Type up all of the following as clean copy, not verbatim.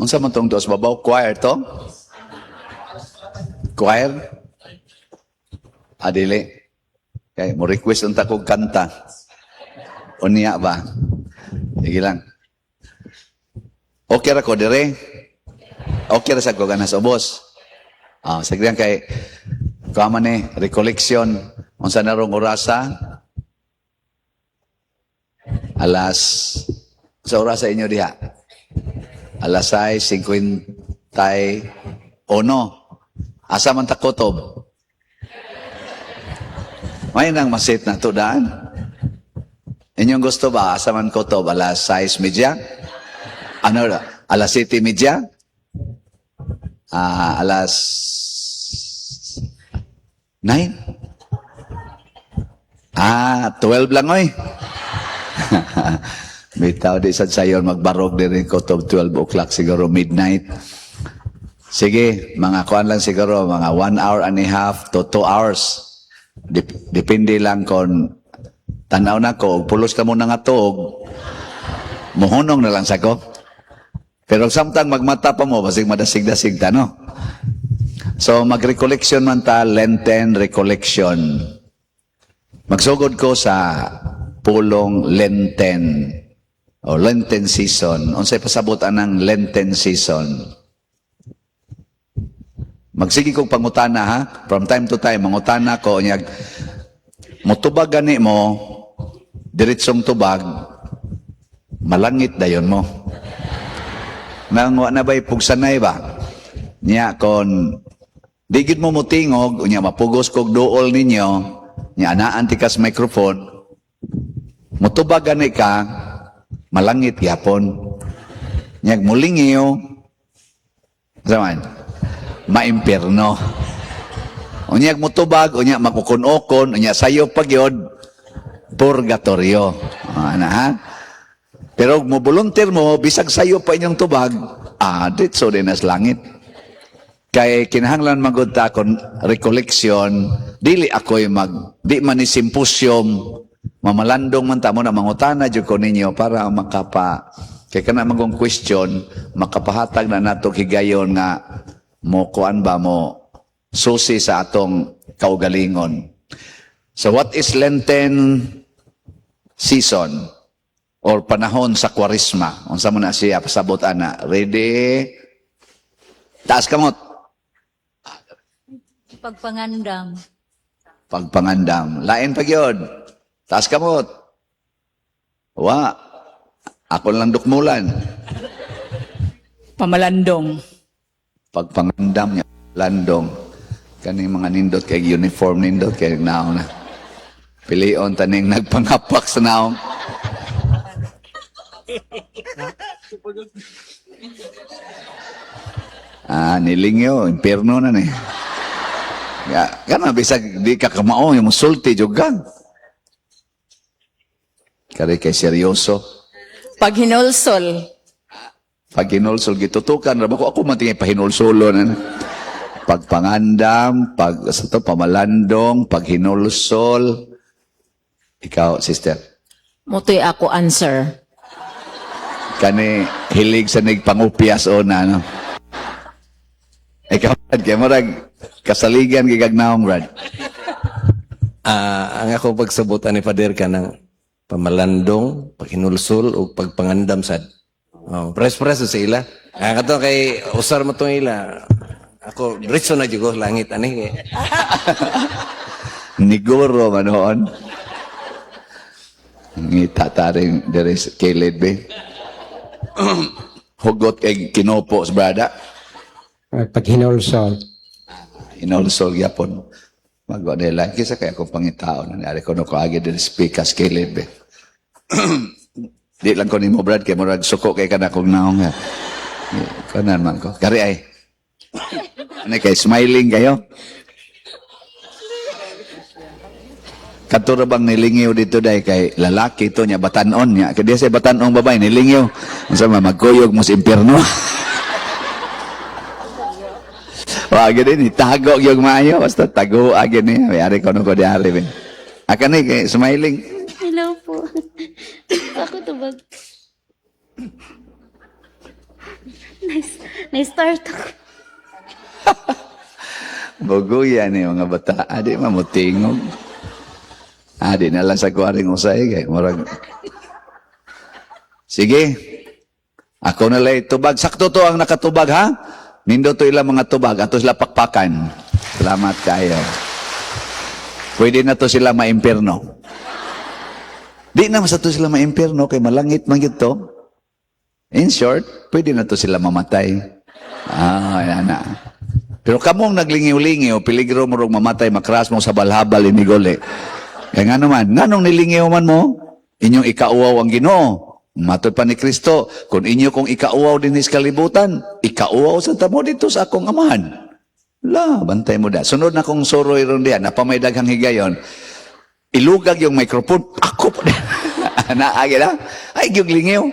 Unsa man tong tuas babaw? Choir to? Choir? Adili. Kay mo request unta kog kanta. Unya ba? Sige lang. Okay ra ko dire. Okay ra sa ko ganas ubos. Ah, sige lang kay kuha man ni recollection unsa na rong orasa? Alas sa orasa inyo diha. Alas 6:51. Asa man ta kutob? May nang masit na to daan. Inyong gusto ba? Asa man kutob? Alas 6:30? Ano? Alas 7:30? Ah, alas 9? Ah, 12 lang oy. Bitaw di sad sayon magbarog diri kutob 12 o'clock siguro, midnight. Sige, mga kuan lang siguro, mga 1 hour and a half to 2 hours. Depende lang kon tanaw na ko, og pulos ka mo na nga tuog, muhunong na lang sa ko. Pero samtang magmata pa mo, basig madasig-dasig ta, no? So, mag-recollection man ta, Lenten recollection. Magsugod ko sa pulong Lenten o Lenten season. Unsay pasabot anang Lenten season? Magsige kong pangutana ha. From time to time mangutana ko nyag motubag gani mo, diretsong tubag, malangit dayon mo. Nang wa na ba'y pugsanay ba? Nya kon di gid mo motingog, unya mapugos kog duol ninyo, nya anaan tikas microphone, motubag gani ka, malangit gyapon. Nya mulingiw, man, maimpierno. Unya motubag, unya magukon-ukon, unya sayo pa gyud, purgatorio. Ana ha? Pero mo volunteer mo, bisag sayo pa inyong tubag, ditso din as langit. Kay kinahanglan magud ta kon recollection, dili ako'y mag di man ni symposium, mamalandong man ta mo na mangutana jud ko ninyo para makapa kay kana magong question makapahatag na nato higayon nga mo kuan ba mo susi sa atong kaugalingon. So what is Lenten season or panahon sa Kwaresma? Unsa mo na siya pasabot ana? Ready? Taas kamot. Pagpangandam. Pagpangandam. Lain pa gyud. Taas kamot. Wa. Ako lang dukmulan. Pamalandong. Pagpangandam niya. Landong. Kaning mga nindot kay uniform, nindot kay naong na. Pilion taning nagpangapak sa naong. Ah, nilingyo, impierno na ni. Ya, kana bisag di ka kamao yung musulti jud ka. Kari kay seryoso. Paghinulsol. Pag hinulsol gitutukan ra ba ko, ako man tingay pahinulsolo na. Pagpangandam, pag sa to pamalandong, pag hinulsol. Ikaw, sister. Mutoy ako answer. Kani hilig sa nagpangupyas o na no. Ikaw, Brad, kay murag kasaligan gigag naong, Brad. Ah, ang ako pagsabot ani Pader ka ng pamalandong, paghinulsol ug pagpangandam sad. Oh, pres-pres sa ila. Ah, kato kay usar mo tong ila. Ako diretso na jud ko langit ani. Niguro manoon. Ngita taring diri sa kilid be. Hugot kay kinopo sa brada. Paghinulsol. Hinulsol gyapon. Magwa nila. Kisa kaya akong pangitaon. Ani ko no ko agi diri speakers kilid be. Di lang ko nimo, Brad, kay murag suko kay kana kong naong ha. Kanan man ko. Kari ay. Ano kay smiling kayo? Kato ra bang nilingiw dito dahil kay lalaki to niya batanon niya. Kay di sa batanong babae nilingiw. Unsa man magkuyog mo sa impierno. Wa gid ni tago gyud maayo basta tago agi ni. May ari ko no ko diari be. Aka ni kay smiling. Hello po. Ako tubag. Nice. Na-start ako. Buguya ni mga bata. Adi mamutingog. Adi na lang sa kuwaring usay kay murag. Sige. Ako na lay tubag. Sakto to ang nakatubag, ha? Nindo to ilang mga tubag. Ato sila pakpakan. Salamat kayo. Pwede na to sila maimpirno. Di na sa to sila maimpirno kay malangit man gyud to. In short, pwede na to sila mamatay. Ah, yan na. Pero kamong naglingiw-lingiw, peligro mo rong mamatay, makras mo sa balhabal inigole. Kaya nga naman, nganong nilingiw man mo, inyong ikauaw ang Ginoo. Matod pa ni Kristo, kung inyo kong ikauaw din sa kalibutan, ikauaw sa tamo dito sa akong amahan. La, bantay mo da. Sunod na kong suroy ron diyan, napamay daghang higayon, ilugag yung microphone, ako pa. Naagi na. Ay, yung lingiw.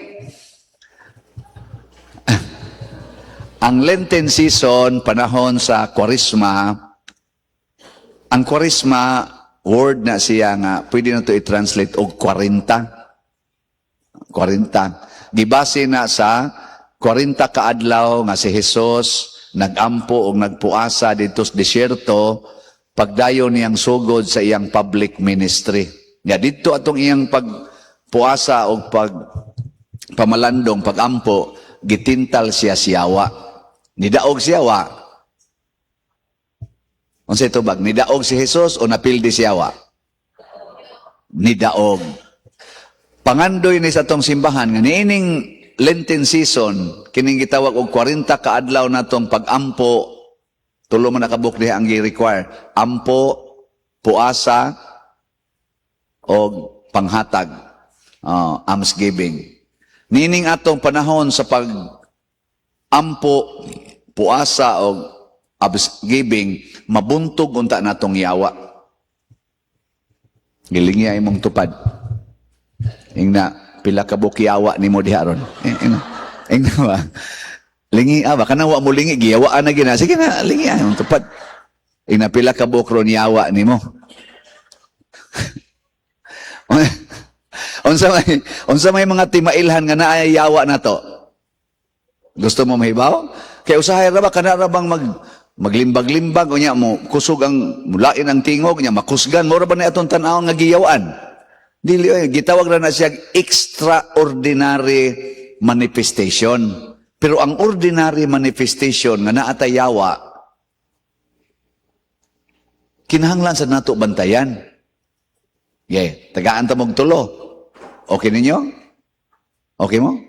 Ang Lenten season, panahon sa Kwaresma, ang Kwaresma, word na siya nga, pwede na to i-translate og 40. 40. Gibase na sa 40 kaadlaw nga si Jesus nagampo og nagpuasa dito sa disyerto pagdayon niyang sugod sa iyang public ministry. Nga didto atong iyang pagpuasa og pag pamalandong pagampo, gitintal siya siyawa. Nidaog siyawa. Unsay tubag? Nidaog si Jesus o napildi siyawa? Nidaog. Pangandoy ni sa atong simbahan nga niining Lenten season, kining gitawag og 40 ka adlaw natong pag-ampo, tulo man nakabuk diha ang gi-require, ampo, puasa og panghatag, oh, almsgiving. Niining atong panahon sa pag ampo, puasa og almsgiving, mabuntog unta natong yawa. Gilingi imong tupad. Ingna, pila ka buok yawa nimo diha ron. Eh, ingna, ingna ba? Lingi ah, baka na wa mo lingi, giyawaan na gina. Sige na, lingi ah, imong tupad. Ingna, pila ka buok ron yawa nimo. Unsa may mga timailhan nga naay yawa na to? Gusto mo mahibaw? Kay usahay ra ba kana ra bang maglimbag-limbag unya mo kusog ang mulain ang tingog nya makusgan mo ra ba ni atong tan-awon nga giyawaan? Dili oy, gitawag ra na siya extraordinary manifestation. Pero ang ordinary manifestation nga naa tay yawa, kinahanglan sa nato bantayan. Yeah, tagaan ta mog tulo. Okay ninyo? Okay mo?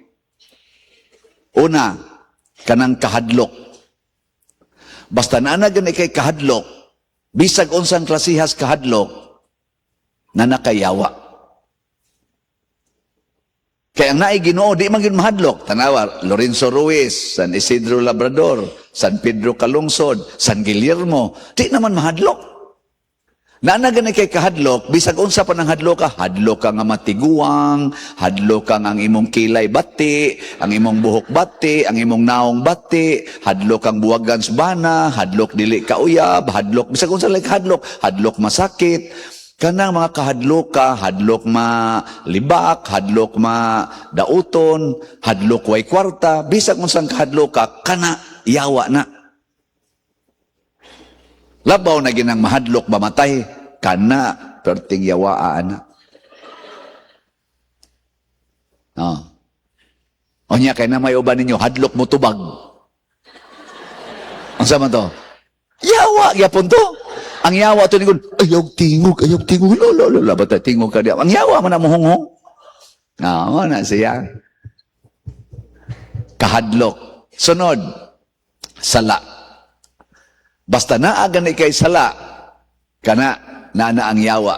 Una, kanang kahadlok. Basta naa gani kay kahadlok, bisag unsang klasihas kahadlok, na nakayawa. Kaya ang naay Ginoo, di man gyud mahadlok. Tanawa, Lorenzo Ruiz, San Isidro Labrador, San Pedro Calungsod, San Guillermo, di naman mahadlok. Naa gani kay kahadlok, bisag unsa pa nang hadlok ka, hadlok ka nga matiguang, hadlok ka nga ang imong kilay bati, ang imong buhok bati, ang imong naong bati, hadlok kang buwagan sa bana, hadlok dili ka uyab, hadlok, bisag unsa like hadlok, hadlok masakit, kanang mga kahadlok ka, hadlok malibak, hadlok madauton, hadlok way kwarta, bisag unsang kahadlok ka, kana yawa na. Labaw na ginang mahadlok mamatay, kana perting yawaa na. No. Unya kay na may uban ninyo, hadlok mo tubag. Unsa man to? Yawa gyapon to. Ang yawa to ningon, ayaw tingog, ayaw tingog, lo lo lo, lo, bata tingog ka diya. Ang yawa man na mohonghong. Ah, mo na siya. Kahadlok. Sunod, sala. Basta naa gani kay sala, kana naa na ang yawa.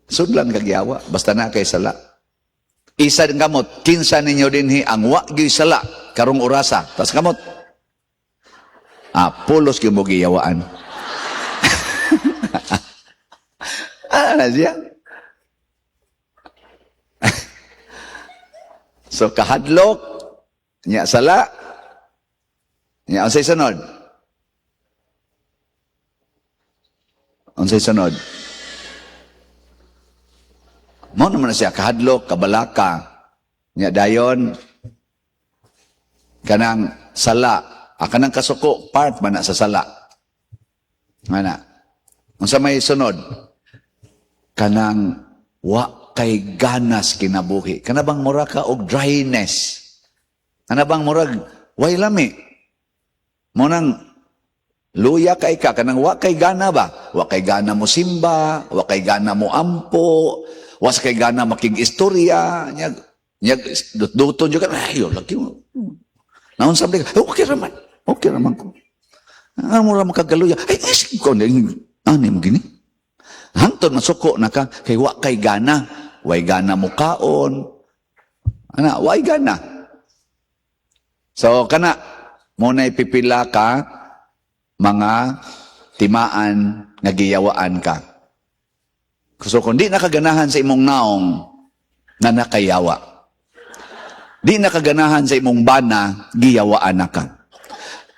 Sudlan kag yawa, basta naa kay sala. Isa din kamot, kinsa ninyo dinhi ang wa gyud sala karong orasa. Tas kamot. Ah, pulos gyud mo giyawaan. Ah, na siya. So kahadlok, nya sala, nya unsay sunod? Unsay sunod? Mao naman na siya kahadlok, kabalaka. Nya dayon. Kanang sala, kanang kasuko, part man na sa sala. Ana. Unsa may sunod? Kanang wa kay ganas kinabuhi. Kana bang mura ka og dryness? Kana bang murag way lami? Mo nang luya kay ka, kanang wa kay gana ba? Wa kay gana mo simba, wa kay gana mo ampo, wa sa kay gana makig-istorya, nya nya duton jud ka, ay lagi mo. Naon sa ka, okay raman. Okay raman ko. Ano mo ra makagaluya? Ay, ay, ko ani mo gini. Hangtod masuko na ka kay wa kay gana, way gana mo kaon. Ana, way gana. So kana mo na pipila ka mga timaan nga giyawaan ka. So kung di nakaganahan sa imong naong na nakayawa. Di nakaganahan sa imong bana, giyawaan na ka.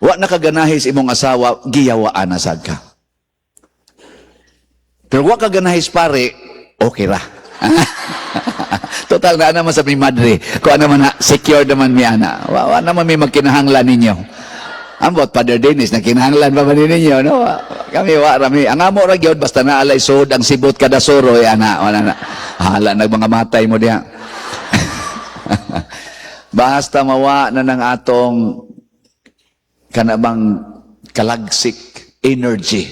Wa nakaganahi sa imong asawa, giyawaan na sad ka. Pero wa ka ganahi sa pare, okay ra. Total na naman sa mi madre. Kung ano man na, secure naman mi ana. Wa naman mi magkinahanglan ninyo. Ambot Father Dennis, nakinahanglan pa man ninyo, no? Kami wa rami. Ang amo ra gyud basta naalay sud ang sibot kada suro eh, ana, wala na. Hala nag mga matay mo diha. Basta mawa na ng atong kanabang kalagsik energy.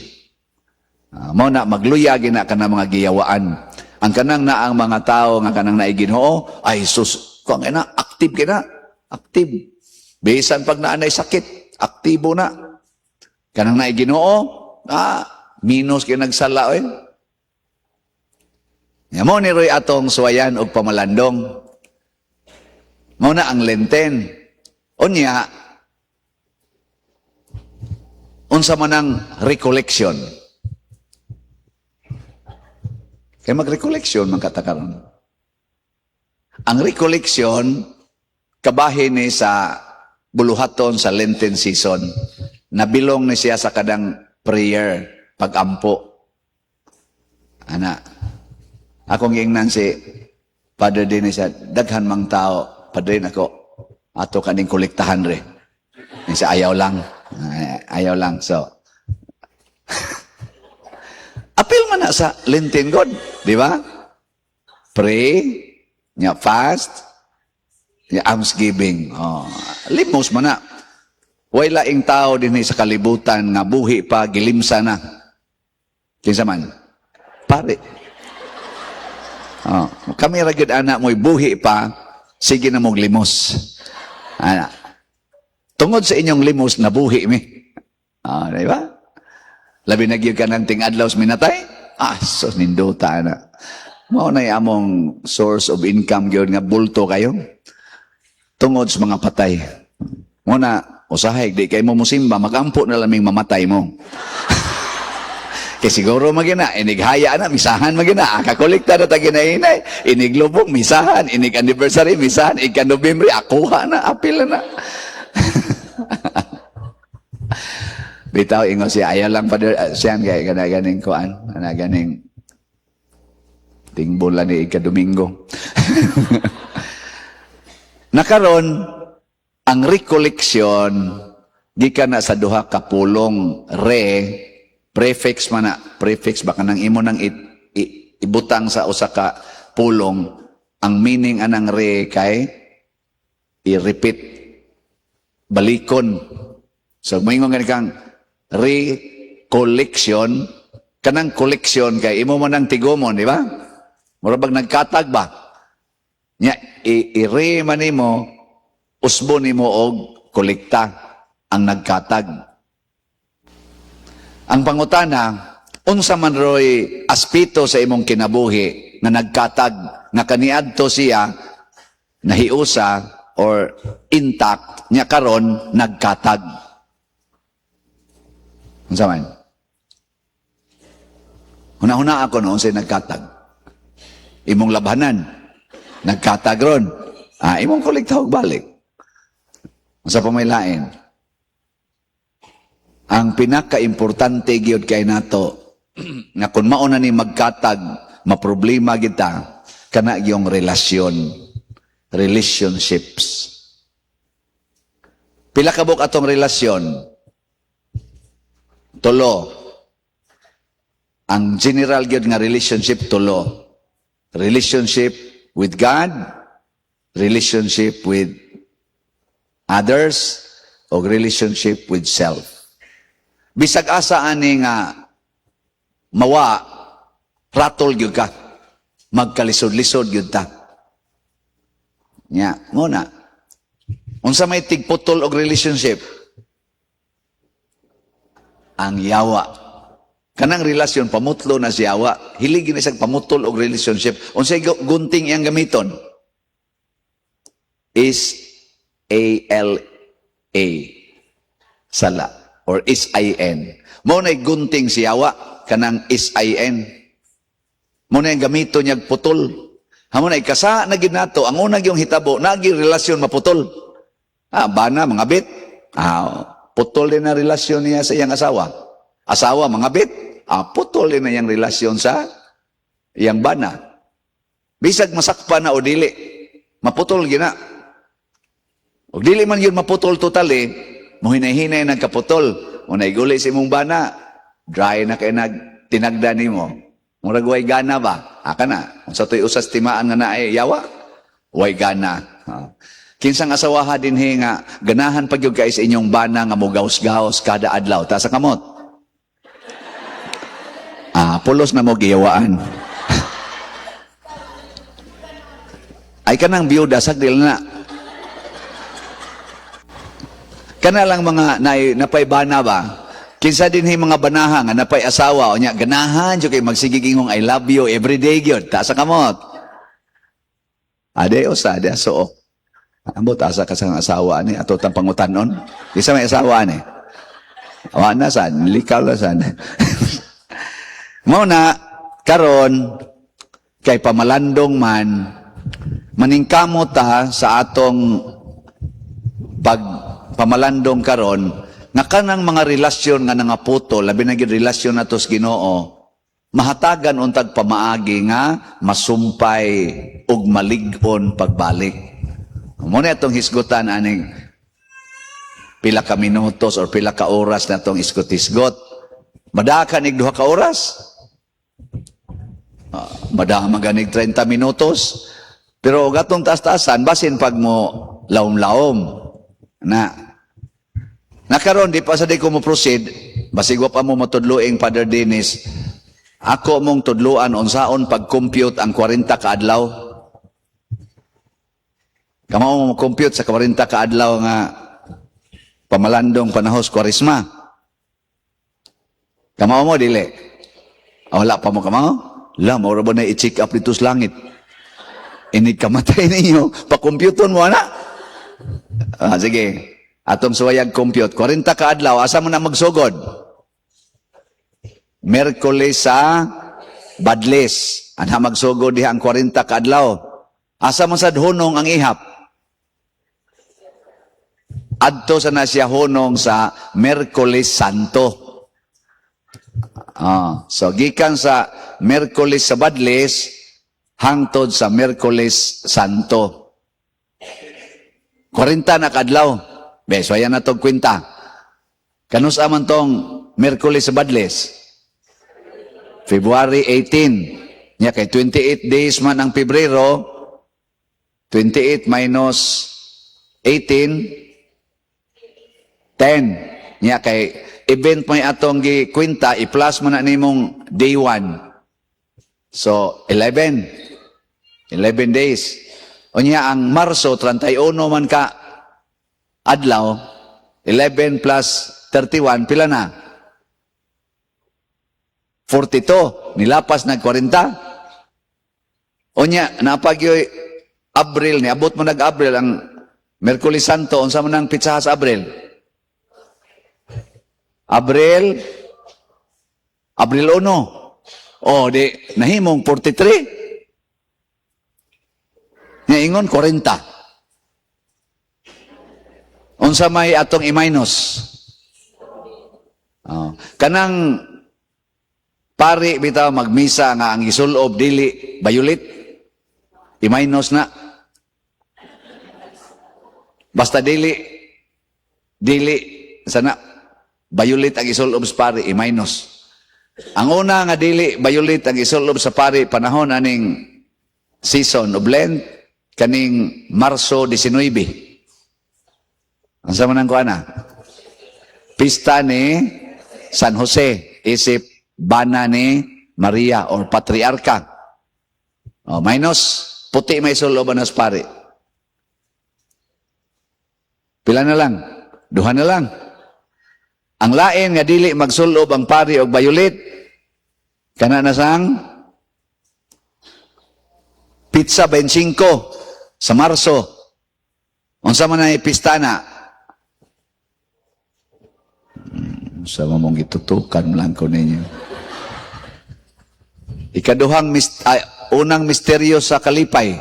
Mao na magluya gina kana mga giyawaan. Ang kanang na ang mga tao nga kanang naay Ginoo, ay sus, kung ina active kina, active. Bisan pag naanay sakit, aktibo na. Kanang naay Ginoo, minus kay nagsala oy. Nya mo ni roy atong suwayan og pamalandong. Mao na ang Lenten. Unya, unsa man ang recollection? Kay mag-recollection man katakaron. Ang recollection kabahin ni sa buluhaton sa Lenten season. Nabilong ni siya sa kadang prayer, pagampo. Ana, akong giingnan si Father Dennis, daghan mang tao, Padre nako, ato kaning kolektahan re. Siya ayaw lang. Ay, ayaw lang. So, apil man na sa Lenten God, di ba? Pray, nya fast, nya almsgiving. Oh, limos man na. Way laing tao din sa kalibutan nga buhi pa gilimsa na. Kinsa man? Pare. Oh, kami ra gyud ana mo'y buhi pa, sige na mong limos. Ana. Tungod sa inyong limos nabuhi mi. Ah, di ba? Labi na gyud ka ng ting-adlaw sa minatay. Ah, so nindota na. Mao na among source of income gyud nga bulto kayo. Tungod sa mga patay. Mo na usahay di kay mo musimba, magampo na laming mamatay mo. Kay siguro magina, inighaya na, misahan magina, kakolekta na ta ginahinay, iniglubong, misahan, inig anniversary, misahan, ika Nobyembre, akuha na, apil na. Bitaw, ingon siya, ayaw lang pa siyan, kay kana ganing kuan, kana ganing tingbola ni ika Domingo. Nakaron, ang recollection, gikan na sa duha ka pulong re, prefix man na, prefix baka nang imo nang ibutang sa usa ka pulong, ang meaning anang re kay i-repeat, balikon. So moingon gani kang recollection, kanang collection kay imo man ang tigomon, di ba? Mura bag nagkatag ba? Nya i-re man nimo, usbo nimo og kolekta ang nagkatag. Ang pangutana, unsa man roy aspito sa imong kinabuhi nga nagkatag nga kaniadto siya nahiusa or intact nya karon nagkatag? Unsa man? Huna-huna ako no, unsay nagkatag? Imong labhanan nagkatag ron. Ah, imong kolekta og balik. Unsa pa may lain? Ang pinaka-importante gyud kay nato nga kung mao na ni magkatag, maproblema kita kana yung relasyon, relationships. Pila ka buok atong relasyon? Tulo. Ang general gyud nga relationship, tulo. Relationship with God, relationship with others, o relationship with self. Bisag asa ani nga mawa, ratol gyud ka. Magkalisod-lisod gyud ta. Nya, mo na. Unsa may tigputol og relationship? Ang yawa. Kanang relasyon pamutlo na si yawa. Hilig na siyang pamutol og relationship. Unsay gunting iyang gamiton? Is A L A. Sala or S I N. Mo na gunting si yawa kanang S I N. Mo na yung gamiton niya putol. Hamo na ikasa na gid nato, ang unang yung hitabo, nagi relasyon maputol. Ah, bana mga bit. Ah, putol din na relasyon niya sa iyang asawa. Asawa mga bit. Ah, putol din na iyang relasyon sa iyang bana. Bisag masakpa na o dili, maputol gina. Og dili man yun maputol totally, muhinay-hinay nagkaputol. Mo naiguli sa imong bana, dry na kay nag tinagda nimo. Murag way gana ba? Aka na. Unsa to'y usas timaan nga naay yawa? Way gana. Ha. Kinsang asawaha dinhi nga ganahan pag gyud kay sa inyong bana nga mogaos-gaos kada adlaw? Taas ang kamot. Ah, pulos na mo giyawaan. Ay, kanang biyuda sagdil na. Kana lang mga napay bana ba? Kinsa dinhi mga banaha nga napay asawa unya ganahan jud kay magsigig ingong "I love you" every day gyud? Taas ang kamot. Ade usa ade so. Ambot asa ka sa asawa ni ato tang pangutanon. Kinsa may asawa ni? Awa na san, likaw na san. Mao na karon kay pamalandong man, maningkamot ta sa atong pag pamalandong karon nga kanang mga relasyon nga nangaputol, labi na gyud relasyon nato sa Ginoo, mahatagan untag pamaagi nga masumpay ug malig-on pagbalik. Mo na atong hisgutan aning pila ka minutos or pila ka oras na atong isgot-isgot. Madaka nig 2 ka oras. Ah, madaha maganig 30 minutos. Pero gatong taas-taasan, basin pag mo laom-laom. Na. Nakaron, di pa sa di ko mo proceed, basig wa pa mo matudluing Father Dennis, ako mong tudluan unsaon pag-compute ang 40 ka adlaw. Kamo mo compute sa 40 ka adlaw nga pamalandong panahos Kwaresma? Kamao mo, dili? Ah, wala pa mo kamao? La, maura ba na i-check up dito sa langit? Inig kamatay ninyo, pa-computon mo, ana? Ah, sige. Atong suwayag compute. 40 ka adlaw, asa mo na magsugod? Merkules sa Badles. Anha magsugod diha ang 40 ka adlaw. Asa man sad hunong ang ihap? Adto sa na siya hunong sa Merkules Santo. Ah, so gikan sa Merkules sa Badles hangtod sa Merkules Santo. 40 na kadlaw. Be, so ayan na tong kwenta. Kanus man tong Merkules sa Badles? February 18. Nya kay 28 days man ang Pebrero, 28 minus 18, 10. Nya kay event may atong gikwenta, i-plus mo na nimong day 1. So, 11. 11 days. Unya ang Marso, 31 man ka adlaw, 11 plus 31, pila na? 42. Nilapas nag 40. Unya, napagyoy Abril, niabot mo nag-Abril, ang Merkulis Santo, unsa man ang pitsaha sa Abril? Abril, Abril 1. O, di, nahimong 43. Nya ingon 40. Unsa may atong i-minus? Oh. Kanang pari bitaw magmisa nga ang isulob dili violet, i-minus na. Basta dili Dili sana violet ang isulob sa pari, i-minus. Ang una nga dili violet ang isulob sa pari panahon aning season of Lent, kaning Marso 19. Ang man ang kuana? Pista ni San Jose, isip bana ni Maria or patriarka. O, minus, puti may suloban sa pari. Pila na lang? Duha na lang. Ang lain nga dili magsulob ang pari og violet, kana na sang petsa 25 sa Marso. Unsa man ay pista na? Sa mong gitutukan lang ko ninyo. Ikaduhang ay, unang misteryo sa kalipay.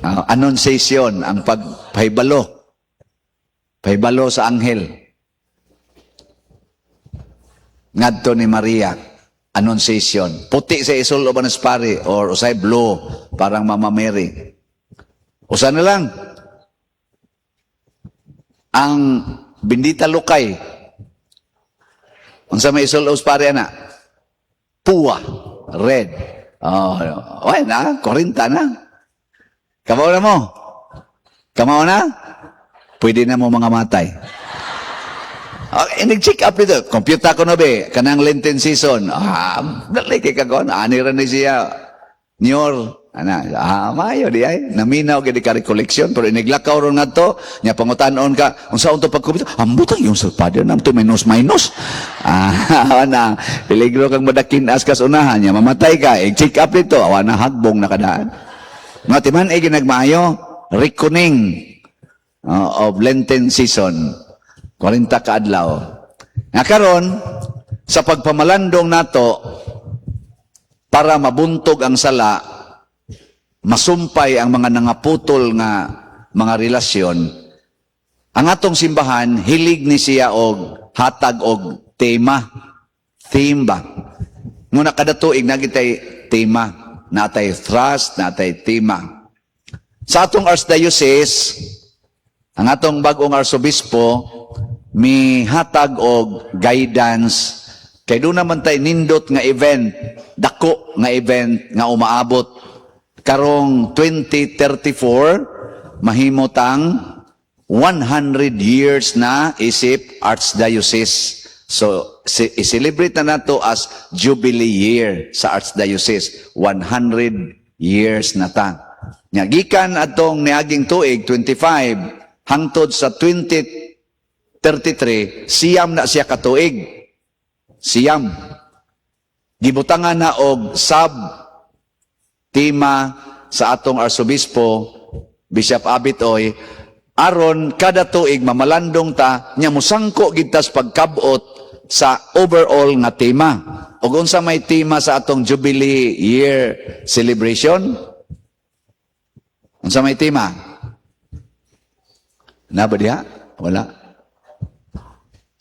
Annunciation, ang pagpahibalo. Pahibalo sa anghel. Ngadto ni Maria, Annunciation. Puti sa isuloban ng pari or usay blue, parang Mama Mary. Usa na lang. Ang bindita lukay. Unsa may isulob sa pari ana? Puwa, red. Oh, okay na, 40 na. Kamao na mo. Kamao na? Pwede na mo mga matay. Okay, nag-check up ito. Computer ko na be, kanang Lenten season. Ah, dali kay kagon. Ani ra ni siya. Nyor. Ana, mayo di ay. Naminaw gid ka recollection pero iniglakaw ron ngadto, nya pangutanon ka, unsa unto pagkumpyuta? Ambot ang iyong father nam to minus minus. Ana, peligro kang madakin-as kas unahan nya mamatay ka. I-check up dito, awa na hagbong na kadaan. Nga timan ay ginagmaayo, reckoning of Lenten season. 40 ka adlaw. Nga karon sa pagpamalandong nato para mabuntog ang sala, masumpay ang mga nangaputol nga mga relasyon, ang atong simbahan hilig ni siya og hatag og tema. Theme ba? Nguna kada tuig na kitay tema, natay thrust, natay tema. Sa atong archdiocese, ang atong bag-ong arsobispo mihatag og guidance kay doon naman tay nindot nga event, dako nga event nga umaabot karong 2034, mahimot ang 100 years na isip archdiocese. So i-celebrate na nato as Jubilee Year sa Archdiocese. 100 years na ta. Nya gikan atong niaging tuig 25 hangtod sa 2033, 90 na siya katuig. 90. Gibutangan na og sub tema sa atong arsobispo Bishop Abit Oy aron kada tuig mamalandong ta nya musangko gid tas pagkabot sa overall nga tema. Ug unsa may tema sa atong Jubilee Year celebration? Unsa may tema? Na ba diha? Wala.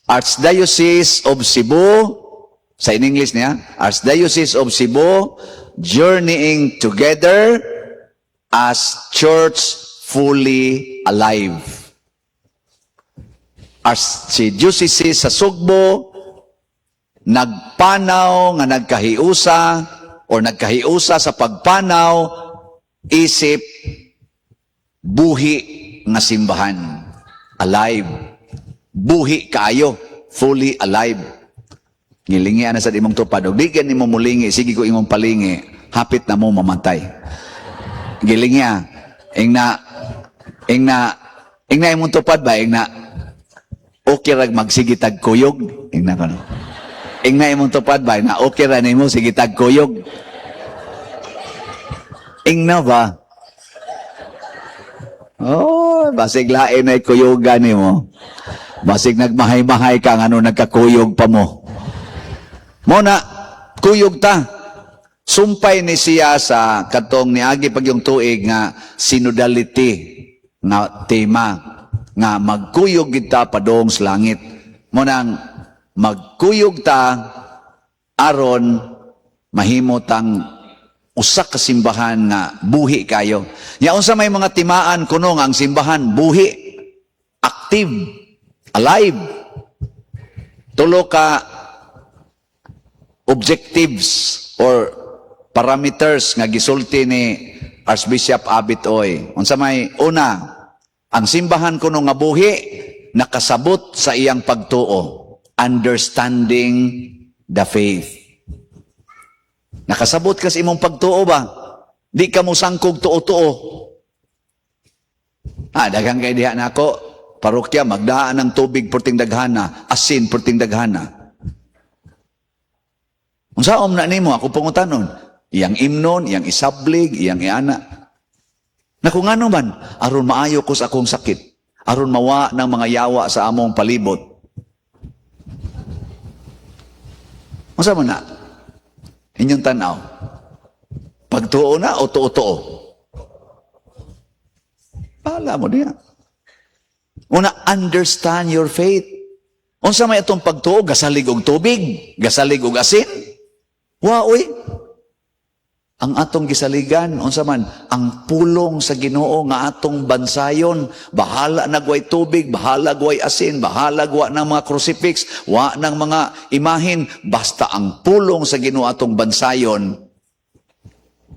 Archdiocese of Cebu, sa in English niya, Archdiocese of Cebu, journeying together as church fully alive. Archdiocese sa Sugbo, nagpanaw nga nagkahiusa or nagkahiusa sa pagpanaw isip buhi nga simbahan. Alive. Buhi kaayo. Fully alive. Ngilingi na sa imong tupad. Og di nimo mulingi, sige ko imong palingi, hapit na mo mamatay. Gilingi ah. Ing na imong tupad ba, ing na, okay rag magsige tag kuyog. Ing na kono. Ing na imong tupad ba, ing na okay ra nimo sige tag kuyog. Ing na ba? Oh, basig lain ay kuyugan nimo. Basig nagmahay-mahay ka ngano nagkakuyog pa mo. Mo na kuyog ta. Sumpay ni siya sa katong niagi pag yung tuig nga synodality nga tema nga magkuyog kita padong sa langit. Mo nang magkuyog ta aron mahimo tang usa ka simbahan nga buhi kayo. Nya unsa may mga timaan kuno nga ang simbahan buhi? Active, alive. Tulo ka objectives or parameters nga gisulti ni Archbishop Abit Oy. Unsa may una, ang simbahan kuno nga buhi nakasabot sa iyang pagtuo, understanding the faith. Nakasabot ka sa imong pagtuo ba? Di ka mo sangkog tuo-tuo. Ah, daghan kay diha nako, parokya magdaan ng tubig perting daghana, asin perting daghana. Unsaon na nimo ako pangutanon? Iyang imnon, iyang isablig, iyang iana. Naku, ngano man, aron maayo ko sa akong sakit, aron mawa ng mga yawa sa among palibot. Unsa man na? Inyong tanaw. Pagtuo na o tuo-tuo? Bahala mo diya. Una, understand your faith. Unsa may atong pagtuo, gasalig og tubig, gasalig og asin? Wa oy. Ang atong gisaligan, unsa man, ang pulong sa Ginoo nga atong bansayon, bahala na gway tubig, bahala gway asin, bahala gwa ng mga crucifix, wa ng mga imahin, basta ang pulong sa Ginoo atong bansayon,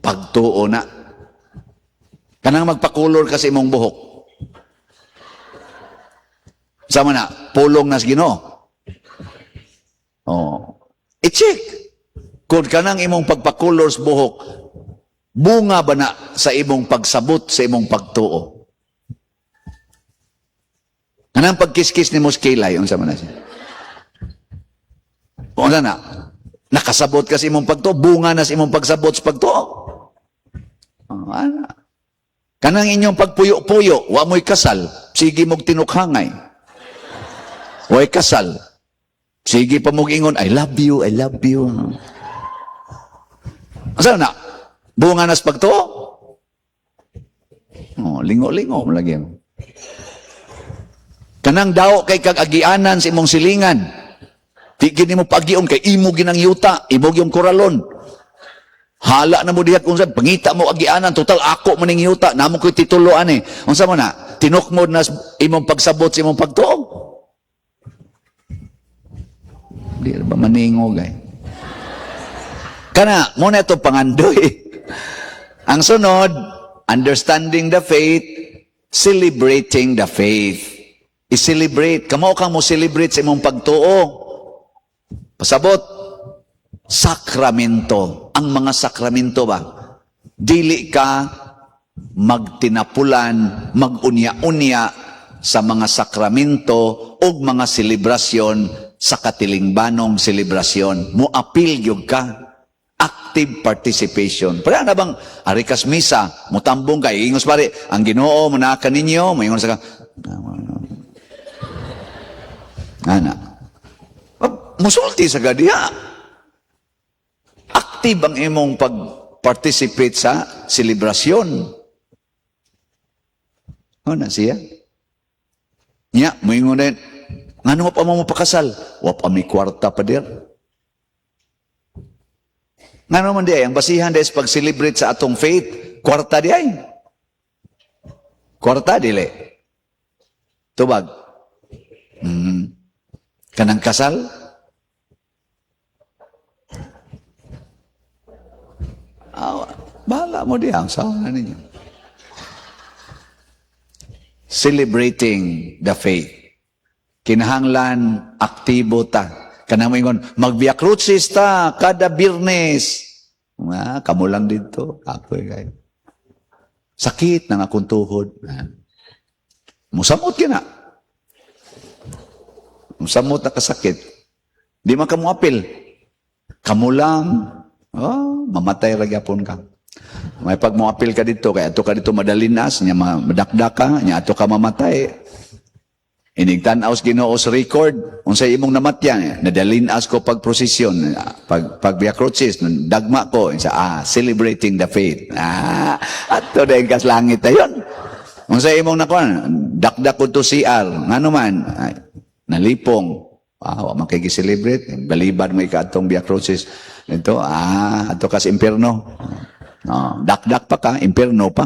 pagtuo na. Kanang magpakulor ka sa imong buhok. Sama na, pulong na sa Ginoo. Oh. I-check. Kung kanang imong pagpakulor sa buhok, bunga ba na sa imong pagsabot sa imong pagtuo? Kanang pagkiskis ni mo kilay, unsa man na siya? Unsa na? Nakasabot ka sa imong pagtuo, bunga na sa imong pagsabot sa pagtuo. Oh, ana. Kanang inyong pagpuyo-puyo, wa mo'y kasal, sige mog tinukhangay. Way kasal. Sige pa mog ingon, "I love you, I love you." Asa na? Bunga na sa pagtuo? Oh, lingo-lingo mo lagi. Kanang daw kay kag agianan sa imong silingan. Di gini mo pagion kay imo ginang yuta, imo gyung koralon. Hala na mo diha kung sa pangita mo agianan, total ako man ning yuta, namo ko'y titulo ani. Unsa man na? Tinukmod na imong pagsabot sa imong pagtuo. Di ba maningog ay? Kana, mo na ito pangandoy. Ang sunod, understanding the faith, celebrating the faith. I-celebrate. Kamo kang mo celebrate sa imong pagtuo. Pasabot, sakramento. Ang mga sakramento ba? Dili ka magtinapulan, magunya-unya sa mga sakramento o mga selebrasyon sa katilingbanong selebrasyon. Muapil gyud ka. Active participation. Pero na bang ari kas misa, mutambong ka, ingos pare, ang Ginoo manaka ninyo, moingon sa ka. Ana. Musulti sa gadiha. Active ang imong pag-participate sa selebrasyon. Ano na siya? Nya, moingon din, ngano pa mo mapakasal? Wa pa mi kwarta pa dir. Ngano man di ay, ang basihan di ay sa pag-celebrate sa atong faith, kwarta di ay. Kwarta dili. Tubag. Kanang kasal? Ah, bahala mo di ang sawa na ninyo. Celebrating the faith. Kinahanglan aktibo ta. Kanang moingon, mag-Via Crucis ta kada Biyernes. Ah, kamo lang dito. Ako kayo. Sakit ng akong tuhod. Ah. Musamot ka na. Musamot na kasakit. Di man ka apil. Kamo lang, oh, mamatay ra gyapon ka. May pag moapil ka dito, kaya ato ka dito madalinas, nya madakdak ka, nya ato ka mamatay. Inigtan-aw sa Ginoo sa record, unsay imong namatyan, nadalinas ko pag prosesyon, pag Via Crucis, dagma ko, sa celebrating the faith. Ah, ato din kas langit ayon. Unsay imong nakuan, dakdak ko to CR, ngano man, ay, nalipong. Ah, wa man kay gi-celebrate, baliban mo ikatong Via Crucis. Ito, ato kas impierno. No, dakdak pa ka, impierno pa.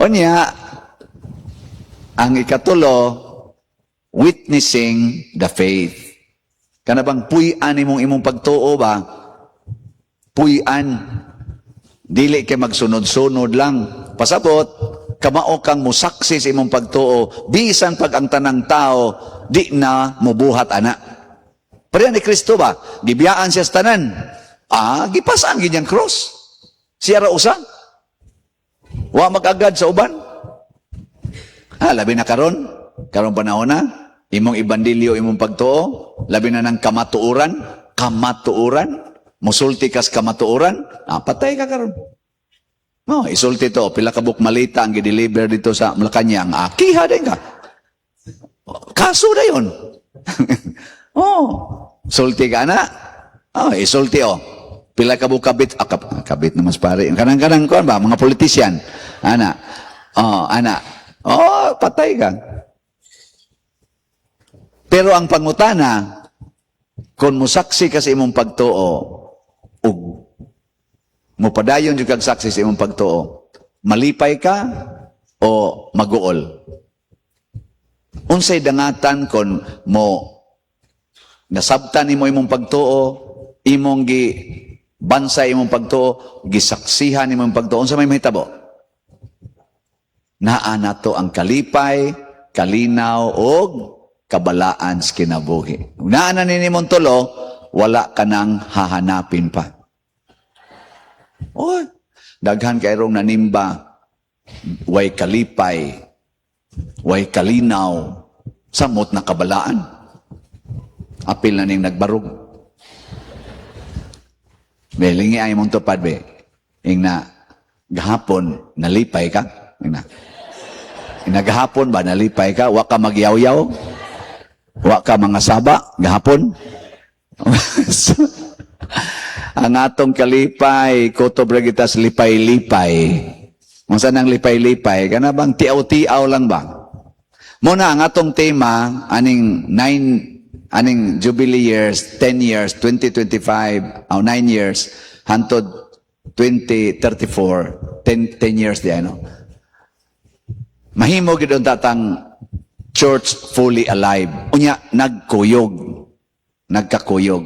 Unya, ang ikatulo, witnessing the faith. Kana bang puy-an imong imong pagtuo ba? Puy-an. Dili kay magsunod-sunod lang. Pasabot, kamao kang musaksi sa imong pagtuo, bisan pag ang tanang tao di na mubuhat ana. Pareha ni Kristo ba? Gibiyaan siya sa tanan. Ah, gipasaan gid niyang cross. Siya ra usa. Wa mag-agad sa uban. Ah, labi na karon, karon panahon na, imong ibandilyo imong pagtuo, labi na ng kamatuoran, kamatuoran, musulti kas kamatuoran, ah, patay ka karon. No, isulti to, pila ka buok malita ang gideliver dito sa Malacañang, ah, kiha din ka. Kaso na yun. Oh, sulti ka na. Oh, isulti oh. Pila ka buok kabit, ah, kabit naman pare. Kanang-kanang kuan ba, mga politician. Ana. Oh, ana. Oh, patay ka. Pero ang pangutana, kung musaksi ka sa imong pagtuo, ug mupadayon jud kag saksi sa imong pagtuo, malipay ka o maguol? Unsay dangatan kon mo nasabtan nimo imong pagtuo, imong gi bansay imong pagtuo, gisaksihan imong pagtuo, unsa may mahitabo? Naa nato ang kalipay, kalinaw og kabalaan sa kinabuhi. Naa na nini mong tulo, wala ka nang hahanapin pa. Oy, daghan kay rong nanimba, way kalipay, way kalinaw, samot na kabalaan. Apil na ning nagbarog. Be, lingi ay mong tupad, be. Ing na, gahapon, nalipay ka. Ing na. Ing na gahapon ba, nalipay ka? Wa ka magyaw-yaw? Wa ka mga saba? Gahapon? Ang atong kalipay, kutob ra kita sa lipay-lipay. Unsa nang lipay-lipay? Kana bang tiaw-tiaw lang ba? Muna ang atong tema aning 9 aning jubilee years, 10 years, 2025, o 9 years hantod 2034, 10 years di ano. Mahimo gid unta tang church fully alive. Unya nagkuyog. Nagkakuyog.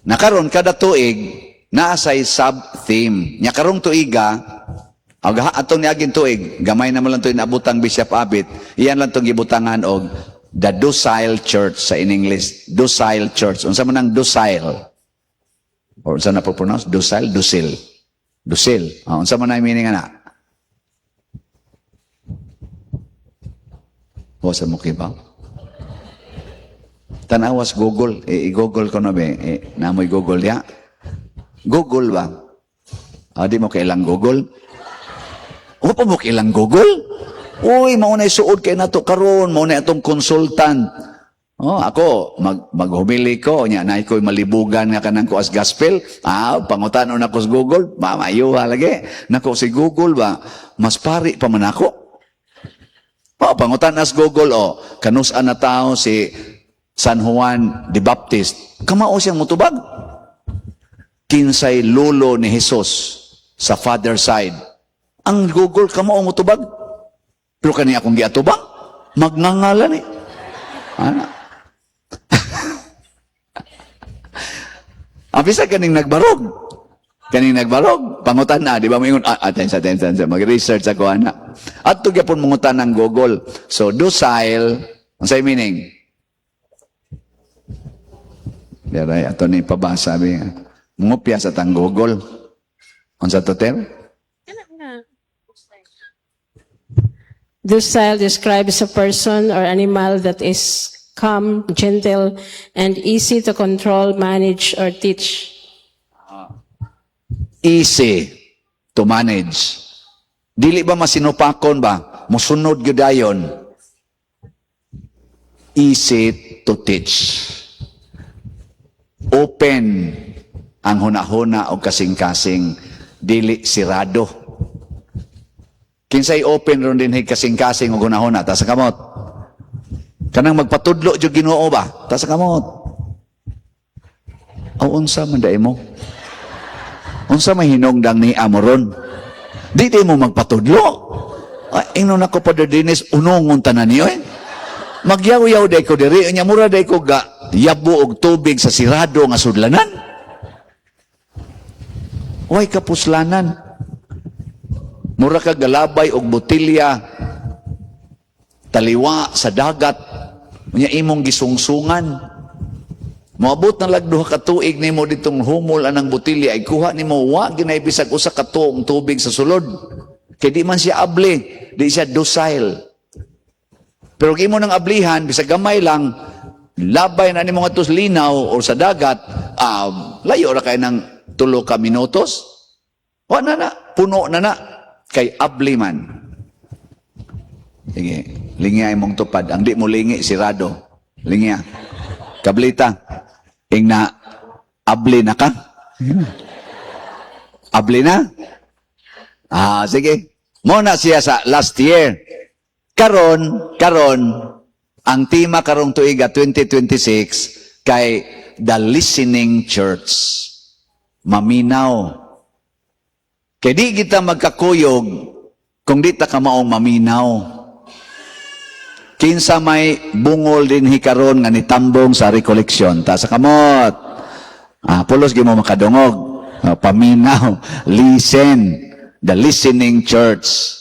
Nakaron kada tuig naa say sub-theme. Nya karong tuiga, og atong niaging tuig, gamay na mo lang to inabutang, Bishop Abit, iyan lang tong gibutangan og the docile church sa in English. Docile church. Unsa man ang docile? Or unsa na po pronounce? Docile, docile. Docile. Ah, unsa man ang meaning ana? O sa mo kibaw? Tanawas Google. Eh, i-Google ko na be. Eh, namoy Google ya. Google ba? Ah, di mo kailang Google? O pa mo kailang Google? Uy, maunay suod kay nato karon, maunay atong consultant. Oh, ako maghumili ko nya na ko'y malibugan nga kanang ko as gospel. Ah, pangutanon ako sa Google, mamayuha lagi. Nako si Google ba, mas pari pa man ako. Oh, pangutan as Google oh, kanus-an na tao si San Juan the Baptist. Kamao siyang mutubag. Kinsay lolo ni Jesus sa father side. Ang Google kamao mutubag. Pero kani akong giatubang, magngangalan eh. Ana. Ang bisa kaning nagbarog. Kaning nagbarog, pangutan na, di ba moingon, ah, attention, attention, attention, mag-research ako, ana. At gyapon mangutan ng Google. So, docile, unsay meaning? Diray, ato ni pabasa, bi. Mungupya sa tang Google. Unsa to, Ter? Docile describes a person or animal that is calm, gentle, and easy to control, manage, or teach. Easy to manage. Dili ba masinupakon ba? Musunod gyud dayon. Easy to teach. Open ang hunahuna o kasing-kasing, dili sirado. Kinsay open ron din kasing-kasing og hunahuna, taas sa kamot. Kanang magpatudlo jud Ginoo ba? Taas sa kamot. O unsa man dai mo? Unsa may hinungdang ni amo ron? Di di mo magpatudlo. Ay, ingnon ako, Father Dennis, unongon tanan niyo eh. Magyaw-yaw day ko diri, nya mura day ko ga yabo og tubig sa sirado nga sudlanan. Way kapuslanan. Mura ka galabay og botilya taliwa sa dagat, nya imong gisungsungan. Moabot na lag 2 ka tuig nimo ditong humol anang botilya, ay kuha nimo, wa ginay bisag usa ka tuong tubig sa sulod. Kay di man siya abli, di siya docile. Pero kung imo nang ablihan, bisag gamay lang, labay na nimo ngadto sa linaw or sa dagat, layo ra kay ng 3 ka minutos. Wa na na, puno na na, kay abli man. Sige, lingi imong tupad. Ang di mo lingi, sirado. Lingi. Kablita. Ing na, abli na ka? Abli na? Ah, sige. Mo na siya sa last year. Karon, karon, ang tema karong tuiga 2026 kay The Listening Church. Maminaw. Kay di kita magkakuyog kung di ta ka maong maminaw. Kinsa may bungol dinhi karon nga nitambong sa recollection? Taas sa kamot. Ah, pulos gyud mo makadungog. Ah, paminaw, listen, The Listening Church.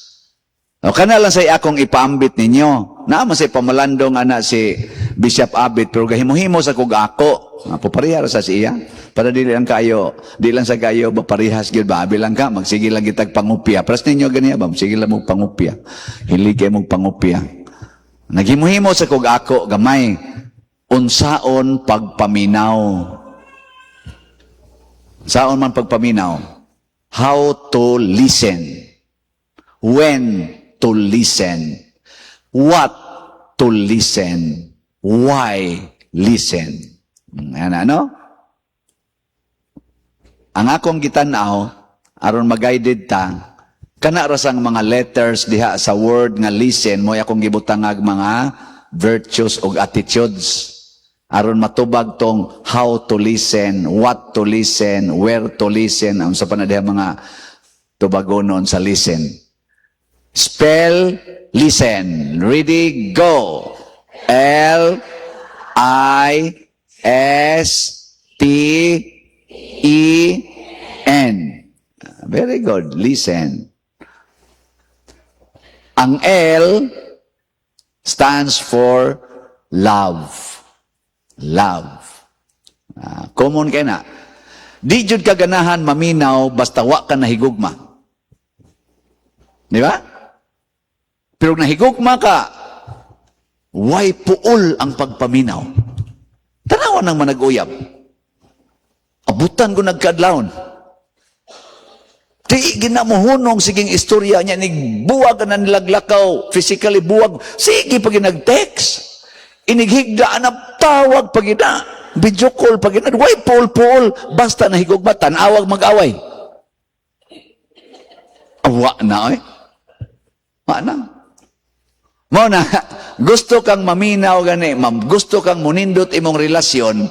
O kana lang say akong ipaambit ninyo. Naa man say pamalandong ana si Bishop Abit, pero gahimo-himo sa kog ako. Ah, papareha ra sa siya. Para dili lang kayo, di lang sa kayo ba parehas gyud ba? Abi lang ka, magsige lang kitag pangupya. Pras ninyo ganiya ba? Sige lang mo pangupya. Hili kay mong pangupya. Naghimo-himo sa kog ako gamay unsaon pagpaminaw. Saon man pagpaminaw? How to listen. When to listen. What to listen. Why listen. Yan ano? Ang akong gitan-aw, aron mag-guided ta, kana ra sang mga letters diha sa word nga listen, mo akong gibutangag mga virtues og attitudes. Aron matubag tong how to listen, what to listen, where to listen, ang sa pa na diha mga tubagonon sa listen. Spell listen. Ready, go. L I S T E N. Very good. Listen. Ang L stands for love. Love. Ah, common kay na. Di jud ka ganahan maminaw basta wa ka nahigugma. Di ba? Pero kung nahigugma ka, way puol ang pagpaminaw. Tanawan ng manag-uyab. Abutan ko nagkadlawon. Di ginamuhunong siging istorya niya, ni buwag na nilaglakaw, physically buwag, sige pag nag-text. Inighigda na tawag pag ina, video call pag ina, way puol-puol, basta nahigugma, tanawag mag-away. Awa na eh. Wa na. Mo na, gusto kang maminaw gani, ma'am, gusto kang munindot imong relasyon,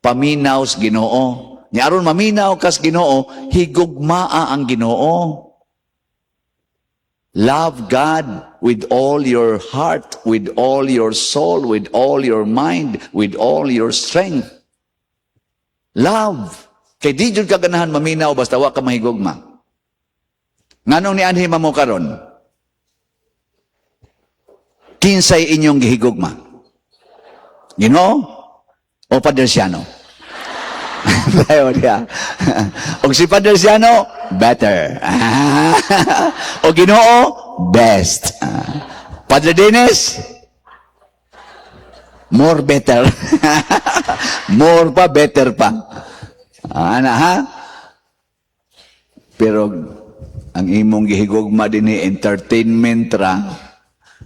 paminaw sa Ginoo. Nya aron maminaw kas Ginoo, higugmaa ang Ginoo. Love God with all your heart, with all your soul, with all your mind, with all your strength. Love. Kay di jud ka ganahan maminaw basta wa ka mahigugma. Nganong nianhi mo karon? Kinsay inyong gihigugma? Ginoo o Padre Siano? Tayo diya. Og si Padre Siano, better. O Ginoo, best. Padre Dennis, more better. More pa, better pa. Ana ha? Pero ang imong gihigugma din ni entertainment ra.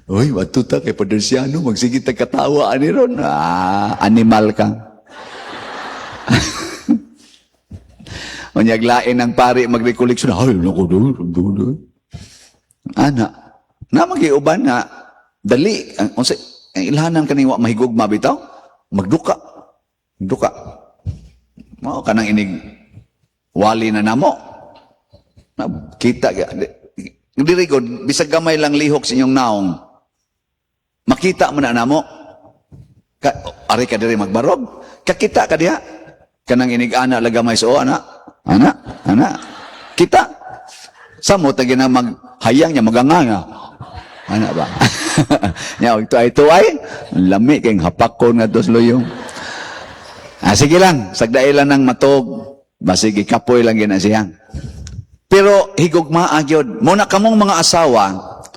Uy, matuta kay Padre Siano, magsige ta katawa ani ron. Ah, animal ka. Unyag lain ang pari magrekoleksyon. Ay, naku, do, do, do. Ana, na magiuban na dali ang unsa ang ilhanan kaning wa mahigugma bitaw, magduka. Duka. Mao kanang inig wali na namo. Na, kita diri ko bisag gamay lang lihok sa inyong naong. Makita mo na namo. Ka, ari ka diri magbarog. Kakita ka diha. Kanang inig-ana lang gamay sa ana. Ana, ana. Kita. Samot na gina maghayang niya maganganga. Ana ba? Nya og tuay tuay, lami kay hapakon nga dos luyong. Ah, sige lang, sagdai lang ng matog. Basig ikapoy lang gina siya. Pero higugmaa gyud. Muna kamong mga asawa,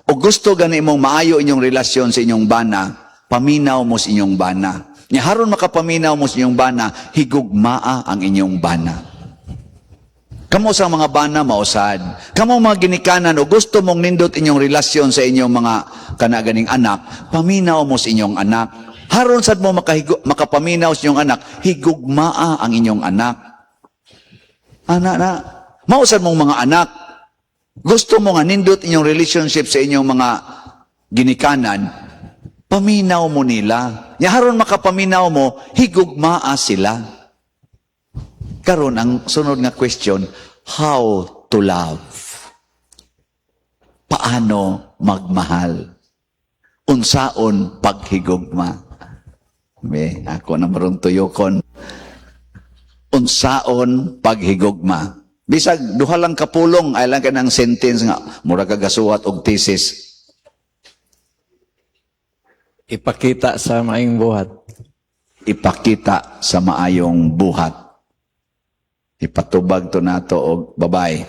o gusto gani mong maayo inyong relasyon sa inyong bana, paminaw mo sa inyong bana. Nya haron makapaminaw mo sa inyong bana, higugmaa ang inyong bana. Kamo sa mga bana mausad. Kamo mga ginikanan o gusto mong nindot inyong relasyon sa inyong mga kanaganing anak, paminaw mo sa inyong anak. Haron sad mo makapaminaw sa inyong anak, higugmaa ang inyong anak. Ana na. Mausad mong mga anak. Gusto mo nga nindot inyong relationship sa inyong mga ginikanan, paminaw mo nila. Nya haron makapaminaw mo, higugmaa sila. Karon ang sunod nga question, how to love? Paano magmahal? Unsaon paghigugma? Be, ako na marong tuyokon. Unsaon paghigugma? Bisag duha lang kapulong ay lang kanang sentence nga mura ka gasuwat og thesis. Ipakita sa maayong buhat. Ipakita sa maayong buhat. Ipatubag to nato og babay.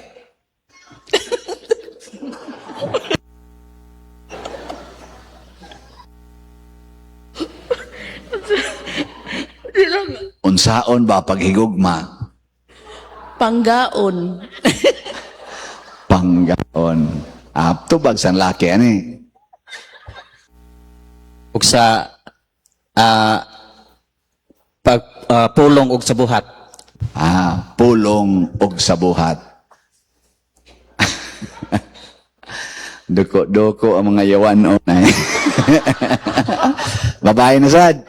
Unsaon ba paghigugma? Panggaon. Panggaon. Ah, tubag sa laki ani. Ug sa pag pulong ug sa buhat. Ah, pulong og sa buhat. Duko-duko ang mga yawan o. Babae na sad.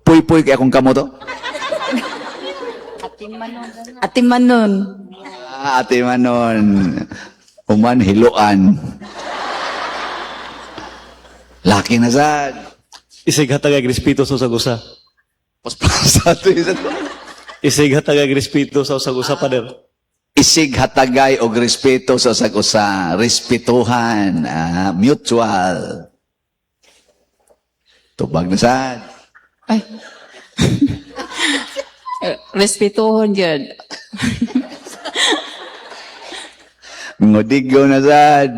Puy-puy kay akong kamo to. Ati Manon. Ah, ate Manon. Human hiluan. Laki na sad. Isig hatag ag respeto sa usag usa. Paspasato isa to. Isig hatag ag respeto sa usag usa, pader. Isig hatagay og respeto sa usag usa, respetuhan, ah, mutual. Tubag na sad. Ay. Respetuhon yun. Ngudigo na sad.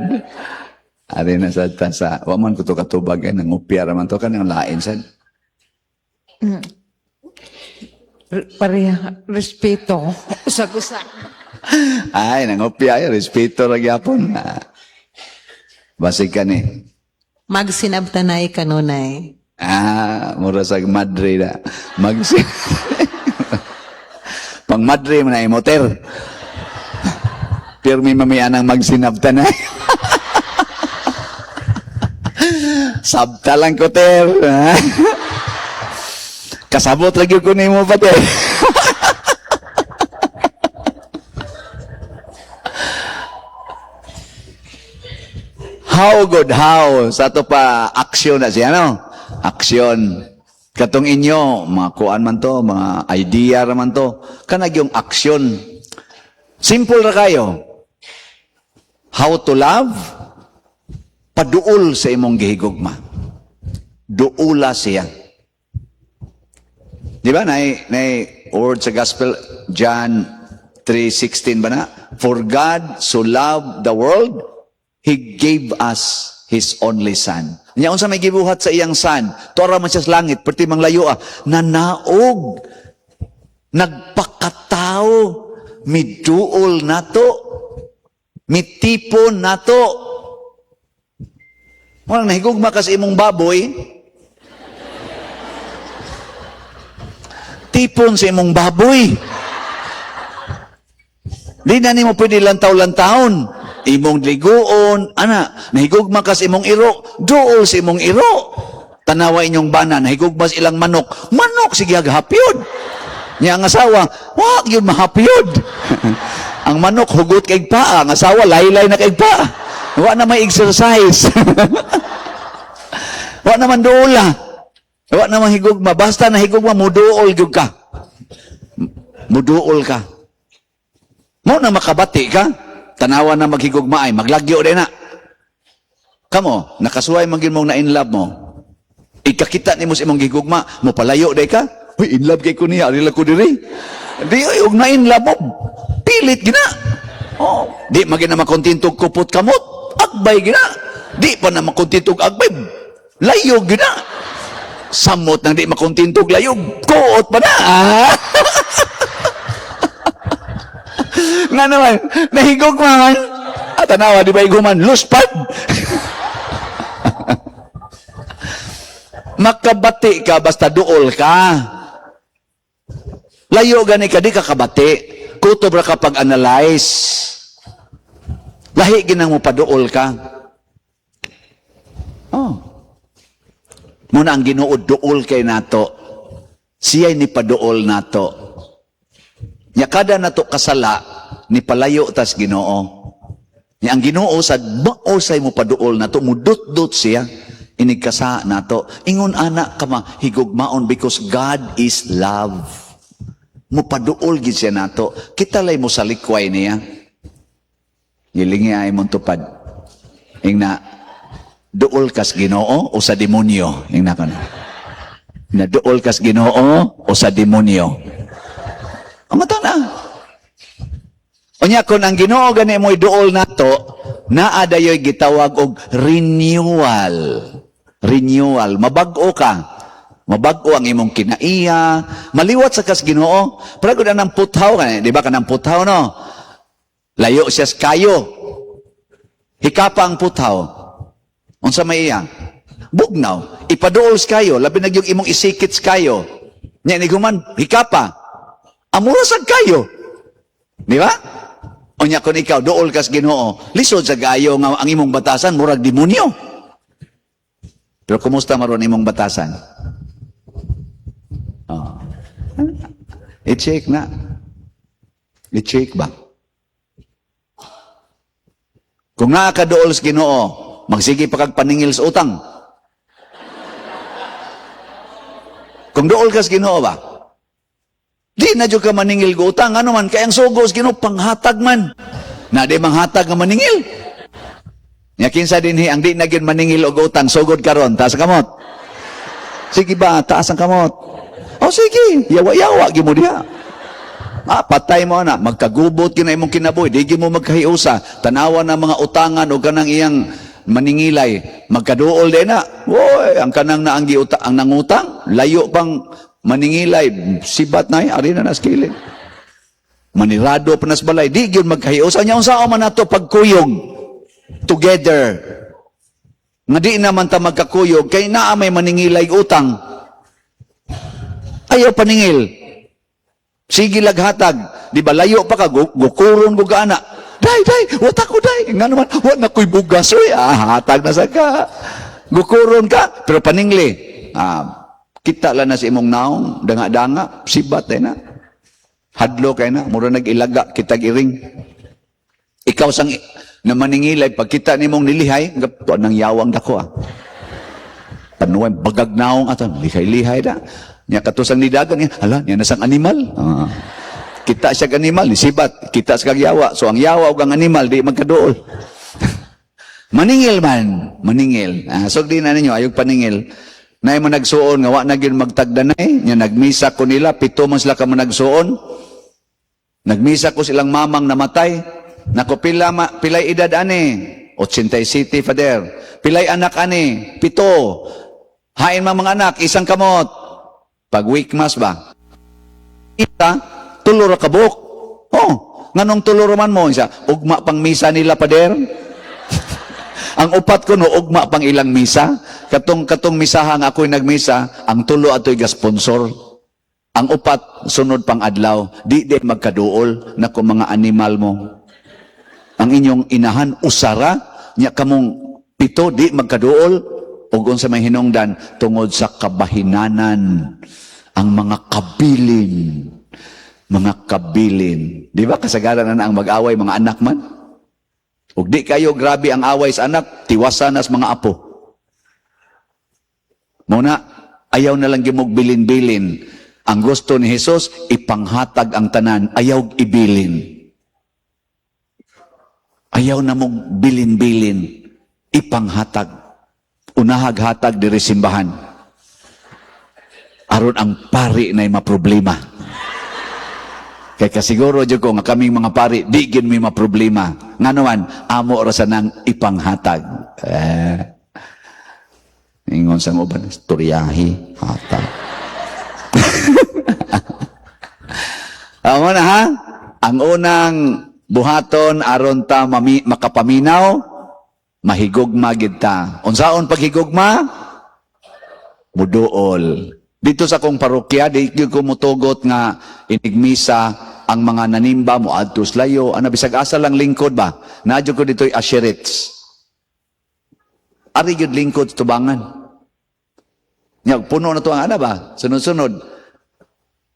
Ari na sad ta sa wa man ko to katubag ay nangupya ra man to kanang lain sad. Pareha, respeto. Usag-usa. Ay nangupya ay respeto ra gyapon. Ah. Basig ka ni. Magsinabtanay kanunay. Ah, mura sa madre na. Mag Pang madre man ay moter. Pirmi mami anang magsinabta na. Sabta lang ko, ter. Kasabot lagi ko nimo pa, ter. How good, how? Sa to pa, aksyon na siya, no? Aksyon. Katong inyo, mga kuan man to, mga idea ra man to, kanag yung aksyon. Simple ra kayo. How to love? Paduol sa imong gihigugma. Duula siya. Di ba? Nay word sa gospel, John 3:16 ba na? For God so loved the world, He gave us His only Son. Nya unsa may gibuhat sa iyang Son? Tuara man siya sa langit, perti mang layo ah, nanaog, nagpakatao, miduol nato, mitipon nato. Walang nahigugma ka sa imong baboy, tipon sa imong baboy. Di na nimo pwede lantaw-lantawon. Imong liguon, ana, nahigugma ka sa imong iro, duol sa imong iro. Tanawa inyong bana, nahigugma sa ilang manok, manok sige haghapyod. Nya ang asawa, wa gyud mahapyod. Ang manok hugot kay paa, ang asawa laylay na kay paa. Wa na may exercise. Wa naman duola. Wa naman higugma. Basta na higugma, muduol gyud ka. Muduol ka. Mo na makabati ka. Tanawa na maghigugma ay, maglagyo din na. Kamo, nakasuway man gyud mong na in love mo. Ikakita nimo sa imong gigugma, mo palayo day ka. Uy, in love kay ko niya, ari lang ko diri. Di oy, og na in love mo, pilit gina. Oh, di magina makontento og kupot kamot, agbay gina. Di pa na makontento og agbay, layog gina. Samot nang di makontento og layog, kuot pa na. Ah. Nga naman, nahigog man. At tanawa, di ba iguman, luspad. Makabati ka basta duol ka. Layo gani ka, di ka kabati. Kutob ra ka pag-analyze. Lahi ginang mo paduol ka. Oh. Muna ang Ginoo duol kay nato. Siya'y ni paduol nato. Nya kada nato kasala, ni palayo tas Ginoo. Nya ang Ginoo sad mao say mo paduol nato, mudutdot siya inig kasa nato. Ingon ana ka mahigugmaon because God is love. Mupaduol gid siya nato. Kita lay mo sa likway niya. Gilingi ay mong tupad. Ingna, duol kas Ginoo o sa demonyo? Ingna ka na. Na duol kas Ginoo o sa demonyo? Ang mata na. Unya kon ang Ginoo gani mo'y duol nato, naa dayoy gitawag og renewal. Renewal, mabag-o ka. Mabag-o ang imong kinaiya, maliwat sa kas Ginoo. Pero gud ang puthaw ka, di ba kanang puthaw, no? Layo siya sa kayo. Hikapa ang puthaw. Unsa may iya? Bugnaw. Ipaduol sa kayo, labi na gyud imong isikit sa kayo. Nya ni human, hikapa. Amura sad kayo. Di ba? Unya kon ikaw duol kas Ginoo, lisod sa gayo nga ang imong batasan murag demonyo. Pero kumusta maron imong batasan? Oh. I-check na. I-check ba? Kung naa ka duol sa Ginoo, magsige pa kag paningil sa utang. Kung duol ka sa Ginoo ba? Di na jud ka maningil go utang, ano man kay ang sugo sa Ginoo panghatag man. Na di manghatag nga maningil. Nya kinsa dinhi ang di na gyud maningil og utang sugod karon, taas ang kamot. Sige ba, taas ang kamot. O sige, yawa-yawa gyud mo diha. Ah, patay mo na, magkagubot gyud na imong kinabuhi, di gyud mo magkahiusa. Tanawa na mga utangan o kanang iyang maningilay, magkaduol din na. Woy, ang kanang na ang giuta, ang nangutang, layo pang maningilay, sibat na ari na nas kilid. Manirado pa nas balay, di gyud magkahiusa nya unsa man nato pagkuyog together. Nga di naman ta magkakuyog kay naa may maningilay utang. Ayaw paningil. Sige laghatag, di ba layo pa ka gukuron ko ana. Day day, wa ko day. Nga naman, wa na ko'y bugas oy. Ah, hatag na sa ka. Gukuron ka, pero paningli. Ah, kita lang na sa imong naong, danga-danga, sibat eh na. Hadlo kay na, mura nag-ilaga, kitag iring. Ikaw sang na maningilay, pagkita nimong nilihay, tuan ng yawang dako ah. Panuwan, bagag naong aton, lihay-lihay na. Nya katusang nidagan niya, hala, niya nasang animal. Ah. Kita siya animal, nisibat, kita sa kag yawa. So ang yawa ug ang animal di magkaduol. Maningil man, maningil. Ah, so di na ninyo ayog paningil. Nay mo nagsuon nga wa na gyud magtagdanay, nya nagmisa ko nila, pito man sila ka mo nagsuon. Nagmisa ko silang mamang namatay. Nako pila ma, pilay edad ani? 87, Father. Pilay anak ani? 7. Hain man mga anak, isang kamot. Pag week mass ba? Kita, tulo ra ka buok. Oh, nganong tulo ra man mo? Isa, ugma pang misa nila, Pader. Ang upat ko no, ugma pang ilang misa. Katong katong misaha nga ako'y nagmisa, ang tulo ato'y gasponsor. Ang upat, sunod pang adlaw. Di di magkaduol na kung mga animal mo. Ang inyong inahan, usara, nya kamong pito, di magkaduol. Ug unsa may hinungdan, tungod sa kabahinanan, ang mga kabilin. Mga kabilin. Di ba kasagaran na ang mag-away mga anak man? Ug di kayo grabe ang away sa anak, tiwasan nas mga apo. Muna, ayaw na lang gimog bilin-bilin. Ang gusto ni Jesus, ipanghatag ang tanan, ayaw ibilin. Ayaw na mong bilin-bilin, ipanghatag. Unahag-hatag diri simbahan. Aron ang pari na maproblema. Kay kasiguro jud ko nga kaming mga pari di gid mi maproblema. Ngano man amo ra sa nang ipanghatag. Eh. Ingon sa uban, istoryahi, hatag. Amo na ha? Ang unang buhaton aron ta makapaminaw, mahigugma gid ta. Unsaon paghigugma? Muduol. Dito sa akong parokya, di gyud ko mutugot nga inigmisa ang mga nanimba mo adtos layo, ana bisag asa lang lingkod ba? Naa jud ko dito'y asherits. Ari gyud lingkod sa tubangan. Nya puno na to ang ana ba? Sunod-sunod.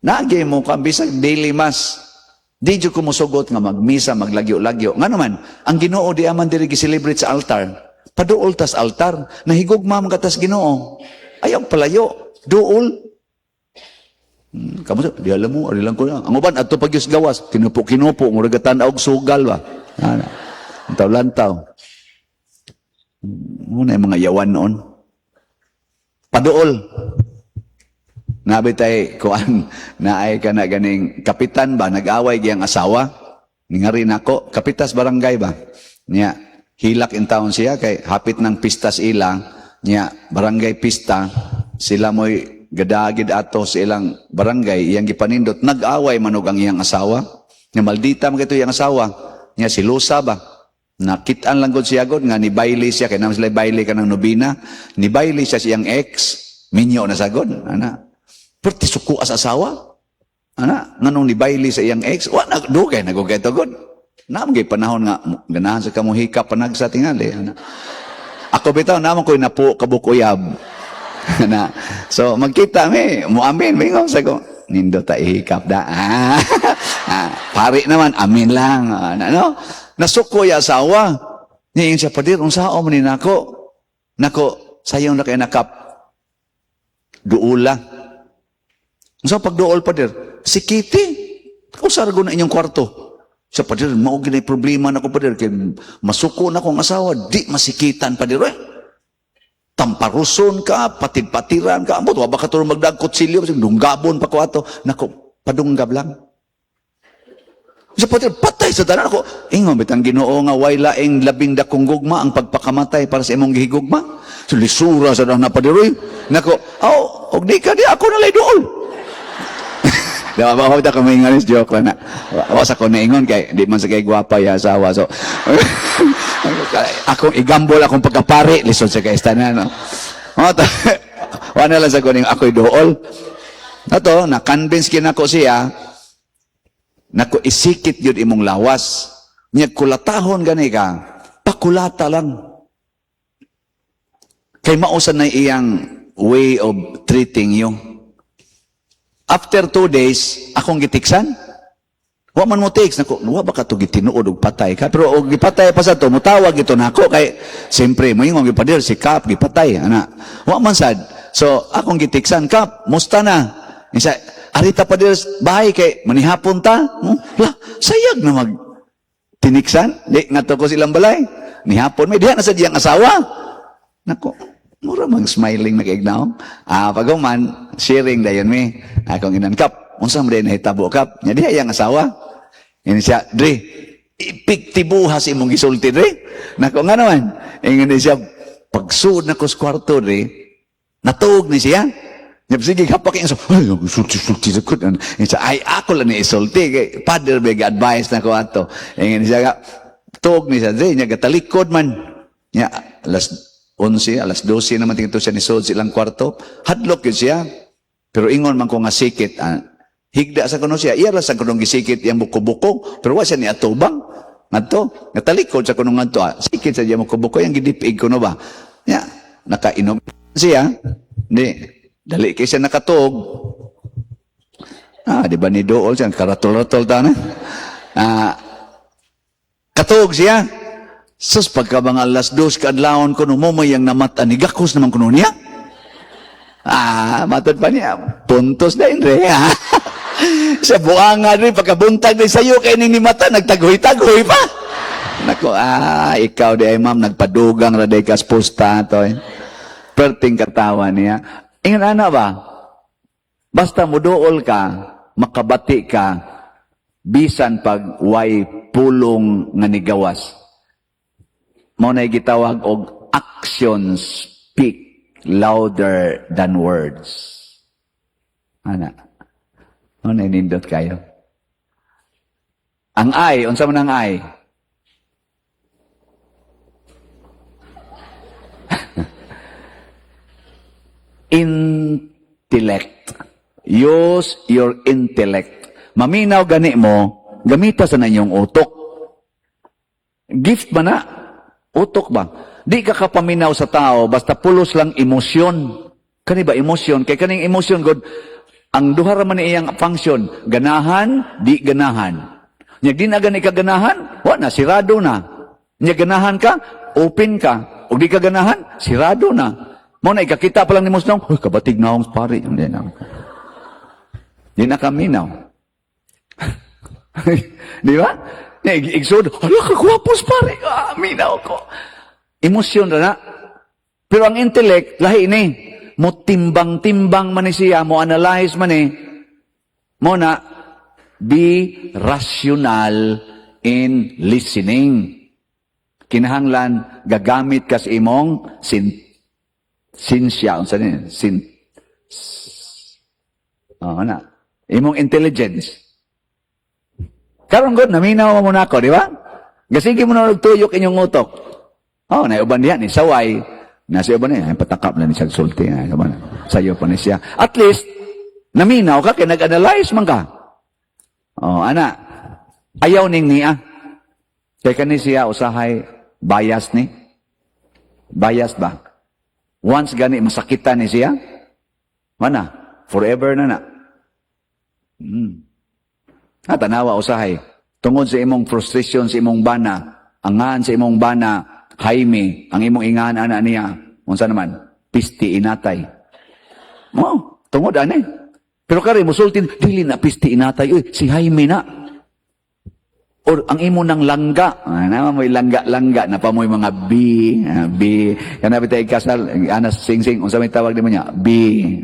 Naagay mo ka bisag daily mass. Di jud ko mosugot nga magmisa, maglagyo-lagyo. Nga naman, ang Ginoo di aman diri gi-celebrate sa altar. Paduol tas altar, nahigugma man ka tas Ginoo. Ayaw palayo, duol. Kamo sa, di alam mo, ari lang ko na. Ang uban adto pag gawas, kinupo-kinupo, murag tan-aw og sugal ba. Ana. Lantaw-lantaw. Muna yung mga yawan noon. Paduol. Nabi tay kuan naay ka na ganing kapitan ba nag-away giyang asawa ningari nako kapitas barangay ba niya hilak in town siya kay hapit ng pistas ila niya barangay pista sila mo'y gadagid ato sa ilang barangay iyang gipanindot nag-away manog ang iyang asawa niya maldita man kito iyang asawa niya si Lusa ba nakitaan lang gud siya gud nga ni baile siya kay naman sila baile kanang nobina ni baile siya sa iyang ex minyo na sagod ana. Pero ti suko as asawa. Ana, nganong ni baile sa iyang ex, wa na dugay na gugay tugod. Naam gay panahon nga ganahan sa kamo hikap panagsa tingali ana. Ako bitaw naman ko'y napo kabukuyab. Na. So magkita mi, muamin mingon sa ko. Nindo ta ihikap da. Ah, ah, pari naman amin lang. Ah, ano? Nasuko ya asawa. Niya siya padir unsaon man ni nako. Nako sayon na kay nakap. Duula. Unsa pagduol pader? Si Kitty. Usar ko na inyong kwarto. Sa pader, mao gyud problema nako pader kay masuko na akong asawa, di masikitan pader. Eh. Tamparuson ka, patid-patiran ka, ambot wa ba ka turong magdag kutsilyo, dunggabon pa ko ato. Nako, padunggab lang. Sa pader, patay sa tanan ako. Ingon bitang Ginoo nga way laing labing dakong gugma ang pagpakamatay para sa imong gihigugma. So lisura sa na pader oy. Nako, aw, og di ka di ako na lay duol. Di ba ba ko may ingon joke lang na. Wa sa ko naingon kay di man sa kay gwapa ya asawa. So akong igambol akong pagkapari lisod sa kay tanan no. Mo to. Wa na lang sa ko ning ako'y duol. Ato na convince kinako siya nako isikit yun imong lawas. Nya kulatahon gani ka, pakulata lang. Kay mausan na iyang way of treating you. After 2 days, akong gitiksan. Wa man mo text nako, wa ba ka to gitinuod og patay ka? Pero og gipatay pa sa to, mutawag ito nako kay siyempre moingon gipadir si Kap gipatay ana. Wa man sad. So akong gitiksan Kap, musta na? Isa arita padir bahay kay manihapon ta. La, sayag na mag tiniksan. Di ngadto ko silang balay. Nihapon may diha na sa diyang asawa. Nako, mura mang smiling na kaignaw. Ah, pag-uman, sharing dayon mi. Akong inan kap, unsa man nahitabo kap? Nya diha iyang asawa. Ini siya, Dre, epektibo sa imong gisulti, Dre. Nako nga naman. Ingon ni siya, pagsuod na ko sa kwarto, Dre, natuog ni siya. Nya sige kapak so, ay, sulti sulti sa kut. Ingon siya, ay ako lang ni isulti kay father big advice na ko ato. Ingon siya, tuog ni siya, Dre, nya gatalikod man. Nya alas 11, alas 12 naman tingin siya ni Sod silang kwarto. Hadlok yun siya. Pero ingon man ko nga sikit, ah, higda sa kuno siya. Iya lang sa kunong gisikit iyang buko-buko. Pero wa siya ni atubang. Ngadto, ngatalikod sa kunong ngadto. Ah, sikit sa iyang buko-buko, iyang gidipig kuno ba? Ya, nakainom siya. Di, dali kay siya nakatuog. Ah, di ba ni dool siya, karatol-ratol ta na. Ah, katuog siya. Sus, pagka mga 2:00 kaadlawon kuno mo may yang namata ni gakos naman kuno niya. Ah, matod pa niya. Puntos na re. Ha? Sa buanga rin, pagkabuntag din sa'yo, kay ning ni mata, nagtagoy-tagoy pa. Nako, ah, ikaw di ay ma'am, nagpadugang ra day kas pusta to. Eh. Perting katawa niya. Ingan ana ba? Basta muduol ka, makabati ka, bisan pag way pulong nga nigawas. Mao na gitawag og actions speak louder than words. Ana. Mao na nindot kayo. Ang I, unsa man ang I? Intellect. Use your intellect. Maminaw gani mo, gamita sa inyong utok. Gift ba na? Utok ba? Di ka kapaminaw sa tao, basta pulos lang emosyon. Kani ba emosyon? Kay kaning emosyon, God, ang duha ra man ni iyang function, ganahan, di ganahan. Nya di na gani ka ganahan, wa na, sirado na. Nya ganahan ka, open ka. Ug di ka ganahan, sirado na. Mao na ikakita pa lang nimo sa huy, kabatig na akong pare. Hindi na. Di na kaminaw. Di ba? Nya, igsod, hala ka gwapos pare. Ah, minaw ko. Emosyon ra na. Pero ang intellect, lahi ni. Mo timbang-timbang man ni siya, mo analyze man ni. Mo na, be rational in listening. Kinahanglan, gagamit ka sa imong sinsya. Unsa ni? Oh, na. Imong intelligence. Karon god, naminaw mo muna ako, di ba? Gasige mo na nagtuyok inyong utok. Oh, na uban diha ni saway. Nasa uban niya, ay, patakap na ni siya sulti. Ay, uban. Sayo pa ni siya. At least, naminaw ka, kay nag-analyze man ka. Oh, ana. Ayaw ning niya. Kay kani siya usahay bias ni. Bias ba? Once gani masakitan ni siya, mana, forever na na. Ah, tanawa usahay. Tungod sa imong frustration sa imong bana, angan sa imong bana, Jaime, ang imong ingan ana niya, unsa naman? Pisti inatay. Mo, tungod ani. Pero kare musultin, dili na pisti inatay, uy, si Jaime na. Or ang imo nang langga, ah, na mo'y langga-langga, na pa mo'y mga B, ah, B. Kana bitay kasal, anas sing-sing, unsa may tawag nimo niya? B.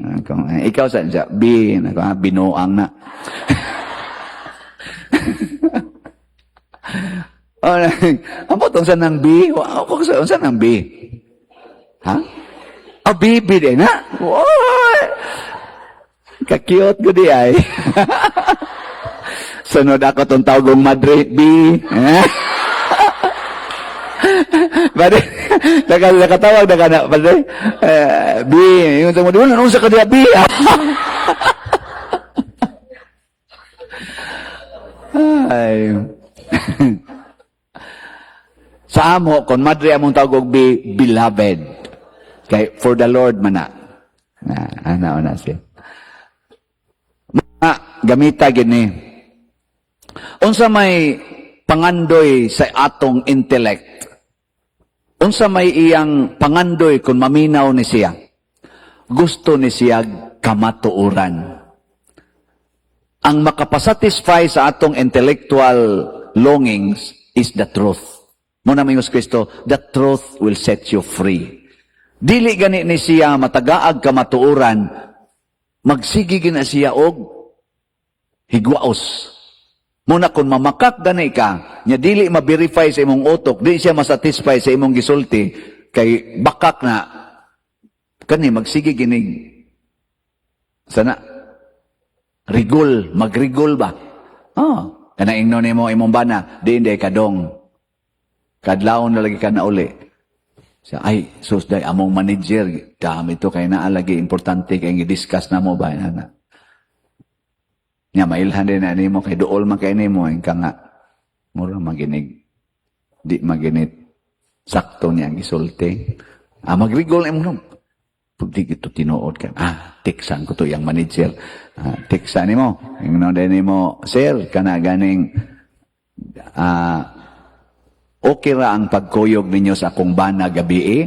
Ah, eh, ikaw sa siya, B, nako, ah, binuang na. Oh, ambot unsa nang B? Wa ko sa unsa nang B? Ha? Ah, B, B din na. Oy! Ka-cute ko di ay. Sunod ako tong tawgong madre, B. Padre, nakatawag na ka na, padre. Eh, B, yung sa mo, di ba, unsa ka diya, B? Ay. Sa amo, kung madre among tawag og B, beloved. Kay, for the Lord man na. Na, ana, ana siya. Ma, gamita gini. Unsa may pangandoy sa atong intellect? Unsa may iyang pangandoy kung maminaw ni siya? Gusto ni siya kamatuoran. Ang makapasatisfy sa atong intellectual longings is the truth. Muna Mingos Kristo, the truth will set you free. Dili gani ni siya matagaag kamatuoran, magsige gina siya og higwaos. Muna kung mamakak gani ka, nya dili ma-verify sa imong utok, dili siya masatisfy sa imong gisulti, kay bakak na, kani magsige ginig, sana, rigol, magrigol ba? Oh, kana ingnon nimo imong bana, di hindi kadong. Kadlawon na lagi ka na uli. Siya, ay, sus, day, among manager, dami to, kay naa lagi, importante kay gi-discuss na mo ba, na. Nya, mailhan din na nimo, kay duol man kay nimo, ka nga, mura maginig, di maginit, sakto niya ang gisulti. Ah, magrigol na imong. Pag di ito tinuod ka, teksan ko to yung manager. Teksan nimo. Ingnon din nimo, "Sir, kana ganing okay ra ang pagkuyog ninyo sa akong bana gabi eh?"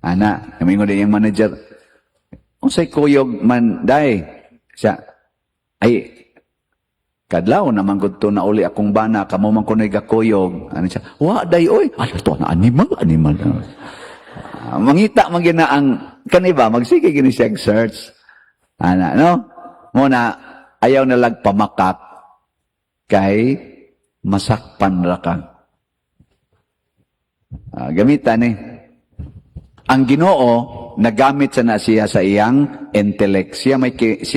Ana, kamingo din yung manager, "Unsay kuyog man, day?" Siya, "Ay, kadlaw naman gud to na uli akong bana, kamo man kuno'y gakuyog." Ano siya, "Wa, day, oy." Ay, ito na, animal, animal. Mangita man gina ang, kaniba, magsige gini siya search. Ana, no? Muna, ayaw na lag pamakak kay masakpan ra ka. Gamitan eh. Ang Ginoo nagamit sa na siya sa iyang intellect. Siya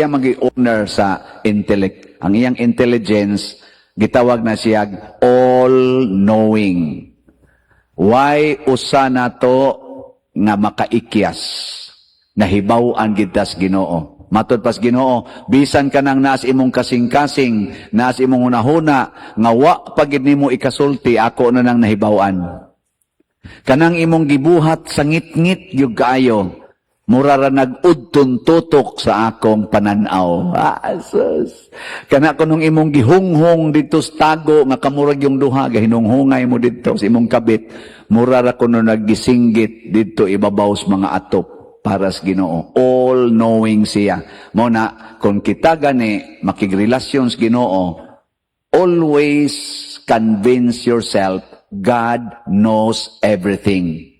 magi owner sa intellect. Ang iyang intelligence gitawag na siya all-knowing. Why usa na to nga makaikyas? Nahibaw-an gid tas Ginoo. Matod pas Ginoo, bisan ka nang naas imong kasing-kasing, naas imong hunahuna, nga wa pa gid nimo ikasulti, ako na nang nahibaw-an. Kanang imong gibuhat sa ngit-ngit gyud kaayo, mura ra nag-udton tutok sa akong pananaw. Sus. Kana kunong imong gihunghong didto sa tago nga kamurag yung duha gahinunghungay mo didto sa imong kabit, mura ra kuno naggisinggit didto ibabaw sa mga atop para sa Ginoo. All knowing siya. Mo na kung kita gani makigrelasyon sa Ginoo, always convince yourself God knows everything.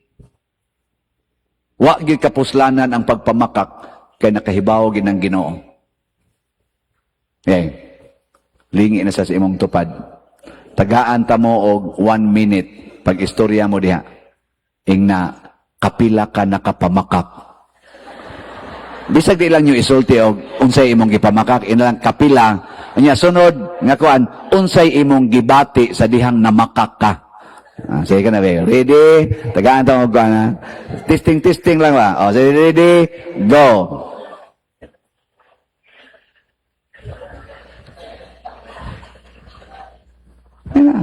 Wa gyud kapuslanan ang pagpamakak kay nakahibaw gid ang Ginoo. Eh, lingi na sa imong tupad. Tagaan ta mo og 1 minute pag istorya mo diha. Ingna, kapila ka nakapamakak. Bisag di lang nyo isulti og unsay imong gipamakak, ina lang kapila. Nya sunod nga kuan, unsay imong gibati sa dihang namakak ka. Sige ka na be. Ready? Tagaan ta og kuan ha. Testing, testing lang ba? Oh, sige, ready? Go. Ayun na.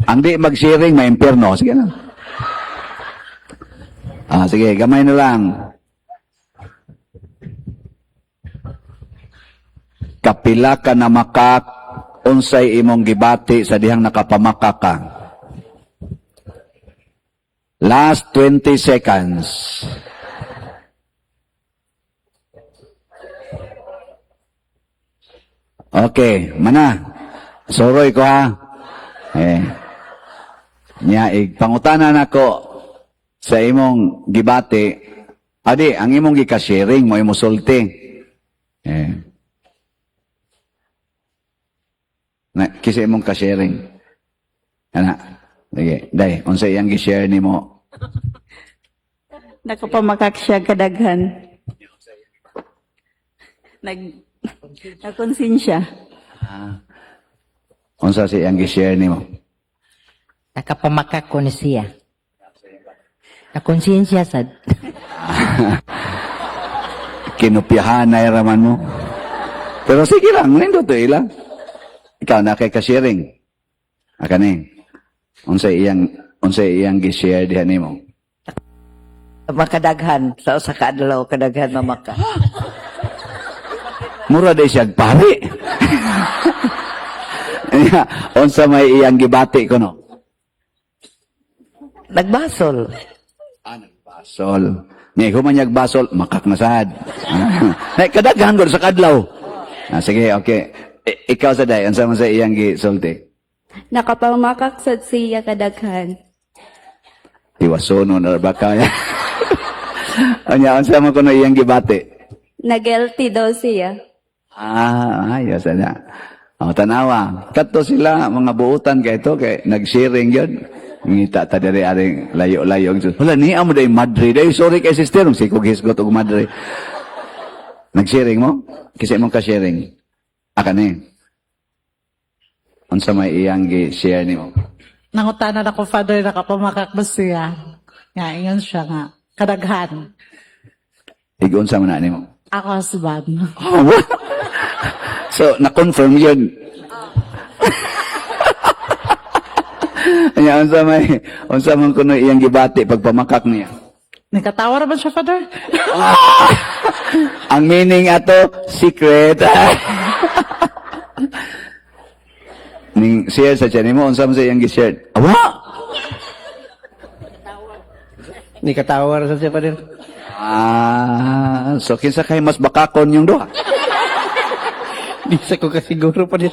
Ang di mag-sharing, may impyerno. Sige na. Sige, gamay na lang. Kapila ka na makak, unsay imong gibati sa dihang nakapamakak ka. Last 20 seconds. Okay, mana. Soroy ko ha. Eh. Nya pangutana nako sa imong gibati. Adi, ang imong gika-sharing mo imo sulti. Eh. Na, kisa imong ka-sharing. Ana. Sige, day, unsa iyang gi-share nimo? Nakapamakak siya kadaghan. Nakonsensya. Unsa si iyang gi-share nimo? Nakapamakak ko ni siya. Nakonsensya sad. Kinupyahan na raman mo. Pero sige lang, nindot to ila. Ikaw na kay ka-sharing. Aka ni. Unsay iyang gi-share diha nimo? Makadaghan. Sa usa ka adlaw, kadaghan mamaka. Mura day siya pari. Nya, unsa may iyang gibati ko no? Nagbasol. Basol. Nya human niyag basol, makak na sad. Nay kadaghan gud sa kadlaw. Sige, okay. Ikaw sa day, unsa man sa iyang gisulti? Nakapamakak sad siya kadaghan. Tiwasono na ba kaya? Anya, unsa man kuno iyang gibati? Na-guilty daw siya. Ayos na. O, tanawa. Kato sila, mga buutan kay ito, kay nag-sharing yun. Ngita ta diri aring layo-layo. Wala, niya mo day madre. Day, sorry kay sister. Sikog hisgot og madre. Nag-sharing mo? Kasi mong ka-sharing. Aka ni. Unsa may iyang gi-share nimo? Nangutana na ko, Father, nakapamakak ba siya? Nga, ingon siya nga. Kadaghan. Igun sa man na nimo? Ako husband. Oh, what? So, na-confirm yun. Anya, unsa man kuno iyang gibati pagpamakak niya? Nikatawa ra man siya, Father? Ang meaning ato, secret. Ning share sa siya nimo, unsa man sa iyang gi-share? Awa! Nikatawa ra sa siya, Father. Ah, so kinsa kay mas bakakon yung duha? Di sa ko kasiguro, Father.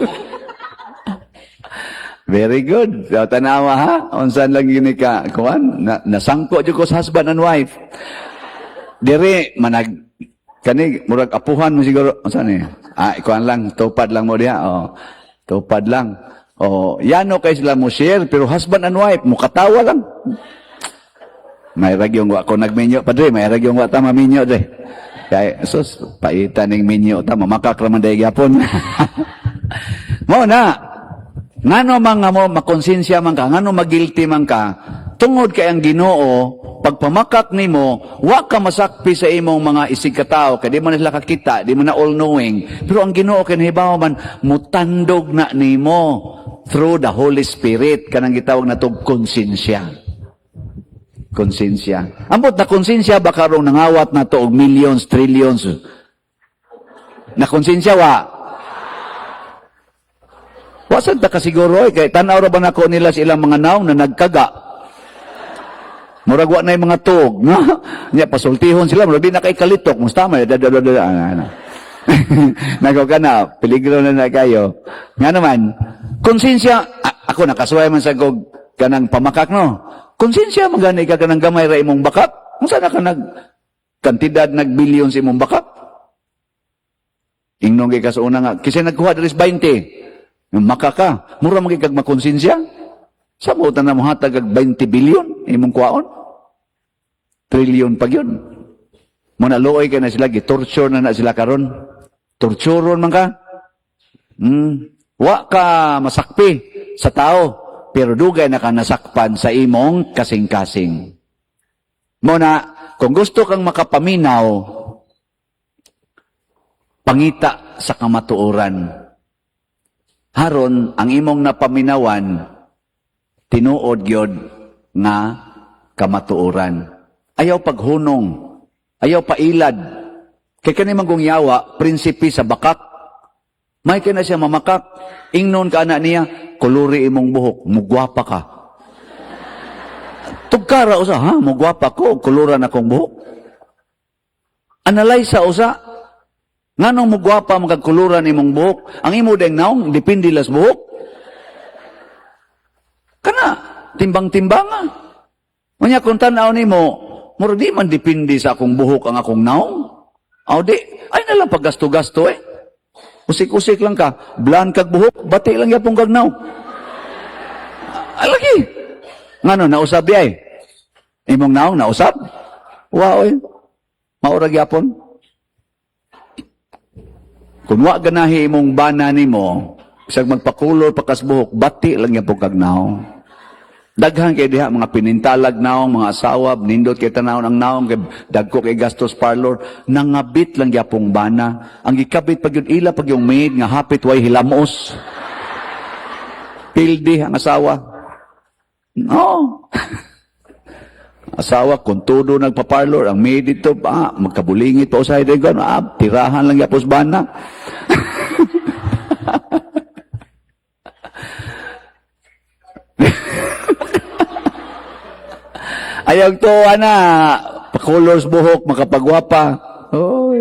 Very good. So, tanawa ha. Unsan lang gini ka kuan na, nasangko jud ko sa husband and wife. Dire manag kani murag apuhan mo siguro, unsa ni? Ah, kuan lang, tupad lang mo diha. Oh. Tupad lang. Oh, yano kay sila mo share, pero husband and wife mo katawa lang. May ragyong wa ko nagminyo, padre, may ragyong wa ta maminyo dre. Kay sus, paita ning minyo ta, mamakak ra man day gyapon. Mo na. Ngano man nga mo makonsensya man ka, ngano magilty man ka, tungod kay ang Ginoo pagpamakak nimo, wa ka masakpi sa imong mga isig katao kay di man na sila kakita, di man na all knowing. Pero ang Ginoo kay nahibaw man mutandog na nimo through the Holy Spirit, kanang gitawag natog konsensya. Konsensya. Ambot na konsensya ba karong nangawat na to og millions, trillions? Na konsensya wa? Wa sad ta kasiguro eh, kay tan-aw ra ba nako nila sa ilang mga naong na nagkaga. Murag wa na'y mga tuog, no? Nya pasultihon sila, murag di na kay kalitok, musta man da da da da ana, ana. Nako ka na, peligro na na kayo. Nga naman, konsensya, ako nakasuway man sa kog kanang pamakak, no? Konsensya man gani ka kanang gamay ra imong bakak. Unsa na ka nag kantidad nag billion sa imong bakak? Ingnon kay ka sa una nga, kasi nagkuha diri sa 20. Makaka, mura man kay kag makonsensya. Sa mo na mo hatag og 20 billion imong kuwaon? Trillion pag yun. Muna luoy kay na sila, gitorture na na sila karon. Torturon man ka. Wa ka masakpi sa tao, pero dugay na ka nasakpan sa imong kasing-kasing. Muna, kung gusto kang makapaminaw, pangita sa kamatuoran. Haron, ang imong napaminawan, tinuod gyud nga kamatuoran. Ayaw paghunong, ayaw pailad. Kay kani man kung yawa, prinsipe sa bakak. May kay na siya mamakak. Ingnon ka na niya, kuluri imong buhok, mugwapa ka. Tugkara usa, ha, mugwapa ko, kuluran akong buhok. Analyze sa usa, nganong mugwapa magkuluran imong buhok? Ang imo deng naong, depende las buhok. Kana, timbang-timbang ah. Unya kung tan-aw nimo, murag di man depende sa akong buhok ang akong naong. Aw di, ay na lang paggasto-gasto eh. Usik-usik lang ka, blan kag buhok, bati lang yapong kag naong. Alagi. Ngano, nausab di ay. Imong naong, nausab? Wa oy. Maura gyapon. Kung wa ganahi imong bana nimo, bisag magpakulor pakas buhok, bati lang yapong kag naong. Daghan kay diha mga pinintalag naong, mga asawa, nindot kay tanawon ang naong, kay dagko kay gastos parlor, nangabit lang gyapong bana. Ang gikabit pag yun ila pag yung maid nga hapit way hilamos. Pildi ang asawa. No. Asawa, kung todo nagpa-parlor, ang maid dito, ah, magkabulingit pa usahay din, ah, tirahan lang yapos bana. Ayaw to, ana, pakulors buhok, makapagwapa. Oh.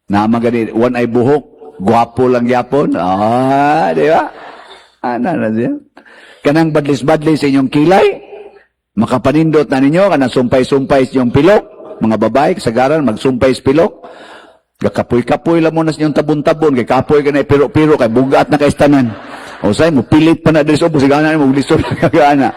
Nama gani, one ay buhok, gwapo lang yapon. Ah, di ba? Ana na siya. Kanang badlis-badlis sa inyong kilay, makapanindot na ninyo, kanang sumpay-sumpay sa inyong pilok, mga babae, kasagaran, magsumpay sa pilok. Gakapoy-kapoy lang muna sa inyong tabon-tabon, kay kapoy ka na piro-piro, kay bugat na kaistanan. O say, mo pilit pa na diri sa ubos, sige na mo lisod na.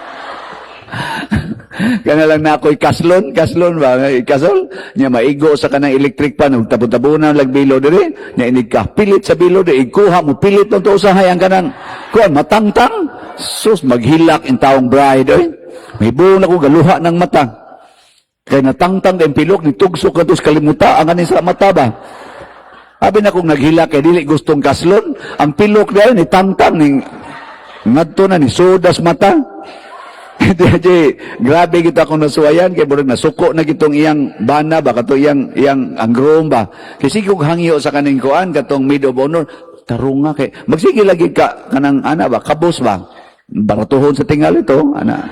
Kana lang na ako'y kaslon, kaslon ba? Ikasol? Nya maigo sa kanang electric pan, ug tabon-tabonan lag bilo diri. Nya inig ka pilit sa bilo diri, ikuha mo pilit lang to usahay ang kanang kuan matangtang. Sus, maghilak in taong bride oy. May na ko galuha ng mata. Kay natangtang kay pilok ni tugsok ka sa kalimuta ang kanin sa mata ba. Abi na kung naghilak kay dili gustong kaslon, ang pilok dahil ni tangtang ning ngadto na ni sodas mata. Di, grabe kita akong nasuwayan kay murag nasuko na gitong iyang bana ba, kato iyang ang groom ba. Kay sige kog hangyo sa kaning kuan, katong maid of honor, tarunga kay magsige lagi ka kanang ana ba, kabos ba. Baratuhon sa tingal ito, ana.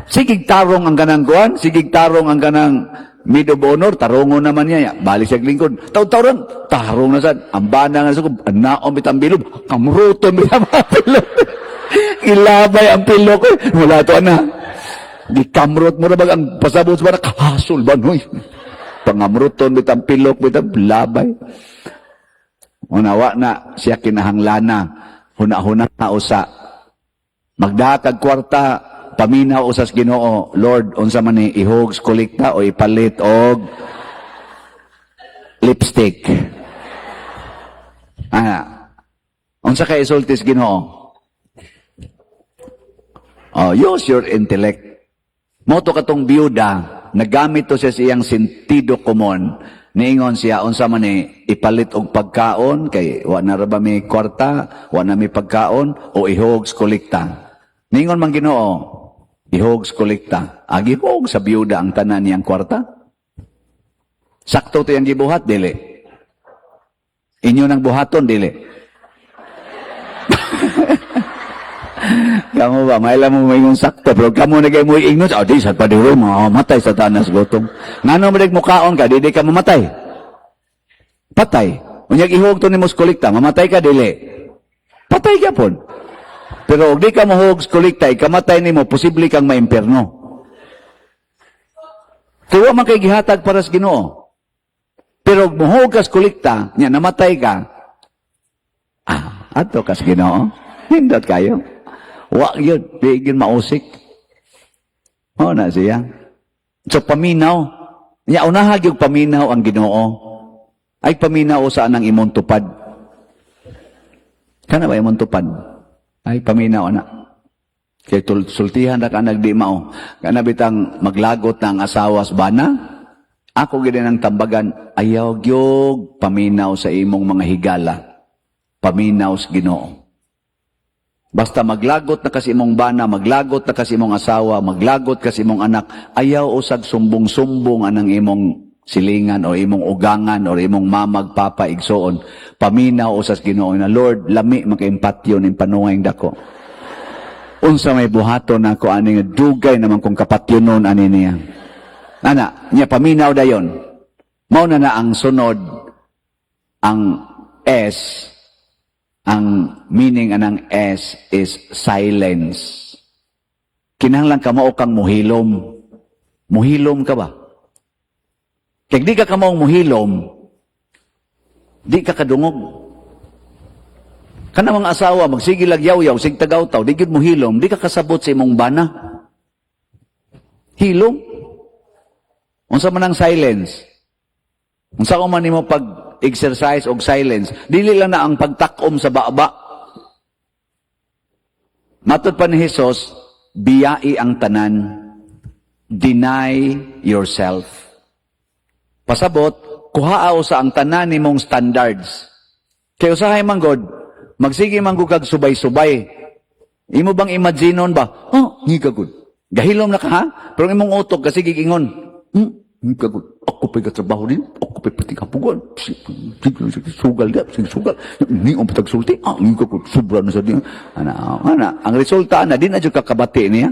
Sigig tarong ang kanang kuan, sigig tarong ang kanang maid of honor, tarongo naman niya. Ya. Balik siya lingkod. Taw-tawran, tarong na sad. Ang bana nga sa ko, naom bitang bilog, kamruton bitang mga bilog. Ilabay ang pilo ko. Wala to ana. Gikamrot mo na bag ang pasabot sa bana, kahasol ba noy? Pangamruton bitang pilok bitang labay. Unawa na siya kinahanglana. Huna-huna usa. Magdakag kwarta, paminaw usas Ginoo, "Lord, unsa man ni, ihog kolekta o ipalit og lipstick?" Ana. Unsa kay isultis Ginoo? Oh, use your intellect. Mao to katong biyuda, nagamit to siya sa iyang sentido komon. Niingon siya, unsa man ni, ipalit og pagkaon, kay wa na ra ba mi kwarta, wa na mi pagkaon, o ihog sa kolekta? Niingon man Ginoo, ihog sa kolekta. Agihog sa biyuda ang tanan niyang kwarta. Sakto to iyang gibuhat, dili? Inyo nang buhaton, dili? Kamu ba, may mo maingon sakto, pero kamo na kayo mo ingnon, oh, di, sa padiro, mga matay sa tanas gutom. Ngano mo mukaon ka, di, di ka mamatay. Patay. Unyag ihog to nimo sa kolekta, mamatay ka, dili? Patay ka pon. Pero og di ka mohog sa kolekta, ikamatay nimo, posible kang maimpierno. Kaya wa man kay gihatag para sa Ginoo. Pero og mohog ka sa kolekta, nya namatay ka, ah, adto ka sa Ginoo. Hindot kayo. Wa yun, di yun mausik. Mao na siya. So paminaw. Nya unahag yung paminaw ang Ginoo. Ay paminaw sa anang imong tupad. Kana ba imong tupad? Ay paminaw ana. Kay sultihan ra ka nagdi mao. Kana bitang maglagot na ang asawa sa bana. Ako gid ang tambagan, ayaw gyud paminaw sa imong mga higala. Paminaw sa Ginoo. Basta maglagot na kasi imong bana, maglagot na kasi imong asawa, maglagot kasi imong anak, ayaw usag sumbong-sumbong anang imong silingan o imong ugangan o imong mamag, papa, igsoon. Paminaw usas Ginoo na, "Lord, lami makaimpatyo ning panungay dako. Unsa may buhaton nako ani nga dugay naman kong kapatyonon ani niya?" Ana, niya paminaw dayon. Mao na na ang sunod, ang S, ang meaning anang S is silence. Kinahanglan ka mao kang muhilom. Muhilom ka ba? Kaya di ka kamaong muhilom, di ka kadungog. Kana mga asawa, magsige lag yaw-yaw, sig tagaw-taw, di gyud muhilom, di ka kasabot sa imong bana. Hilom. Unsa man ang silence? Unsa man nimo pag exercise og silence? Dili lang na ang pagtakom sa baba. Matod pa ni Jesus, biyai ang tanan. Deny yourself. Pasabot, kuhaa sa ang tanan nimong standards. Kay usahay man god, magsige man gud kag subay-subay. Imo bang imaginon ba? Oh, ngiga gud. Gahilom na ka ha? Pero ang imong utok kasi gigingon. Ngiga gud. Ako pa'y katrabaho din. Ako pa'y pati kapugon. Sugal da, sige sugal. Ni ang patag sulti. Ah, ngiga gud. Sobra na sa diyan. Ana, ana, ang resulta ana di na jud kakabati niya.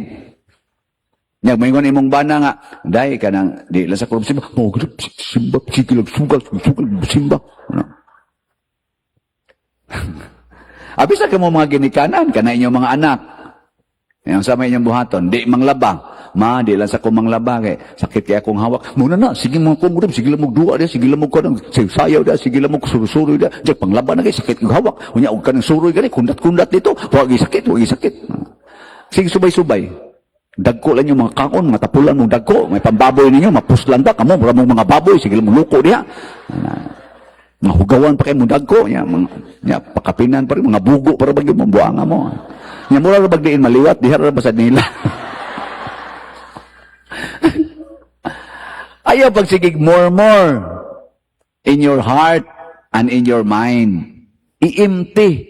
Nya moingon imong bana nga, "Day ka nang di lang sa kurub simba." Mo gud simba, sige lang sugal, sugal simba. Ano? Abi sa kamo mga ginikanan, kana inyong mga anak. Yang sa may inyong buhaton, di manglaba. "Ma, di lang sa ko manglaba kay sakit kay akong hawak." "Muna na, sige mo ko mo, sige lang mo duwa dia, sige lang mo kanang sayaw dia, sige lang mo surusuroy dia. Diya panglaba na kay sakit kong hawak. Unya og kanang suroy gani, kundat-kundat dito. Wa gi sakit, wa gi sakit." Sige subay-subay. Dagko lang yung mga kaon, mga tapulan mong dagko. May pambaboy ninyo, mapuslan ba? Kamo, mura mong mga baboy, sige lang mo luko diha. Mga hugawan pa kayo mong dagko. Ya, mga, ya, pakapinan pa rin, mga bugo para bagyo mong buanga mo. Ya, mura ra bagdiin maliwat, diha ra basad nila. Ayaw pagsigig more more in your heart and in your mind. I-empty.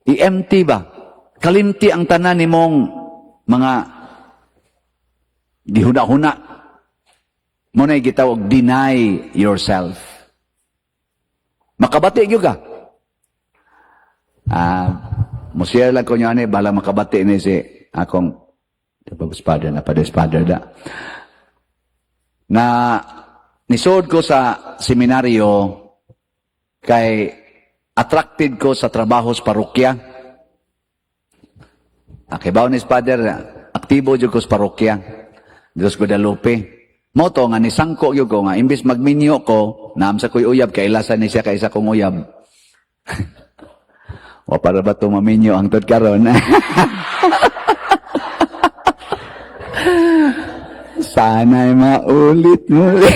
I-empty ba? Kalimti ang tanan nimong mga Gihuna-huna. Mao na gitawag deny yourself. Makabati gyud ka. Ah, mo share lang ko nyo ani bala makabati ni si akong father na father da. Na nisod ko sa seminaryo kay attracted ko sa trabaho sa parokya. Ah, ni Father, aktibo jud ko sa parokya. Diyos Guadalupe. Mao to nga nisangko gyud ko nga imbis magminyo ko, naam sa ko'y uyab kay ilasan ni siya kay isa kong uyab. Wa para ba to maminyo ang tod karon? Sana'y maulit muli.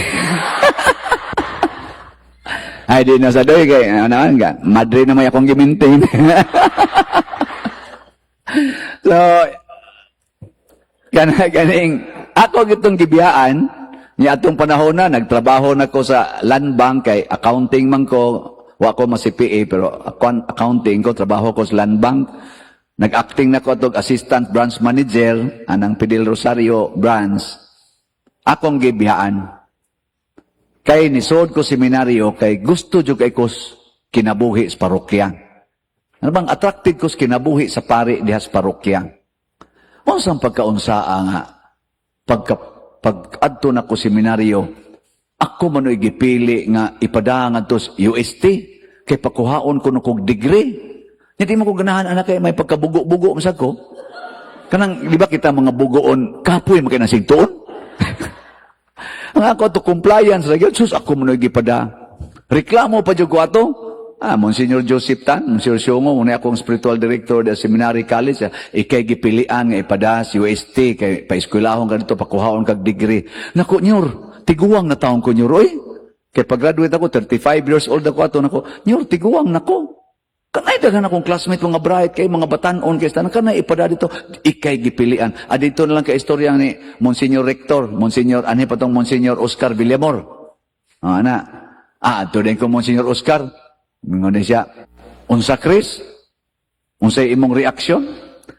Ay, di na sa doy kay ano naman ka. Madre na may akong gi-maintain. So, kana ganing ako gitong gibiyaan ni atong panahon na nagtrabaho na ko sa land bank kay accounting man ko, wa ko ma CPA pero accounting ko, trabaho ko sa land bank. Nag-acting na ko atog assistant branch manager anang Fidel Rosario branch. Akong gibiyaan kay nisod ko seminaryo kay gusto jud kay ko kinabuhi sa parokya. Ano bang attracted ko sa kinabuhi sa pari diha sa parokya. Unsang pagkaunsaa nga pagka pag adto na ko seminaryo, ako man oy gipili nga ipadang adto sa UST kay pakuhaon ko no kog degree. Hindi mo ko ganahan anak kay may pagkabugo-bugo man ko. Kanang di ba kita mga bugoon kapoy man kay nasigtuon. Ang ako to compliance lagi, sus, ako man oy gipada. Reklamo pa jud ko ato. Ah, Monsignor Joseph Tan, Monsignor Siongo, muna akong spiritual director sa Seminary College, ah, ikay gipilian nga ipada sa UST, kay paeskwelahon ka dito, pakuhaon kag degree. Nako, nyor, tiguang na taon ko, nyor, oy. Kay pag-graduate ako, 35 years old ako ato, nako, nyor, tiguang nako. Kanay daghan akong classmate, mga bright kay mga batanon kay tanan kanay ipada dito, ikay gipilian. Ah, dito na lang kay istorya ni Monsignor Rector, Monsignor anhi pa tong Monsignor Oscar Villamor. Ah, ana. Ah, adto din ko Monsignor Oscar. Mingon din siya, "Unsa, Chris? Unsay imong reaksyon?"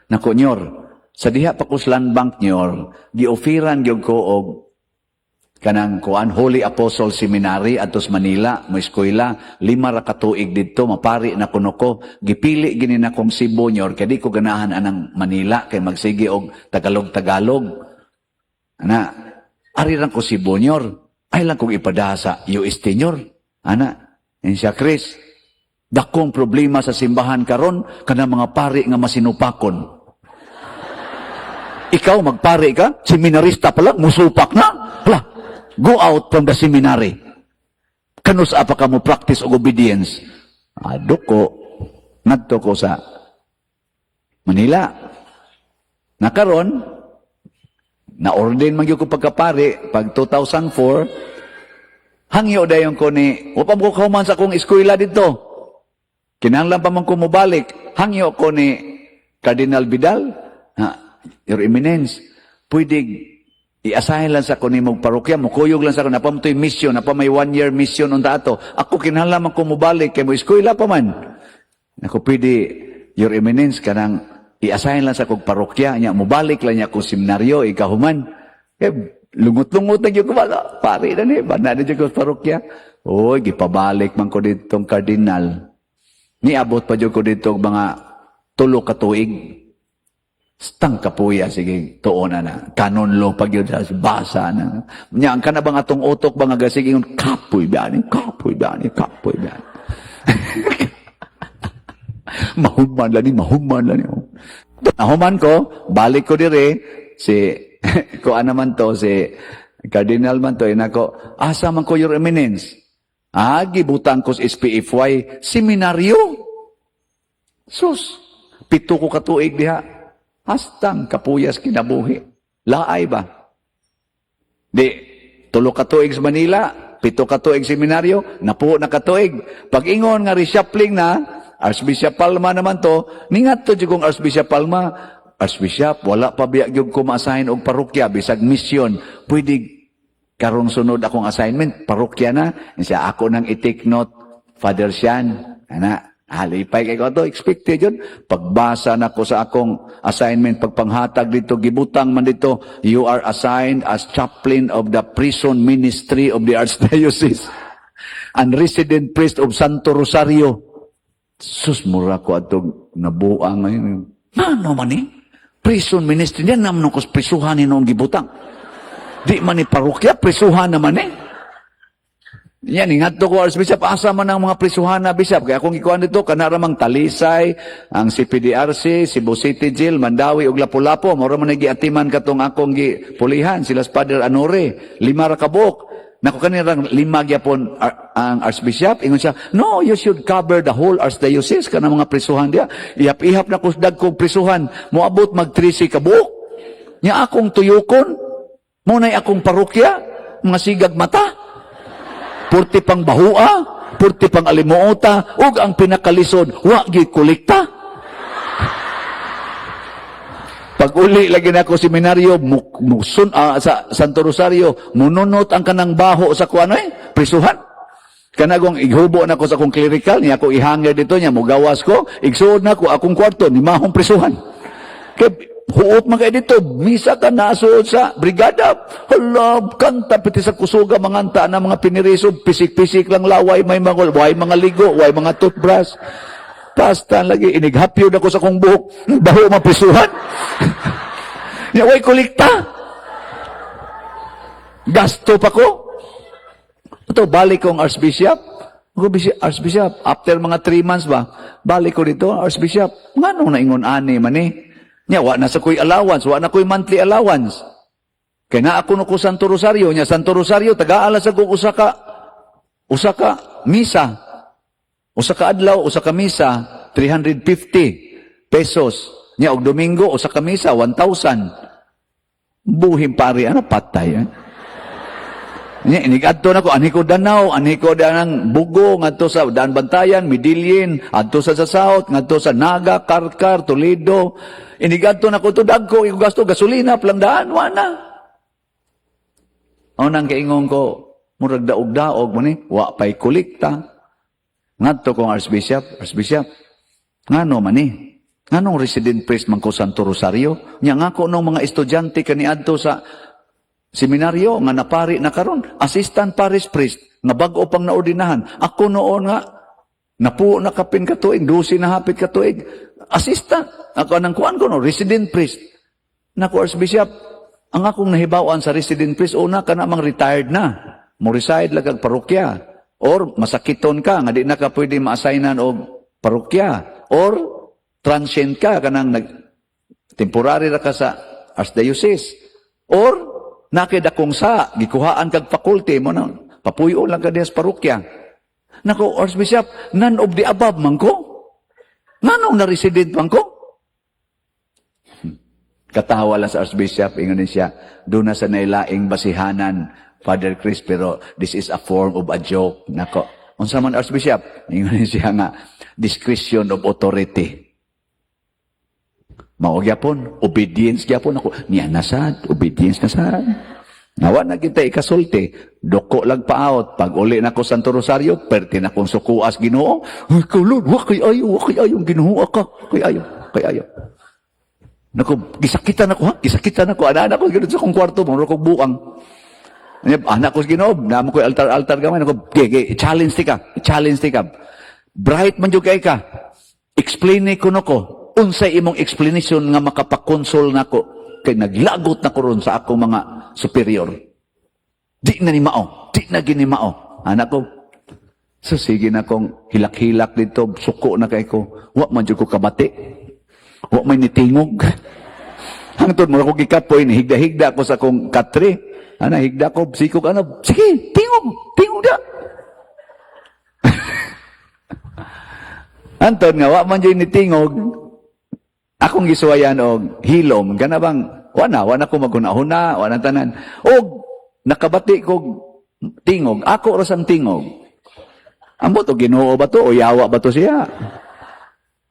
"Nako, nyor, sa diha pa ko sa land bank, nyor, gi-offeran gyud ko og kanang kuan, Holy Apostle Seminary adto sa Manila, mo eskwela, 5 ra ka tuig didto, mapari na kuno ko. Gipili gini na kong Cebu, nyor, kay di ko ganahan anang Manila kay magsige og Tagalog Tagalog. Ana, ari lang ko Cebu, nyor, ay lang kong ipada sa UST, nyor." Ana, yan siya, "Chris, dakong problema sa simbahan karon kanang mga pari nga masinupakon. Ikaw magpari ka, seminarista pa lang, musupak na. Hala, go out from the seminary. Kanus pa ka mo practice og obedience?" Ado ko, ngadto ko sa Manila. Nakaron, na-ordain man gyud ko pagkapari, pag 2004, hangyo dayon ko ni, wa pa mo ko kahuman sa akong eskwela dito. Kinahanglan pa man ko mobalik. Hangyo ko ni Cardinal Vidal, ha, "Your Eminence, pwede i-assign lang sa ko nimong parokya, mukuyog lang sa ko, napa mo to'y mission, napa may one year mission unta ato. Ako kinahanglan man ko mobalik, kay mo eskwela pa man. Ako pwede, Your Eminence, kanang i-assign lang sa kong parokya, nya mobalik lang niya ko seminaryo, ikahuman." Eh, lungot-lungot na gyud ko bala, pare na ni, bana na gyud ko sa parokya. Oy, gipabalik man ko ditong cardinal. Niabot pa gyud ko dito og mga 3 ka tuig. Stang kapuya, sige, tuon na na. Canon law pag yun, basa na. Nya, ang kana bang atong utok ba nga gasige, yung kapoy ba ni, kapoy ba ni, kapoy ba ni. Mahuman lang ni, mahuman lang ni. Nahuman ko, balik ko dire, si, kuan naman to, si Cardinal man to, inako, "Asa man ko, Your Eminence?" "Ah, gibutang ko sa SPFY, seminaryo." Sus, 7 ko katuig diha. Hastang kapuyas kinabuhi. Laay ba? Di, 3 ka tuig sa Manila, 7 ka tuig seminaryo, 10 na katuig. Pag ingon nga reshuffling na, Archbishop Palma naman to, ningat to kong Archbishop Palma, "Archbishop, wala pa biya gyud ko ma-assign og parokya, bisag mission. Pwede karong sunod akong assignment, parokya na?" Siya, "Ako nang i-take note, Father Sean." Ana, Halipay kay ko ato, expected yun. Pagbasa na ko sa akong assignment, pagpanghatag dito, gibutang man dito, "You are assigned as chaplain of the prison ministry of the Archdiocese and resident priest of Santo Rosario." Sus, mura ko atong nabuang ngayon. Ano man eh? Prison ministry niya, naman ko prisuhan ni noong gibutang. Di man ni parokya, prisuhan naman eh. Yan, ingat ko, Archbishop, asa man ang mga prisuhan na, Bishop? Kaya kung ikuan dito, kanaramang Talisay, ang CPDRC, Cebu City Jail, Mandaue, ug Lapu-Lapu, mura man giatiman katong akong gipulihan, sila Father Anore, lima ra kabuok. Nako, kanirang lima gyapon ang Archbishop, ingon siya, "No, you should cover the whole archdiocese," kana mga prisuhan diya. Ihap-ihap na kusdag kong prisuhan, moabot mag 13 kabuok. Nya akong tuyokon, mo na'y akong parokya, mga sigag mata. Purti pang bahua, purti pang alimuota, ug ang pinakalisod, wa gyud kolekta. Pag uli lagi na ako seminaryo, musun, sa Santo Rosario, mununot ang kanang baho sa kuano eh, prisuhan. Kanagong ighubo na ko sa akong clerical, niya ako ihanger dito niya, mugawas ko, igsuod na ko akong kwarto, ni mahong prisuhan. Kay huot man kay dito, misa ka nasuod sa brigada. Hala, kanta piti sa kusuga manganta na mga piniriso, pisik-pisik lang laway, may mga way mga ligo, way mga toothbrush. Pasta lagi inighapyod ako sa akong buhok, baho maprisuhan. Nya way kolekta. Gasto pa ko. Ito, balik kong Archbishop. Ako, Archbishop, after mga 3 months ba, balik ko dito, "Archbishop, nganong naingon ani man eh?" Nya, wa na sa ko'y allowance, wa na ko'y monthly allowance. Kaya na ako no ko Santo Rosario, nya Santo Rosario, taga-ala sa ko usa ka misa. Usa ka adlaw, usa ka misa, 350 pesos. Nya og Domingo, usa ka misa, 1,000. Buhing pare, ano, patay. Eh? Nya inigadto na ko, anhi ko Danao, anhi ko danang Bugo, ngadto sa Daanbantayan, Medellin, adto sa South, ngadto sa Naga, Carcar, Toledo. Inigadto na ko to dagko, iko gasto gasolina plang daan, wa na. Unang kaingon ko, murag daog-daog mo ni, wa pay kolekta. Ngadto kong Archbishop, "Archbishop, ngano man ni? Nganong resident priest man ko Santo Rosario? Nya nga ko nung mga estudyante kaniadto sa seminaryo nga napari na karon, assistant parish priest nga bag-o pang naordinahan. Ako noon nga napuo na kapin ka tuig, 12 na hapit ka tuig, assistant. Ako anang kuan ko no, resident priest." "Nako, Archbishop, ang akong nahibawan sa resident priest, una ka namang retired na. Mo reside lang kag parokya. Or masakiton ka nga di na ka pwede ma-assignan og parokya. Or transient ka, kanang nag temporary ra ka sa archdiocese. Or nakidakong sa gikuhaan kag faculty mo na papuyo lang ka diha sa parokya. Nako, Archbishop, none of the above man ko. Nganong na resident man ko?" Katawa lang sa Archbishop, ingon din siya, "Doon na sa nailaing basihanan, Father Chris, pero this is a form of a joke." Nako, "Unsa man, Archbishop?" Ingon din siya nga, "Discretion of authority. Mao gyapon, obedience gyapon ako." Niya na sad, obedience na sad. Nawa na kita ikasulti, doko lang paot. Pag uli na ko Santo Rosario, perti na kong sukuas Ginoo. "Ay, kulod, wa kay ayo, wa kay ayo, Ginoo ka, kay ayo, kay ayo." Nako, gisakitan ako ha, gisakitan ako. Ana ako ganoon sa akong kwarto, mura kong buang. Anak ko sa Ginoo, namo ko altar-altar gamay, nako, "Ge, ge, challenge ti ka, challenge ti ka. Bright man jud kay ka. Explain ni kuno ko, unsay imong explanation nga makapakonsol nako kay naglagot na ko ron sa akong mga superior. Di na ni mao, di na gini mao." Anak ko, so sige na kong hilak-hilak dito, suko na kay ko. Wa man jud ko kabati. Wa may nitingog. Hangtod mo ako gikapoy, ni higda-higda ko sa akong katre. Ana, higda ko, sikog, ano, sige, tingog, tingog da. Anton nga, wa man jud nitingog, akong gisuwayan og hilom, kana bang, wa na ko maghuna-huna, wa na tanan. Og, nakabati kog tingog, ako ra sang tingog. Ambot og Ginoo ba to o yawa ba to siya?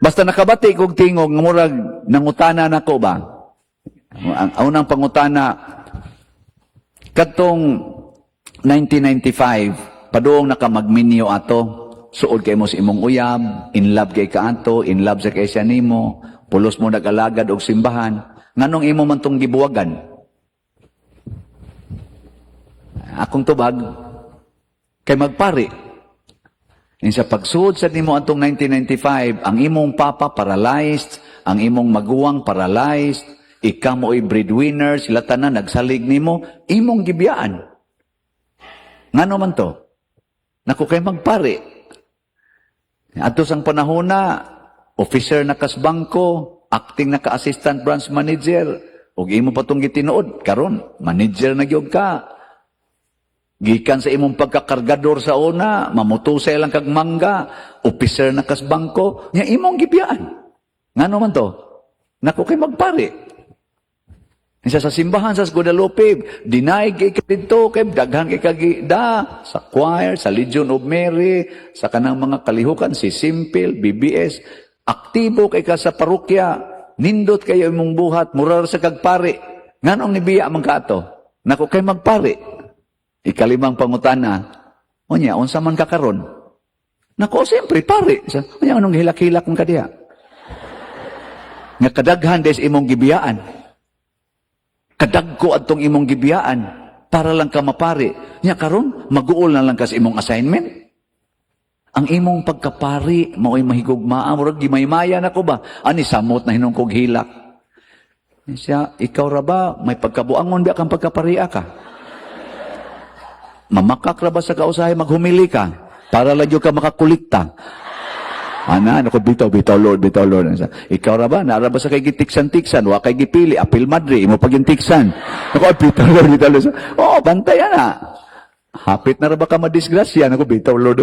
Basta nakabati kog tingog, nga murag nangutana nako ba? Ang unang pangutana, kadtong 1995, padung naka magminyo ato. Suod kay mo sa imong uyab, in love kay kaato, in love sa kay siya nimo, pulos mo nag-alagad og simbahan, nganong imo man tong gibuwagan? Akong tubag, kay magpari. Sa pagsuod sa nimo atong 1995, ang imong papa paralyzed, ang imong maguwang paralyzed, ikaw mo'y breadwinner, sila tanan nagsalig nimo, imong gibiyaan. Ngano man to? Naku, kay magpari. Adto sang panahon na, officer na kas bangko, acting na ka assistant branch manager, ug imo pa tong gitinuod karon, manager na gyud ka. Gikan sa imong pagkakargador sa una, mamutusay lang kag mangga, officer na kas bangko, nya imong gibiyaan. Ngano man to? Naku, kay magpari. Isa sa simbahan sa Guadalupe, deny kay ka didto, kay daghan kay kag da sa choir, sa Legion of Mary, sa kanang mga kalihukan, si Simple, BBS, aktibo kay ka sa parokya, nindot kayo imong buhat, murar sa kagpari. Nganong nibiya man ka ato? Naku, kay magpari. Ikalimang pangutana, unya, unsa man ka karon? Nako, siyempre, pari. Sa, unya, anong hilak-hilak mong kadiya? Nga kadaghan des imong gibiyaan. Kadagko adtong imong gibiyaan para lang ka mapari. Nya karon maguol na lang ka sa imong assignment. Ang imong pagkapari mao'y mahigugmaa, murag gimaymaya nako ba? Ani samot na hinong kog hilak. Siya, ikaw ra ba may pagkabuangon ba kang pagkaparia ka? Mamakak ra ba sa kausahay maghumili ka para lang ka makakulikta? Ana, ano ko, bitaw, bitaw, Lord, bitaw, Lord. Ikaw ra ba? Naara ba sa kay gitiksan-tiksan? Wa kay gipili, apil madre, imo pag tiksan. Ako, bitaw, Lord, bitaw, Lord. Oo, bantay na. Hapit na ra ba ka madisgrasya? Ako, bitaw, Lord.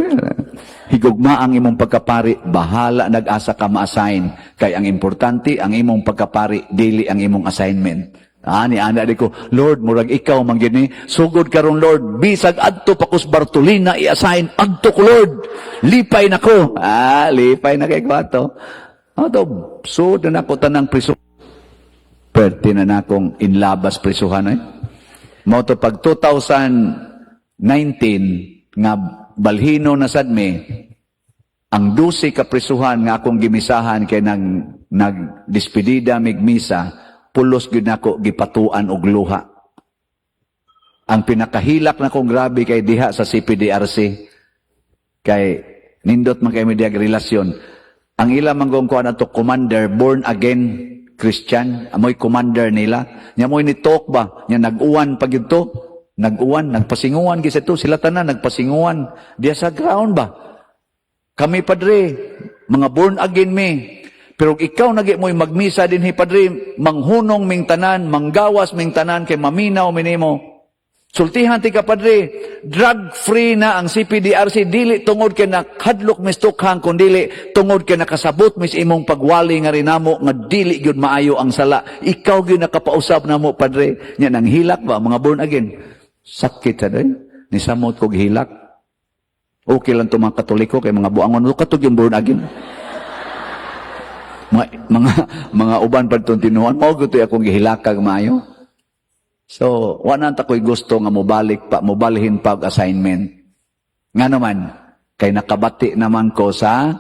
Higugma ang imong pagkapari, bahala nag-asa ka ma-assign. Kay ang importante, ang imong pagkapari, dili ang imong assignment. Ani, ana di ko, Lord, murag ikaw man gini, sugod karon, Lord, bisag adto pa kus Bartolina i-assign, adto ko, Lord, lipay na ko. Ah, lipay na kay kwato. Ato, sud na nako tanang priso. Perti na nakong inlabas prisuhan eh. Mao to pag 2019 nga balhino na sad mi, ang 12 ka prisuhan nga akong gimisahan kay nang nagdispedida mig misa, pulos gyud nako gipatuan og luha. Ang pinakahilak na kong grabe kay diha sa CPDRC kay nindot man kay mi diha relasyon. Ang ila man gong kuan ato commander, born again Christian, amoy commander nila. Nya moy ni talk ba, nya nag-uwan pag to, nag-uwan, nagpasinguan gyud to, sila tanan nagpasinguan diha sa ground ba. Kami, padre, mga born again mi. Pero ikaw nagi mo'y magmisa dinhi, padre, manghunong ming tanan, manggawas ming tanan kay maminaw minimo. Sultihan ti ka, padre, drug free na ang CPDRC dili tungod kay nakadlok mis tukhang kundili tungod kay nakasabot mis imong pagwali nga rinamo nga dili gyud maayo ang sala. Ikaw gyud nakapausab namo, padre. Nya nang hilak ba mga born again. Sakit sa doy. Nisamot kog hilak. Okay lang to mga Katoliko kay mga buangon katog yung born again. Mga uban pa itong tinuan, mao gyud akong gihilakag maayo. So, wala na ko'y gusto nga mobalik pa, mobalhin pa og assignment. Nga naman, kay nakabati naman ko sa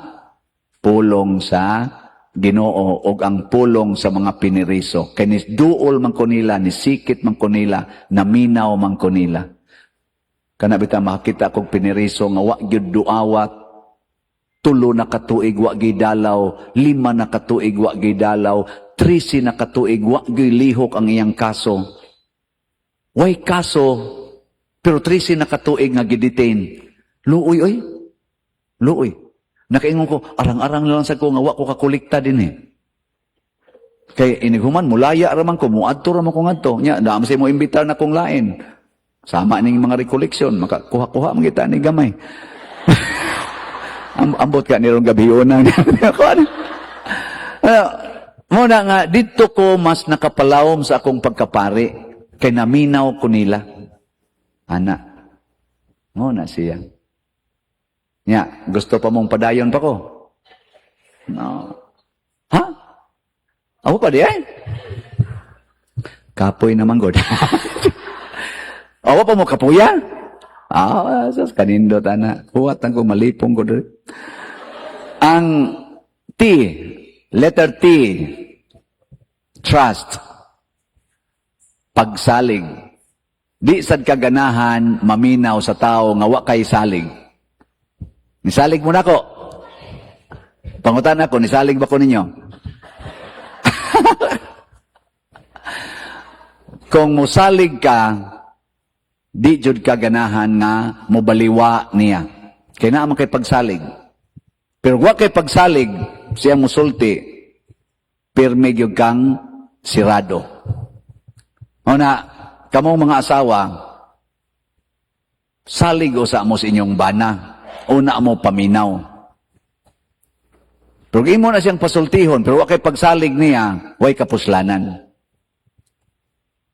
pulong sa Ginoo og ang pulong sa mga piniriso. Kay ni duol man ko nila, ni sikit man ko nila, naminaw man ko nila. Kana bitaw makakita kog piniriso nga wa gyud duawat, 3 na katuig wa gidalaw, 5 na katuig wa gidalaw, 13 na katuig wa gyud lihok ang iyang kaso. Way kaso, pero 13 na katuig nga gidetain. Luoy oy. Luoy. Nakaingon ko, arang-arang lang sa ko nga wa ko kakolekta din eh. Kay inighuman, mulaya raman ko, muadto raman ko ngadto. Nya, dam sa mo imbitar na kong lain. Sama ning mga recollection, makakuha-kuha man kita ni gamay. Ambot ka nirong gabi una. Ano, muna nga, dito ko mas nakapalawom sa akong pagkapari. Kay naminaw ko nila. Ana. Muna siya. Nya, gusto pa mong padayon pa ko? No. Ha? Ako pa di ay? Kapoy naman, God. Awa pa mo kapuya? Ah, sas kanindot ana. Huwat ang ko, malipong ko diri. Ang T, letter T, trust. Pagsalig. Di sad kaganahan maminaw sa tao nga wa kay salig. Nisalig mo nako. Pangutan ako, nisalig ba ko ninyo? Kung musalig ka, di jud ka ganahan nga mobaliwa niya. Kay naa man kay pagsalig. Pero wa kay pagsalig, siya musulti, pirmi gyud kang sirado. Una, kamong mga asawa, salig usa mo sa inyong bana. Una mo paminaw. Pero imo na siyang pasultihon, pero wa kay pagsalig niya, way kapuslanan.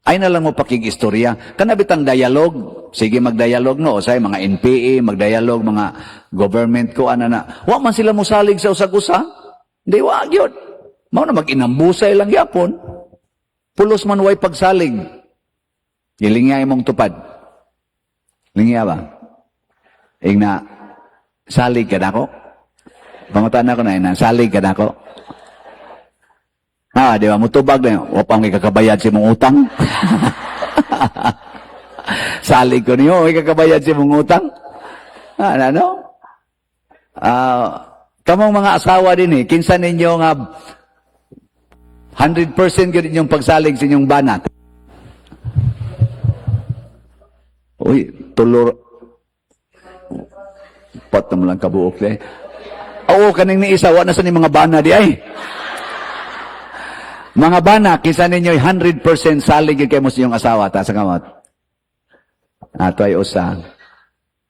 Ay na lang mo pakig-istorya. Kana bitang dialogue, sige magdialog no, say mga NPA, magdialog mga government ko ana na. Wa man sila mosalig sa usag-usa. Di wa gyud. Mao na mag-inambusay lang gyapon. Pulos man way pagsalig. Gilingya imong tupad. Lingya ba? Ingna, salig ka nako? Pangutan ako na, ina, salig ka nako? Ah, di ba? Mutubag na yun. Wa pa kakabayad sa imong utang. Salig ko niyo, may kakabayad sa imong utang. Ah, ano? Ah, kamong mga asawa din eh, kinsa ninyo nga 100% gyud inyong pagsalig sa inyong banat. Uy, tulor. Pat naman lang kabuok eh. Oo, kaning ni isa, wa na sa ni mga bana di ay. Mga bana, kinsa ninyo 100% salig gyud kay mo sa inyong asawa, taas ang kamot. Ato ay usa.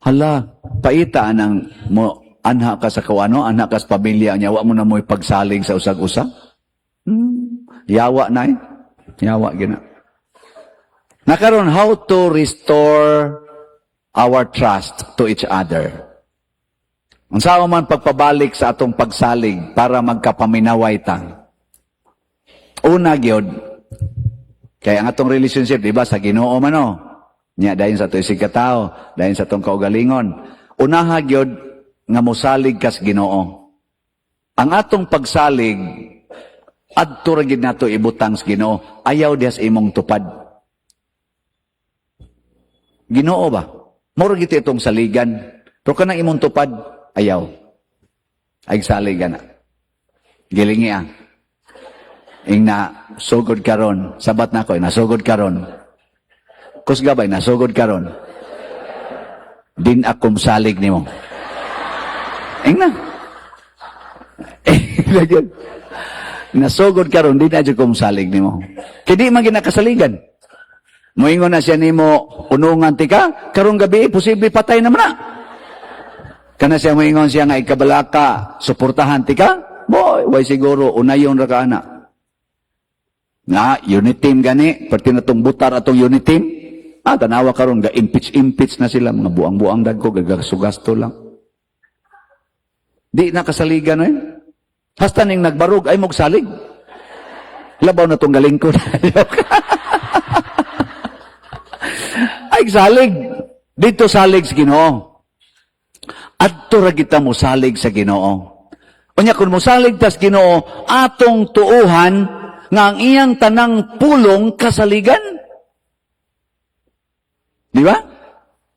Hala, paita anang mo anha ka sa kuano, anha ka sa pamilya niya, wa mo na mo'y pagsalig sa usag-usa. Yawa na eh. Yawa gina. Nakaron, how to restore our trust to each other. Unsa man pagpabalik sa atong pagsalig para magkapaminaway ta. Una gyud, kay ang atong relationship, di ba, sa Ginoo man no. Nya dayon sa atong isig katao, dayon sa atong kaugalingon. Unaha gyud nga mosalig kas Ginoo. Ang atong pagsalig adto ra gyud nato ibutang sa Ginoo, ayaw diha sa imong tupad. Ginoo ba? Mura gyud itong saligan. Pero kanang imong tupad, ayaw. Ay salig na. Gilingi ah. Ing na sugod karon, sabat na ko, nasugod karon. Kusga ba, nasugod karon. Din akong salig nimo. Ing na. Lagyan. Nasugod karon, din na jud kong salig nimo. Kay di man ginakasaligan. Moingon na siya nimo, unungan ti ka, karong gabi, posible patay naman na. Kana siya moingon siya nga ikabalaka, suportahan ti ka, boy, way siguro, unayon ra ka ana. Nga, unit team gani, perti na tong butar atong unit team. Ah, tanawa karon ga impeach na sila, mga buang-buang dagko, gagasugasto lang. Di na kasaligan eh. Hasta ning nagbarog ay mogsalig. Labaw na tong galing ko. Ay salig. Dito salig sa Ginoo. Adto ra kita mosalig sa Ginoo. Unya kun mosalig tas Ginoo, atong tuuhan nga ang iyang tanang pulong kasaligan. Di ba?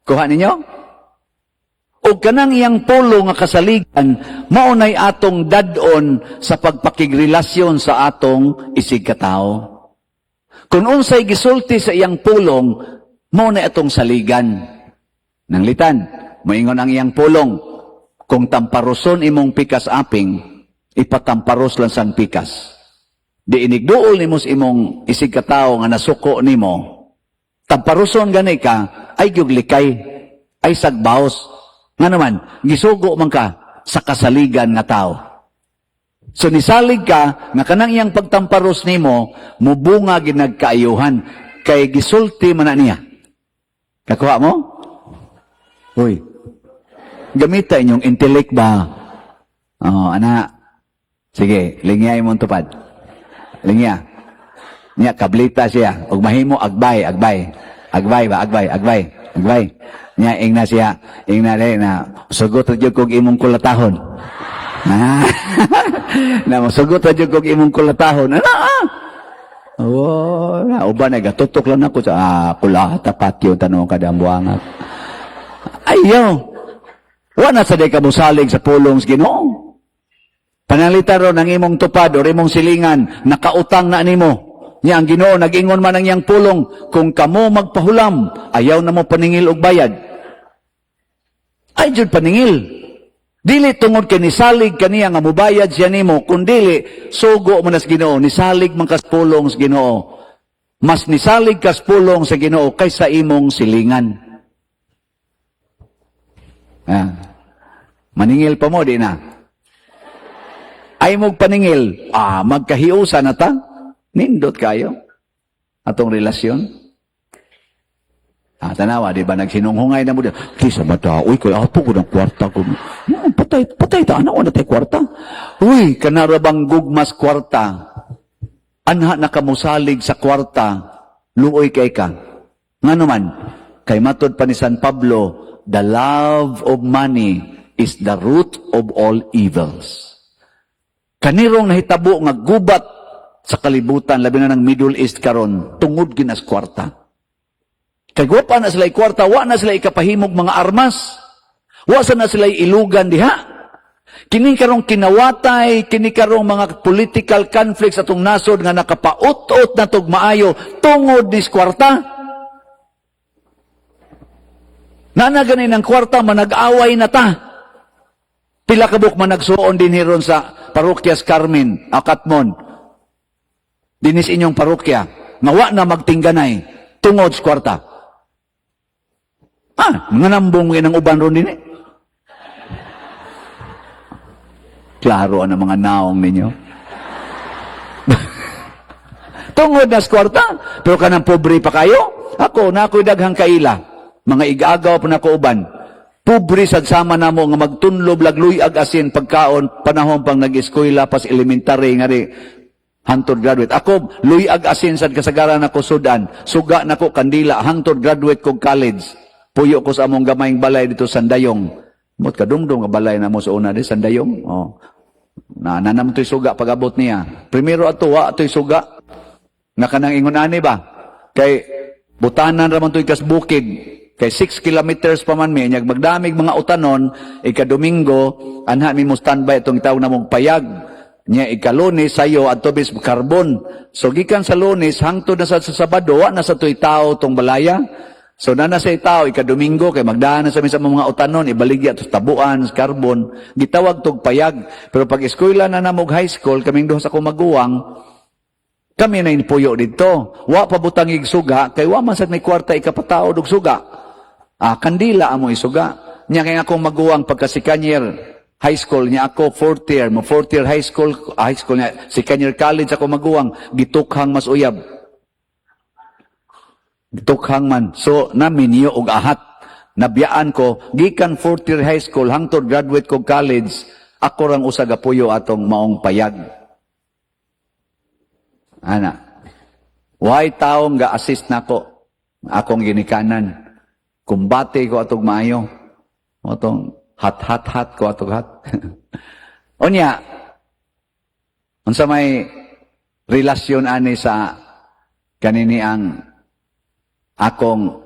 Kuha ninyo? O kanang iyang pulong nga kasaligan, mao nay atong dad-on sa pagpakigrelasyon sa atong isig katao. Kung unsay gisulti sa iyang pulong, mao nay atong saligan. Nanglitan, moingon ang iyang pulong, kung tamparoson imong pikas aping, ipatamparos lang sang pikas. Di inigduol nimo sa imong isig katao nga nasuko nimo, tamparoson gani ka, ay gyud likay, ay sagbaos. Nga naman, gisugo man ka sa kasaligan nga tao. So nisalig ka, nga kanang iyang pagtamparos nimo, mubunga ginagkaayuhan, kay gisulti man na niya. Kakuha mo? Uy, gamita inyong intellect ba? Oo, ana. Sige, lingya imong tupad. Lingya. Niya, kablita siya. Og mahimo, agbay, agbay. Agbay ba, agbay, agbay. Nagbay. Nya ingna siya, ingna dai na sugot ra jud kog imong kulatahon. Ah. Na mosugot ra jud kog imong kulatahon. Ano ah? Oh, na uban ay gatutok lang ako sa kulata patyo tanong kada buangak. Ayaw. Wa na sa day ka mosalig sa pulong sa Ginoo. Panalita ron ang imong tupad o imong silingan, nakautang na nimo. Nya ang Ginoo nag-ingon man ang iyang pulong, kung kamo magpahulam, ayaw na mo paningil og bayad. Ay jud paningil. Dili tungod kay nisalig kaniya nga mubayad siya nimo, kundili sugo mo na sa Ginoo, nisalig man kas pulong sa Ginoo. Mas nisalig kas pulong sa Ginoo kaysa imong silingan. Ah. Maningil pa mo di na. Ay mog paningil, magkahiusa na ta. Nindot kayo. Atong relasyon. Ah, tanawa, di ba, nagsinunghungay na mo di. Kisa ba ta? Uy, kay apo ko ng kwarta ko. Patay, patay ta, anak, wala tay kwarta. Uy, kanara bang gugmas kwarta? Anha na kamusalig sa kwarta, luoy kay ka. Nga naman, kay matod pa ni San Pablo, the love of money is the root of all evils. Kanirong nahitabo nga gubat sa kalibutan, labi na ng Middle East karon, tungod ginas kwarta. Kay wa pa na sila kwarta, wa na sila ikapahimog mga armas. Wa sa na sila ilugan diha. Kini karong kinawatay, kini karong mga political conflicts atong nasod nga nakapaut-ut na tog maayo tungod ni kwarta. Nana gani ng kwarta manag-away na ta. Pila ka buok managsuon din hiron sa Parokyas Carmen, Akatmon. Dinis inyong parokya, nga wa na magtingganay tungod sa kwarta. Ah, mga nambong ng uban ron din eh. Klaro ang mga naong ninyo. Tungod na sa kwarta, pero kanang pobre pa kayo. Ako, na ako'y daghang kaila. Mga igagaw pa na ko uban. Pobre sad sama namo nga magtunlob lagluy-ag asin pagkaon panahon pang nag-eskwela pas elementary nga ri hangtod graduate. Ako luyag asin sad kasagaran ako sudan. Suga nako kandila hangtod graduate kog college. Puyo ko sa among gamayng balay dito Sandayong. Mot kadumdum nga balay namo sa una di Sandayong. Oh. Na nanam to'y suga pag-abot niya. Primero ato wa to'y suga. Nga kanang ingon ani ba? Kay butanan ra man to'y kas bukid. Kay 6 kilometers pa man mi nyag magdamig mga utanon ika Domingo anha mi mo standby itong tawag namong payag. Nya ika Lunes sayo adto bis karbon. So gikan sa Lunes hangtod na sa Sabado wa na sa to'y tao tong balaya. So nana sa tao ika Domingo kay magdaan na sa mi sa mga utanon ibaligya to tabuan karbon gitawag tog payag. Pero pag eskwela na namog high school kaming duha sa kumaguwang kami na inpuyo dito. Wa pa butang suga kay wa man sad may kwarta ikapataod og suga. Ah, kandila amo isuga. Nya kay akong maguwang pagka second year high school niya ako fourth year, mo fourth year high school niya second year college ako maguwang gitukhang mas uyab. Gitukhang man. So naminyo og ahat. Nabiyaan ko gikan fourth year high school hangtod graduate ko college ako rang usa gapuyo atong maong payag. Ana. Why taong ga-assist nako akong ginikanan. Kumbate ko atong maayo. Atong hat hat hat ko atong hat. Unya, unsa may relasyon ani sa kanini ang akong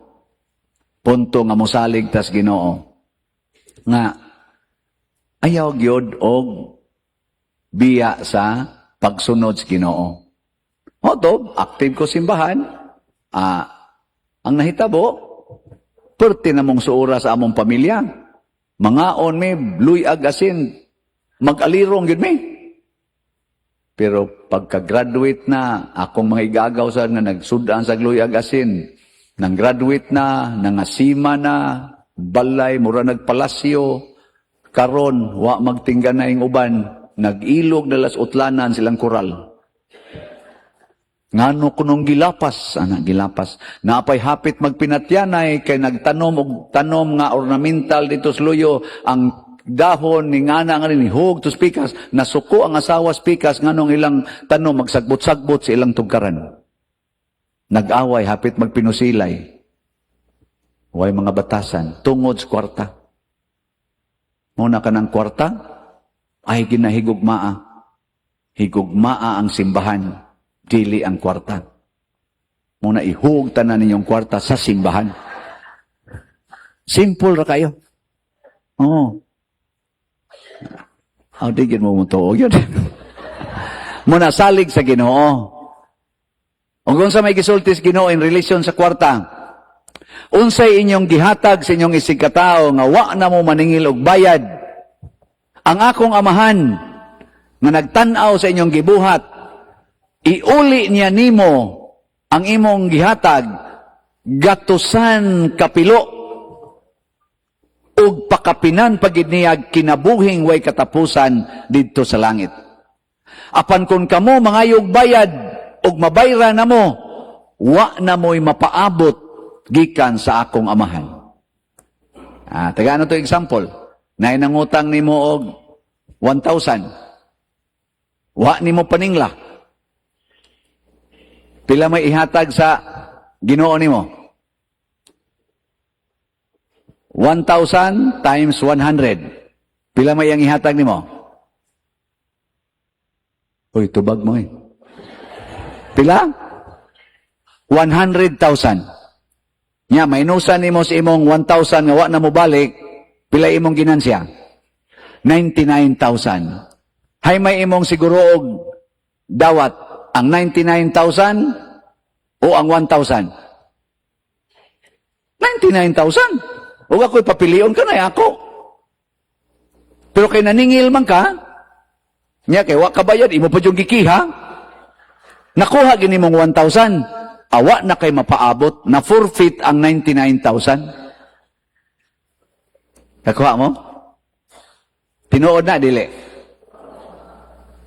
punto nga mosalig tas Ginoo nga ayaw gyud og biya sa pagsunod sa Ginoo. Oto, active ko simbahan. Ang nahitabo, perti na mong suura sa among pamilya. Mangaon mi, luyag asin, mag-alirong yun mi. Pero pagka-graduate na, akong mga igagaw sa nga nagsudan sa luyag asin, nang graduate na, nangasima na, balay, mura nagpalasyo, karon wa magtingga na yung uban, nag-ilog na las utlanan silang koral. Ngano kunong gilapas, ana gilapas. Naapay hapit magpinatyanay kay nagtanom og tanom nga ornamental dito sa luyo ang dahon ni ngana nga ni hug to spikas nasuko ang asawa spikas nganong ilang tanom magsagbot-sagbot sa ilang tugkaran. Nag-away hapit magpinusilay. Way mga batasan tungod sa kwarta. Muna ka ng kwarta, ay ginahigugmaa. Higugmaa ang simbahan, dili ang kwarta. Muna ihug tanan ninyong kwarta sa simbahan. Simple ra kayo. Oo. Aw, di gid mo mutuo yun. Muna salig sa Ginoo. Ug unsa may gisulti sa Ginoo in relation sa kwarta? Unsay inyong gihatag sa inyong isigkatao nga wa na mo maningil og bayad? Ang akong Amahan nga nagtan-aw sa inyong gibuhat, iuli niya nimo ang imong gihatag gatusan kapilo ug pakapinan pagid niya kinabuhing way katapusan didto sa langit. Apan kung kamo mangayog bayad ug mabayra na mo, wa na mo'y mapaabot gikan sa akong Amahan. Ah, taga ano to example? Nay nangutang nimo og 1,000. Wa nimo paningla. Pila may ihatag sa Ginoo nimo? 1,000 times 100. Pila may ang ihatag nimo? Uy, tubag mo eh. Pila? 100,000. Nya, mainusan nimo sa imong 1,000 nga wa na mo balik, pila imong ginansya? 99,000. Hay may imong siguro og dawat ang 99,000 o ang 1,000? 99,000. Ug ako'y papilion ka na ako. Pero kay naningil man ka, nya kay wa ka bayad, imo pa yung gikiha, nakuha gini mong 1,000, awa na kay mapaabot, na forfeit ang 99,000. Kakuha mo? Tinuod na, dili.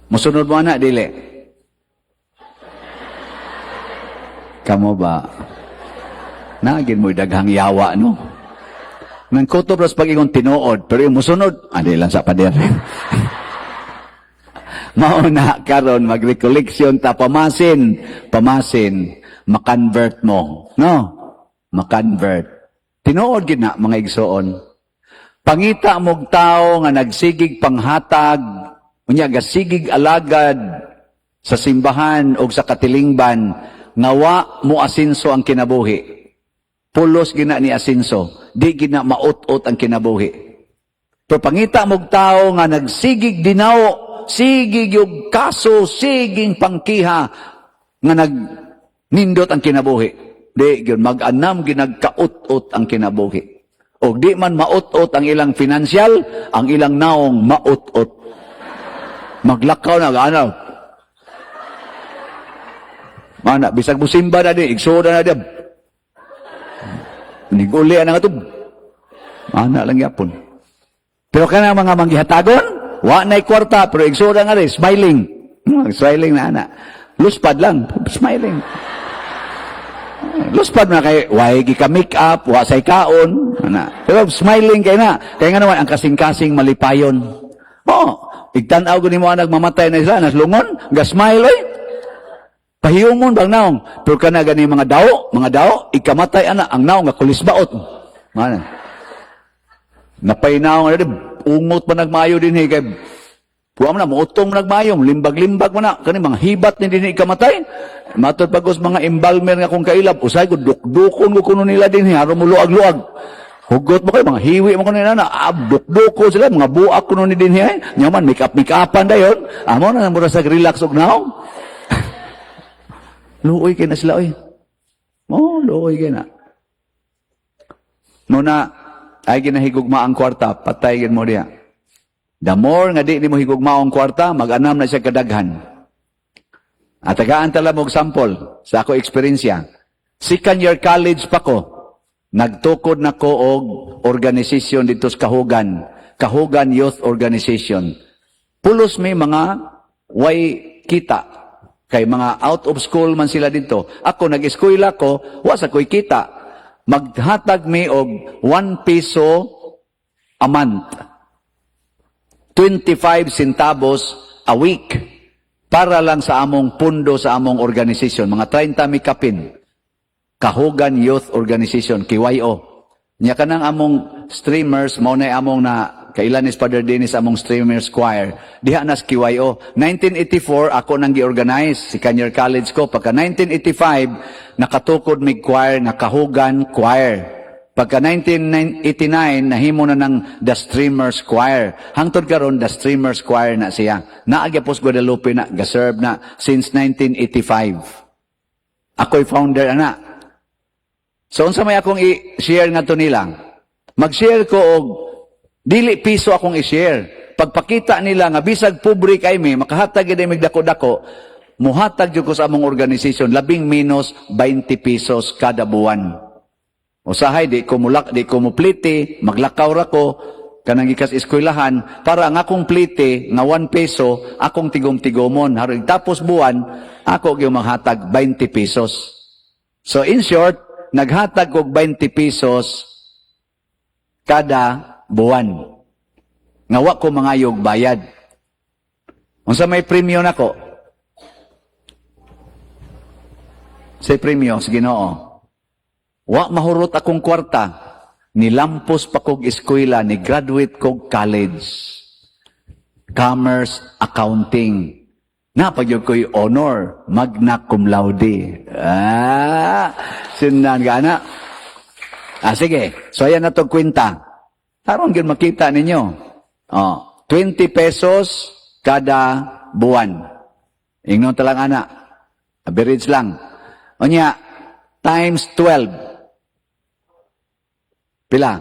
Musunod mo na, dili. Kamo ba? Nagin mo'y daghang yawa, no? Nang kutob ras pag-ingon tinuod, pero yung musunod, adi lang sa pader. Mauna karon mag-recollection ta pamasin, pamasin, makonvert mo, no? Makonvert. Tinuod gid na, mga igsoon. Pangita mog tao nga nagsigig panghatag, unya gasigig alagad sa simbahan o sa katilingban nga wa mo asinso ang kinabuhi. Pulos gina ni asinso, di gina maut-ot ang kinabuhi. Pero pangita mog tao nga nagsigig dinaw, sigig yung kaso, siging pangkiha nga nagnindot ang kinabuhi. Di gyud mag-anam ginagkaut-ut ang kinabuhi. O di man maut-ut ang ilang financial, ang ilang naong maut-ut. Maglakaw na ano. Mana bisag musimba na di, igsuoda na di. Niguli na nga to. Ana lang yapon. Pero kana mga manggihatagon, wa na'y kwarta, pero igsuoda nga rin, smiling. Smiling na ana. Luspad lang, smiling. Luspad na kay way gi ka make up, wa say kaon, ana. Pero smiling kay na. Kay nga naman ang kasing-kasing malipayon. Oh, igtan-aw ko nimo anak mamatay na sila, naslungon, ga smile oy. Pahiyumon bang naong? Pero kana gani mga dao, ikamatay ana ang naong nga kulis baot. Mana. Napay naong ana ungot pa nagmayo din eh, kay Puwa mo na, muutong nagmayong, limbag-limbag mo na, kani mga hibat ni din ikamatay. Matod pagos mga embalmer nga kung kailab, usay ko, dukdukon ko kuno nila din, haron mo luag-luag. Hugot mo kayo, mga hiwi mo kuno nila na, ah, dukdukon sila, mga buak kuno ni din eh. Nyaman, make up, make upan dayon. Amo na, mura sa relax og naong. Luoy kay na sila, oy. Oh, luoy kay na. Muna, ay ginahigugma ang kwarta, patay gid mo diya. The more nga di nimo higugma ang kwarta, mag-anam na siya kadaghan. At tagaan tala mo sample sa ako eksperyensya. Second year college pa ko, nagtukod na ko og organization dito sa Kahugan, Kahugan Youth Organization. Pulos may mga way kita. Kay mga out of school man sila dito. Ako nag-eskwela ko, wa sa ko'y kita. Maghatag mi og 1 piso a month. 25 centavos a week para lang sa among pundo sa among organization. Mga 30 mi kapin. Kahugan Youth Organization, KYO. Nya kanang among streamers, mao na among na kailan is Father Dennis among streamers choir. Diha na sa KYO. 1984 ako nang gi-organize second year college ko. Pagka 1985 nakatukod mig choir nga Kahugan Choir. Pagka 1989 nahimo na ng The Streamers Choir. Hangtod karon The Streamers Choir na siya. Naa gyapon sa Guadalupe na ga-serve na since 1985. Ako'y founder ana. So unsa may akong i-share nga to nila? Mag-share ko og dili piso akong i-share. Pagpakita nila nga bisag pobre kay mi, makahatag gyud mig dako-dako, muhatag jud ko sa among organization labing menos 20 pesos kada buwan. Usahay di ko mulak, di ko muplite, maglakaw ra ko kanang gikas eskwelahan para ang akong plite nga 1 peso akong tigom-tigomon. Haron tapos buwan ako gyud maghatag 20 pesos. So in short, naghatag og 20 pesos kada buwan. Nga wa ko mangayog bayad. Unsa may premyo nako? Say premyo sa Ginoo. Wa mahurot akong kwarta. Nilampos pa kog eskwela, ni graduate kog college. Commerce Accounting. Napagyod ko'y honor, magna cum laude. Ah, sinan ka na. Ah, sige. So, ayan na to kwenta. Aron gyud makita ninyo. Oh, 20 pesos kada buwan. Ingnon talang ana. Average lang. Unya, times 12. Pila?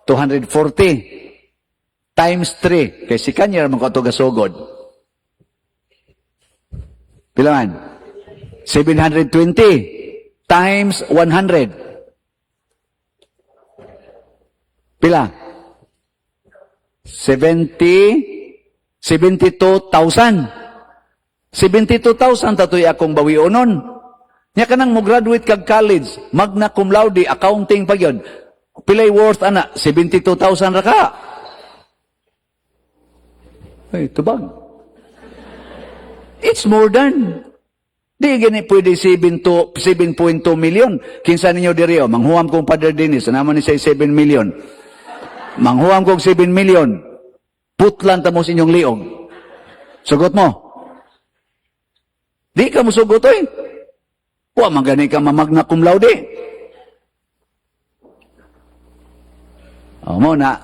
240 times 3. Kay si Kanya man ko ato gasugod. Pila man? 720 times 100. Pila? 70 72,000. 72,000 tatoy akong bawionon. Nya kanang mo graduate kag college, magna cum laude, accounting pa gyud. Pilay worth ana? 72,000 ra ka. Ay, tubag. It's more than. Di gani pwede 7.2 million. Kinsa ninyo diri oh, manghuam kong Father Dennis, naman ni say 7 million. Manghuam kong 7 million. Putlan ta mo sa inyong liog. Sugot mo. Di ka mo sugot oy. Wa man gani ka mamagna cum laude. O mo na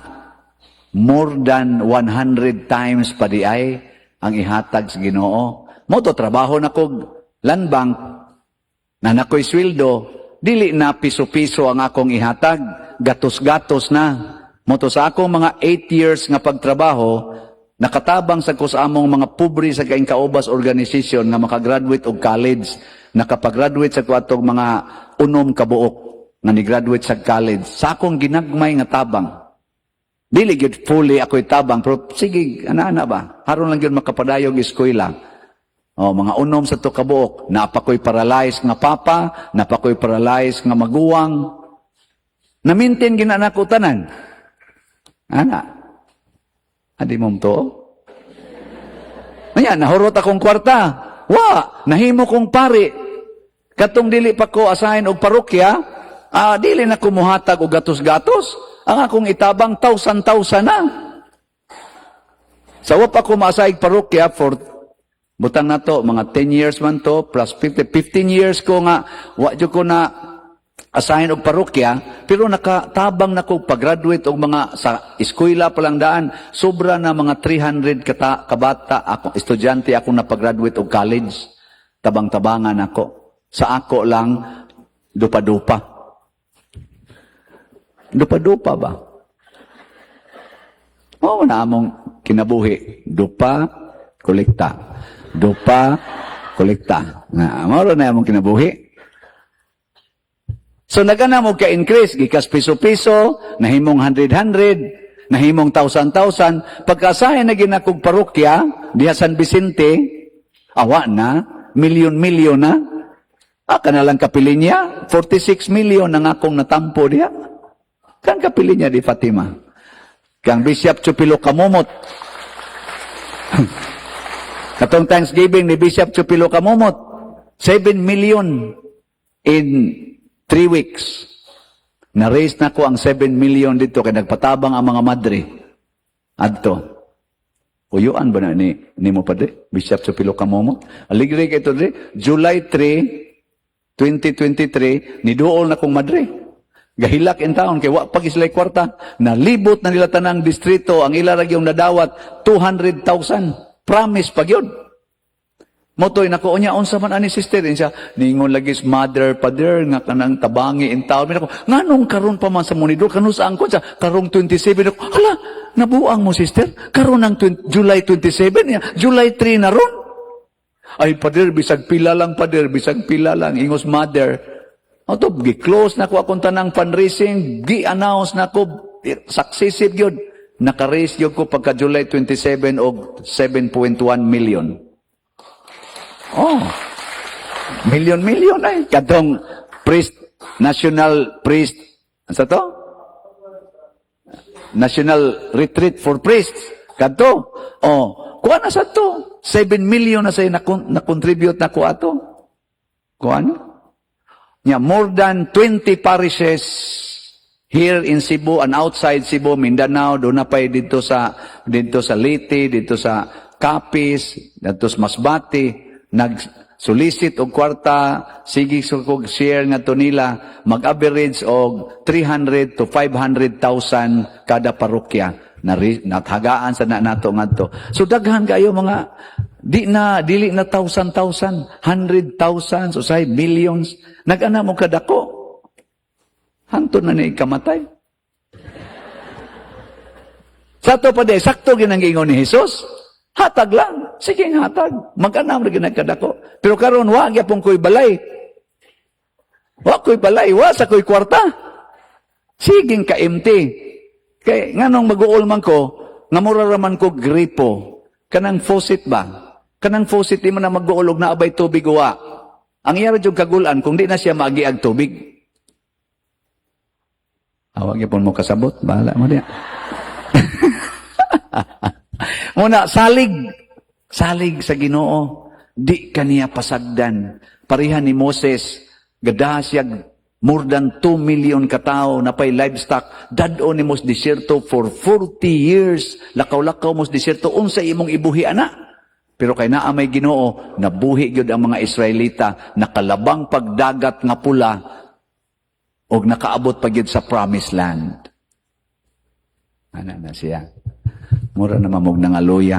more than 100 times pa di ay ang ihatag sa Ginoo. Mo to trabaho na kog land bank na nakoy sweldo, dili na piso-piso ang akong ihatag, gatos-gatos na. Mo to sa akong mga 8 years nga pagtrabaho, nakatabang sa ko sa among mga pobre sa kaing kaubas organization nga makagraduate og college, nakapagraduate sa ko atong mga 6 ka buok nga ni-graduate sa college. Sa akong ginagmay nga tabang. Dili gyud fully ako'y tabang, pero sige, ana-ana ba? Haron lang gyud makapadayog eskwela. O, mga 6 sa to kabuok, napakoy paralyzed nga papa, napakoy paralyzed nga maguwang. Na-maintain gina nako tanan. Ana. Adi mo to? Ayan, nahurot akong kwarta. Wa, nahimo kong pari. Katong dili pa ko asahin og parokya, dili na ko muhatag og gatos-gatos. Ang akong itabang thousand-thousand na. Sa wa pa ko maasahig parokya for butang na to, mga 10 years man to, plus 50, 15 years ko nga, wa jud ko na asahin og parokya, pero nakatabang na ko pag-graduate og mga sa eskwela pa lang daan, sobra na mga 300 kata, kabata, ako, estudyante ako na pag-graduate og college. Tabang-tabangan ako. Sa ako lang, dupa-dupa. Dupa-dupa ba? Oo na among kinabuhi. Dupa, kolekta. Dupa, kolekta. Na, mao na among kinabuhi. So nagana mo ka-increase, gikas piso-piso, nahimong 100-100, nahimong thousand-thousand. Pagkasahin na ginakog parokya, diha San Vicente, awa na, milyon-milyon na. Ah, kana lang kapili niya, 46 million ang akong natampo diha. Kan kapili niya di Fatima. Kang Bishop Chupilo Kamumot. Katong Thanksgiving ni Bishop Chupilo Kamumot, 7 million in 3 weeks. Na-raise na ko ang 7 million dito kay nagpatabang ang mga madre. Adto. Uyuan ba na ni nimo, Padre? Bishop sa Pilokamomo. Aligre kay to dre. July 3, 2023, niduol na kong madre. Gahilak in town kay wa pa gisilay kwarta. Nalibot na nila tanang distrito, ang ila ra gyung nadawat 200,000. Promise pa gyud. Motoy nako, unya unsa man ani, sister? Siya ningon lagi sa mother, Father, nga kanang tabangi in town. Nako, nganong karon pa man sa monidor kanu sa angkon sa karong 27? Ako, hala, nabuang mo, sister, karon ang 20, July 27 niya, July 3 na ron. Ay, Father, bisag pila lang, Father, bisag pila lang, ingos mother. Ato, gi-close na ko akong tanang fundraising, gi-announce na ko, successive yun. Naka-raise yun ko pagka July 27 og 7.1 million. Oh. Million, million ay. Katong priest, national priest, ano to? National Retreat for Priests. Kadto. Oh, kuha na sa to. 7 million na sa'yo na-contribute na ko ato. Kuha na. Nya, more than 20 parishes here in Cebu and outside Cebu, Mindanao, doon na pa dito sa Leyte, dito sa Capiz, dito sa Masbate, nag solicit og kwarta, sige kog share nga to nila, mag-average og 300 to 500,000 kada parokya na nathagaan sa na nato ngadto. So daghan kayo mga di na dili na thousand thousand, hundred thousands, usay millions. Nag-ana mo kadako. Hantod na ni kamatay. Sa to pa di, sakto ginang giingon ni Jesus. Hatag lang. Sige, hatag. Mag-anam ra ginagkadako. Pero karon wa gyapon ko'y balay. Wa ko'y balay, wa sa ko'y kwarta. Siging ka-empty. Kay nganong mag-uol man ko, nga mura ra man ko gripo. Kanang faucet ba? Kanang faucet, di man na mag-uol og naabay tubig wa. Ang iya ra jud kagulan kung di na siya maagiag tubig. Awag gyapon mo kasabot, bahala mo diya. Muna, salig. Salig sa Ginoo. Di kaniya pasagdan. Pareha ni Moses, gadaha siya more than 2 million katao na pay livestock. Dad-on nimo sa disyerto for 40 years. Lakaw-lakaw mo sa disyerto. Unsa imong ibuhi ana? Pero kay naa may Ginoo, nabuhi gyud ang mga Israelita, nakalabang pagdagat nga Pula og nakaabot pa gyud sa promised land. Ana na siya. Mura na mamog nangaluya.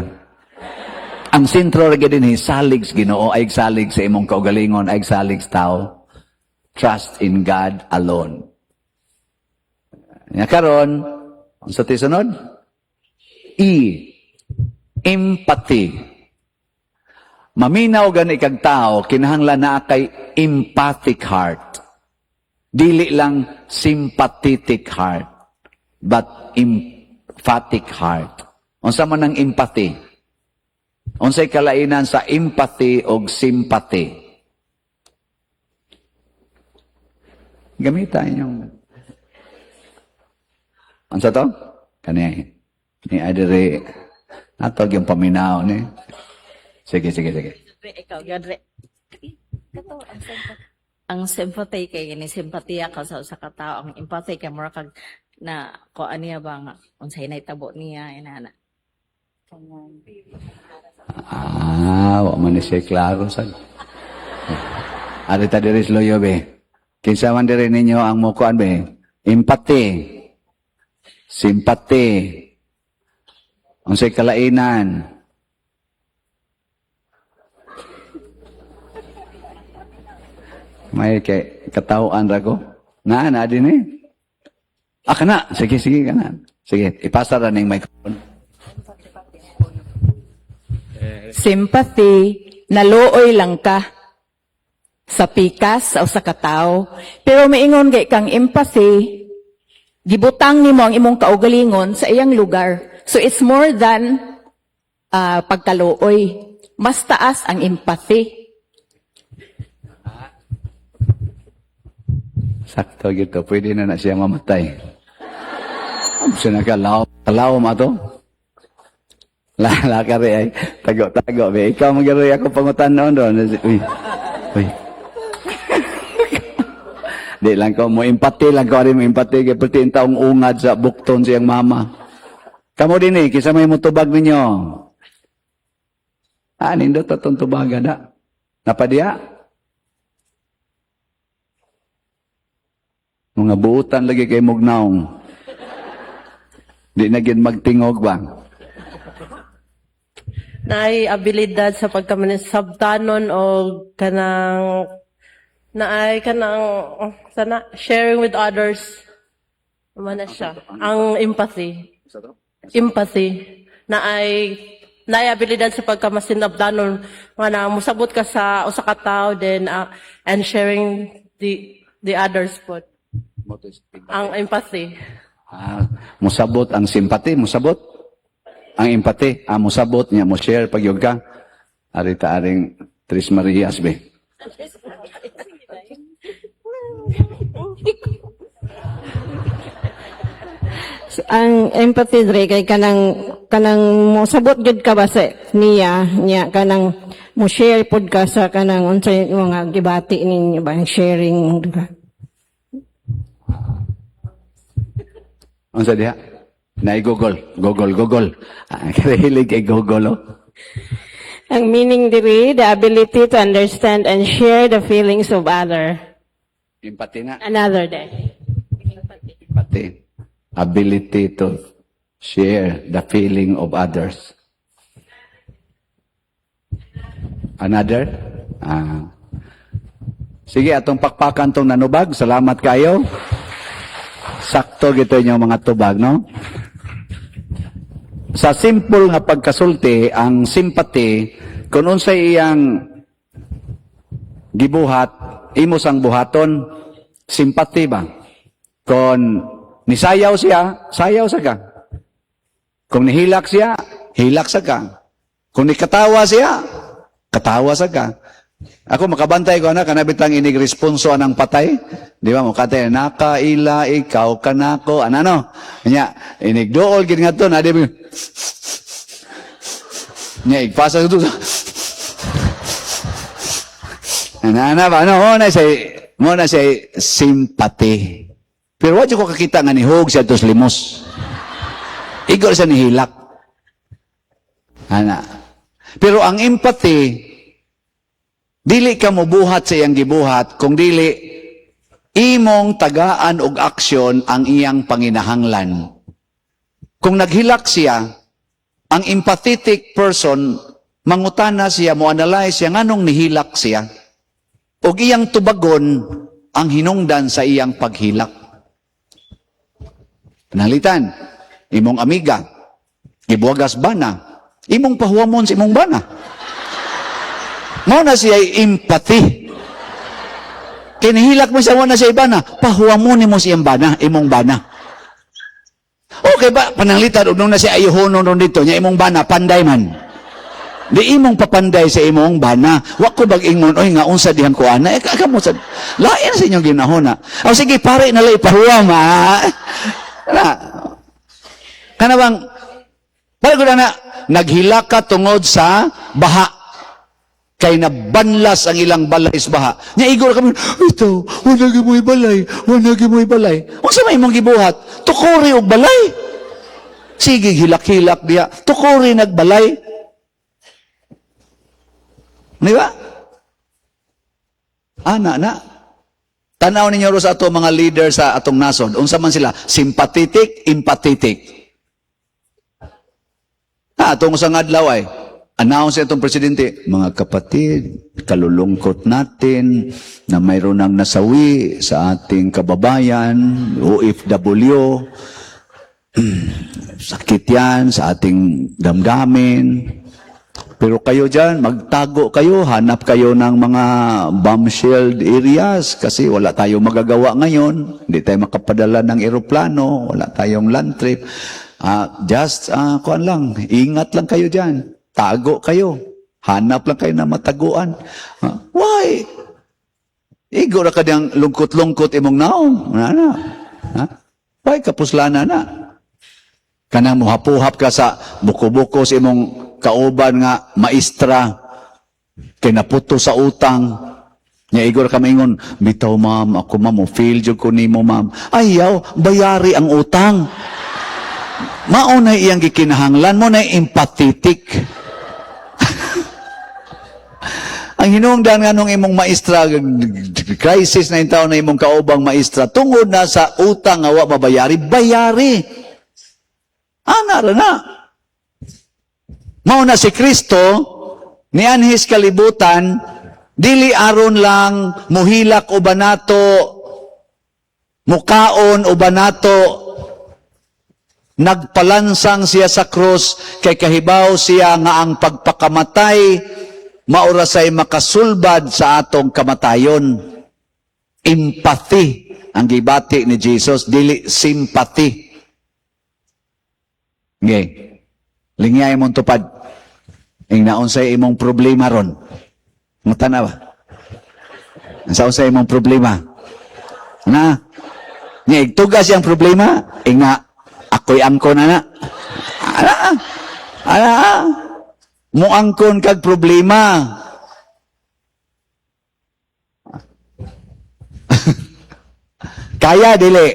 Ang sentro ra gyud dinhi, salig sa Ginoo, ay salig sa imong kaugalingon, ay salig sa tao. Trust in God alone. Nya karon, unsa ti sunod? E. Empathy. Maminaw gani kag tao, kinahanglan naa kay empathic heart. Dili lang sympathetic heart, but emphatic heart. Unsa man ang empathy? Unsay kalainan sa empathy og sympathy? Gamita inyong. Unsa to? Kani ni adere ato yung paminaw ni. Sige, sige, sige. Ikaw, Gadre. Ang sympathy kay gini simpatiya ka sa usa ka tawo, ang empathy kay mura kag na ko aniya ba nga unsay nahitabo niya inana. Ah, wa man ni siya klaro sa. Ari ta diri sa loyo be. Kinsa man diri ninyo ang mukuan be? Empathy. Sympathy. Unsay kalainan? May kay katawan ra ko. Na na din eh. Ah, kana. Sige, sige, kana. Sige, ipasa ra ning microphone. Sympathy, naluoy lang ka sa pikas sa usa ka tawo. Pero maingon gay kang empathy, gibutang nimo ang imong kaugalingon sa iyang lugar. So it's more than pagkaluoy. Mas taas ang empathy. Sakto gito, pwede na na siya mamatay. Siya nagkalaw, kalaw ma to. La, la ka ay, tago, tago, be. Ikaw magaroy ako pangutan noon doon. Uy, uy. Di lang ko, mo empathy lang ko rin, mo empathy. Kaya pati yung taong ungad sa bukton siyang mama. Kamo din eh, kisa may mutubag ninyo. Ah, nindot atong tubaga na. Napadiya? Mga buutan lagi kay mugnaong. Di na gid magtingog ba? Naay abilidad sa pagkamanisabtanon o kanang naay kanang sana sharing with others man na siya ang empathy, empathy, naay naay abilidad sa pagkamasinabtanon nga na musabot ka sa usa ka tawo, then and sharing the others po ang empathy. Ah, musabot ang simpati, musabot ang empathy. Ah, musabot niya, mo share pag yun ka. Arita aring Tres Marias be. Ang empathy dre kay kanang kanang mosabot gyud ka ba sa niya niya, kanang mo share pod ka sa kanang unsay mga gibati ninyo ba, ang sharing, di ba? Unsa diha? Nay Google, Google, Google. Ah, hilig kay Google oh. Ang meaning diri, the ability to understand and share the feelings of other. Empathy na. Another day. Empathy. Ability to share the feeling of others. Another? Ah. Sige, atong pakpakan tong nanubag. Salamat kayo. Sakto gito inyong mga tubag, no? Sa simple nga pagkasulti, ang sympathy, kung unsay iyang gibuhat, imo sang buhaton, sympathy ba? Kung nisayaw siya, sayaw sa ka. Kung nihilak siya, hilak sa ka. Kung nikatawa siya, katawa sa ka. Ako makabantay ko na kanabit lang inig responso anang patay. Di ba mo katay nakaila ikaw kanako anano. Nya inig duol gid nga to na di ba? Nya igpasa to. Ana ba no mo na say mo na say sympathy. Pero wa ko kakita nga nihog siya tos limos. Igor siya nihilak. Ana. Pero ang empathy, dili ka mobuhat sa iyang gibuhat kung dili imong tagaan og aksyon ang iyang panginahanglan. Kung naghilak siya, ang empathetic person, mangutana siya, mo analyze siya nganong nihilak siya. Og iyang tubagon ang hinungdan sa iyang paghilak. Pananglitan, imong amiga, gibuwagas bana, imong pahuwamon sa imong bana. Mao na siya empathy. Kinihilak mo siya, mo na siya ibana, pahuwamon nimo sa iyang bana, imong bana. Okay ba, pananglitan, og nung na siya ayuhonon ron dito, niya imong bana, panday man. Di imong papanday sa imong bana. Wa ko bag ingon, oy nga unsa dihang ko ana. Eh, kamo sa lain sa inyong ginahuna. O sige, pare na lang ipahuwam ha. Na. Kana bang pare ko na naghilak ka tungod sa baha kay nabanlas ang ilang balay sa baha. Nya igor kami, ito, wala gyud mo'y balay, wala gyud mo'y balay. Unsa may imong gibuhat? Tukori og balay. Sige, hilak-hilak diha. Tukori nagbalay. Di ba? Ana na. Tanaw ninyo ro sa ato mga leader sa atong nasod. Unsa man sila? Sympathetic, empathetic. Ha, atong sa adlaw ay announce itong presidente, mga kapatid, kalulungkot natin na mayroon ng nasawi sa ating kababayan, OFW, sakit yan sa ating damdamin. Pero kayo dyan, magtago kayo, hanap kayo ng mga bomb-shelled areas kasi wala tayong magagawa ngayon. Hindi tayo makapadala ng eroplano, wala tayong land trip. Ah, just, kuan lang, ingat lang kayo dyan. Tago kayo. Hanap lang kayo ng mataguan. Ah, why? Igo ra ka diyang lungkot-lungkot imong naong. Na, na. Ha? Why kapuslana na? Kanang muhapuhap ka sa buko-buko sa imong kauban nga maestra kay naputo sa utang. Nya igor ka maingon, "Bitaw ma'am, ako ma'am, mo feel jud ko nimo, ma'am." Ayaw, bayari ang utang. Mao na iyang gikinahanglan mo na empathetic. Ang hinungdan nga nung imong maestra, crisis na taon na imong kaubang maestra, tungod na sa utang nga wa mabayari, bayari. Ana ra na. Mao na si Kristo, nianhis kalibutan, dili aron lang muhilak uban nato, mukaon uban nato, nagpalansang siya sa krus kay kahibaw siya nga ang pagpakamatay maura say makasulbad sa atong kamatayon. Empathy ang gibati ni Jesus, dili sympathy. Okay. Lingyay mong tupad. Ing naunsay imong problema ron. Ngutana ba? Sa unsay imong problema? Na? Nya igtugas siyang problema, ing na ako'y angkon ana. Ana. Ana. Muangkon kag problema. Kaya dili.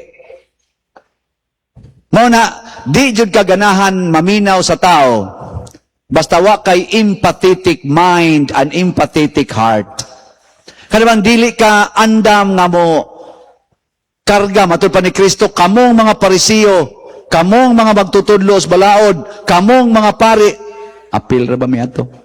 Mao na di jud ka ganahan maminaw sa tao. Basta wa kay empathetic mind and empathetic heart. Kanang dili ka andam nga mo karga matud pa ni Kristo, kamong mga Parisiyo, kamong mga magtutudlo sa balaod, kamong mga pari, apil ra ba mi ato?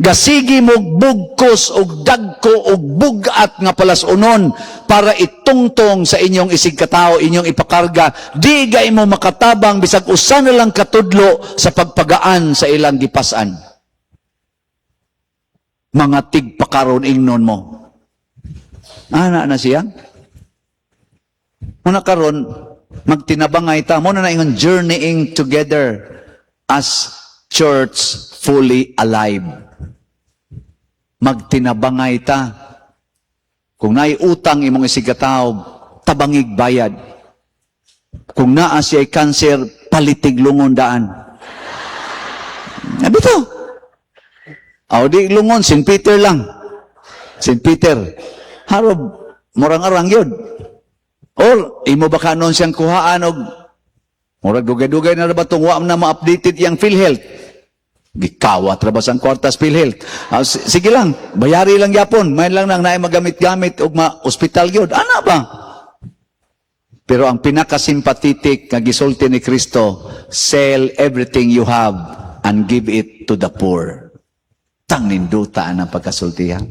Gasigi mo bugkos og dagko og bugat nga palasunon para itungtong sa inyong isig katao, inyong ipakarga. Di gay mo makatabang bisag usa na lang katudlo sa pagpagaan sa ilang gipasan. Mga tigpakaron ingnon mo. Ana na siya. Muna karon magtinabangay ta mo na ingon journeying together as church fully alive. Magtinabangay ta. Kung naay utang imong isigataw, tabangig bayad. Kung naa siya cancer, palitig lungon daan. Bitaw. Aw di lungon, St. Peter lang. St. Peter. Harob, murang-arang yun. Or, imo ba kanon siyang kuhaan og murag dugay-dugay na ba itong wa na ma-updated yang PhilHealth? Gikawat ra ba sang kwartas PhilHealth? Ah, sige lang, bayari lang yapon. May lang nang naay magamit-gamit og ma-ospital gyud. Ana ba? Pero ang pinakasimpathetic nga gisulti ni Kristo, "Sell everything you have and give it to the poor." Tang ninduta ang pagkasultihan.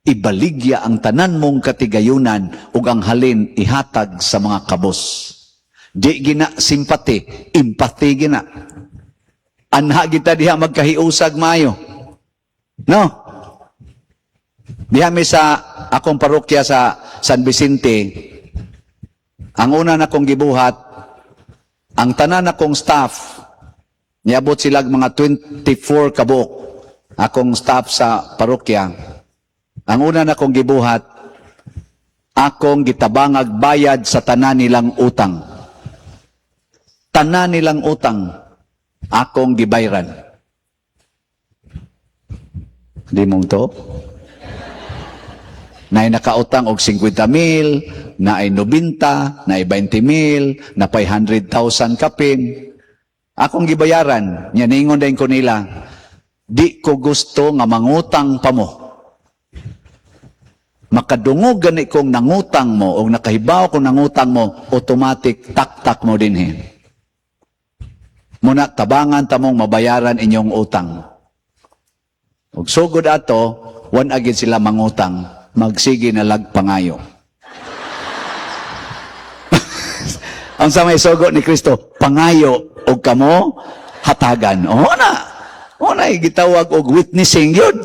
Ibaligya ang tanan mong katigayunan ug ang halin ihatag sa mga kabos. Di gina simpati, empathy gina. Anha kita diha magkahiusag maayo. No? Diha mi sa akong parokya sa San Vicente, ang una na kong gibuhat, ang tanan akong staff, niabot sila mga 24 kabuok, akong staff sa parokya. Ang una na kong gibuhat, akong gitabangag bayad sa tanan nilang utang. Tanan nilang utang, akong gibayran. Di mong to? Naay nakautang og 50 mil, naay 90, naay 20 mil, napay 100,000 kapin. Akong gibayaran, nya ningon din ko nila, "Di ko gusto nga mangutang pa mo. Makadungog gani kong nangutang mo o nakahibaw kong nangutang mo, automatic tak-tak mo dinhi. Muna tabangan tamong mabayaran inyong utang." Ug sugod ato, wan agid sila mangutang, magsige na lag pangayo. Ang sa may sugo ni Kristo, pangayo og kamo hatagan. O na. O na gitawag og witnessing yun.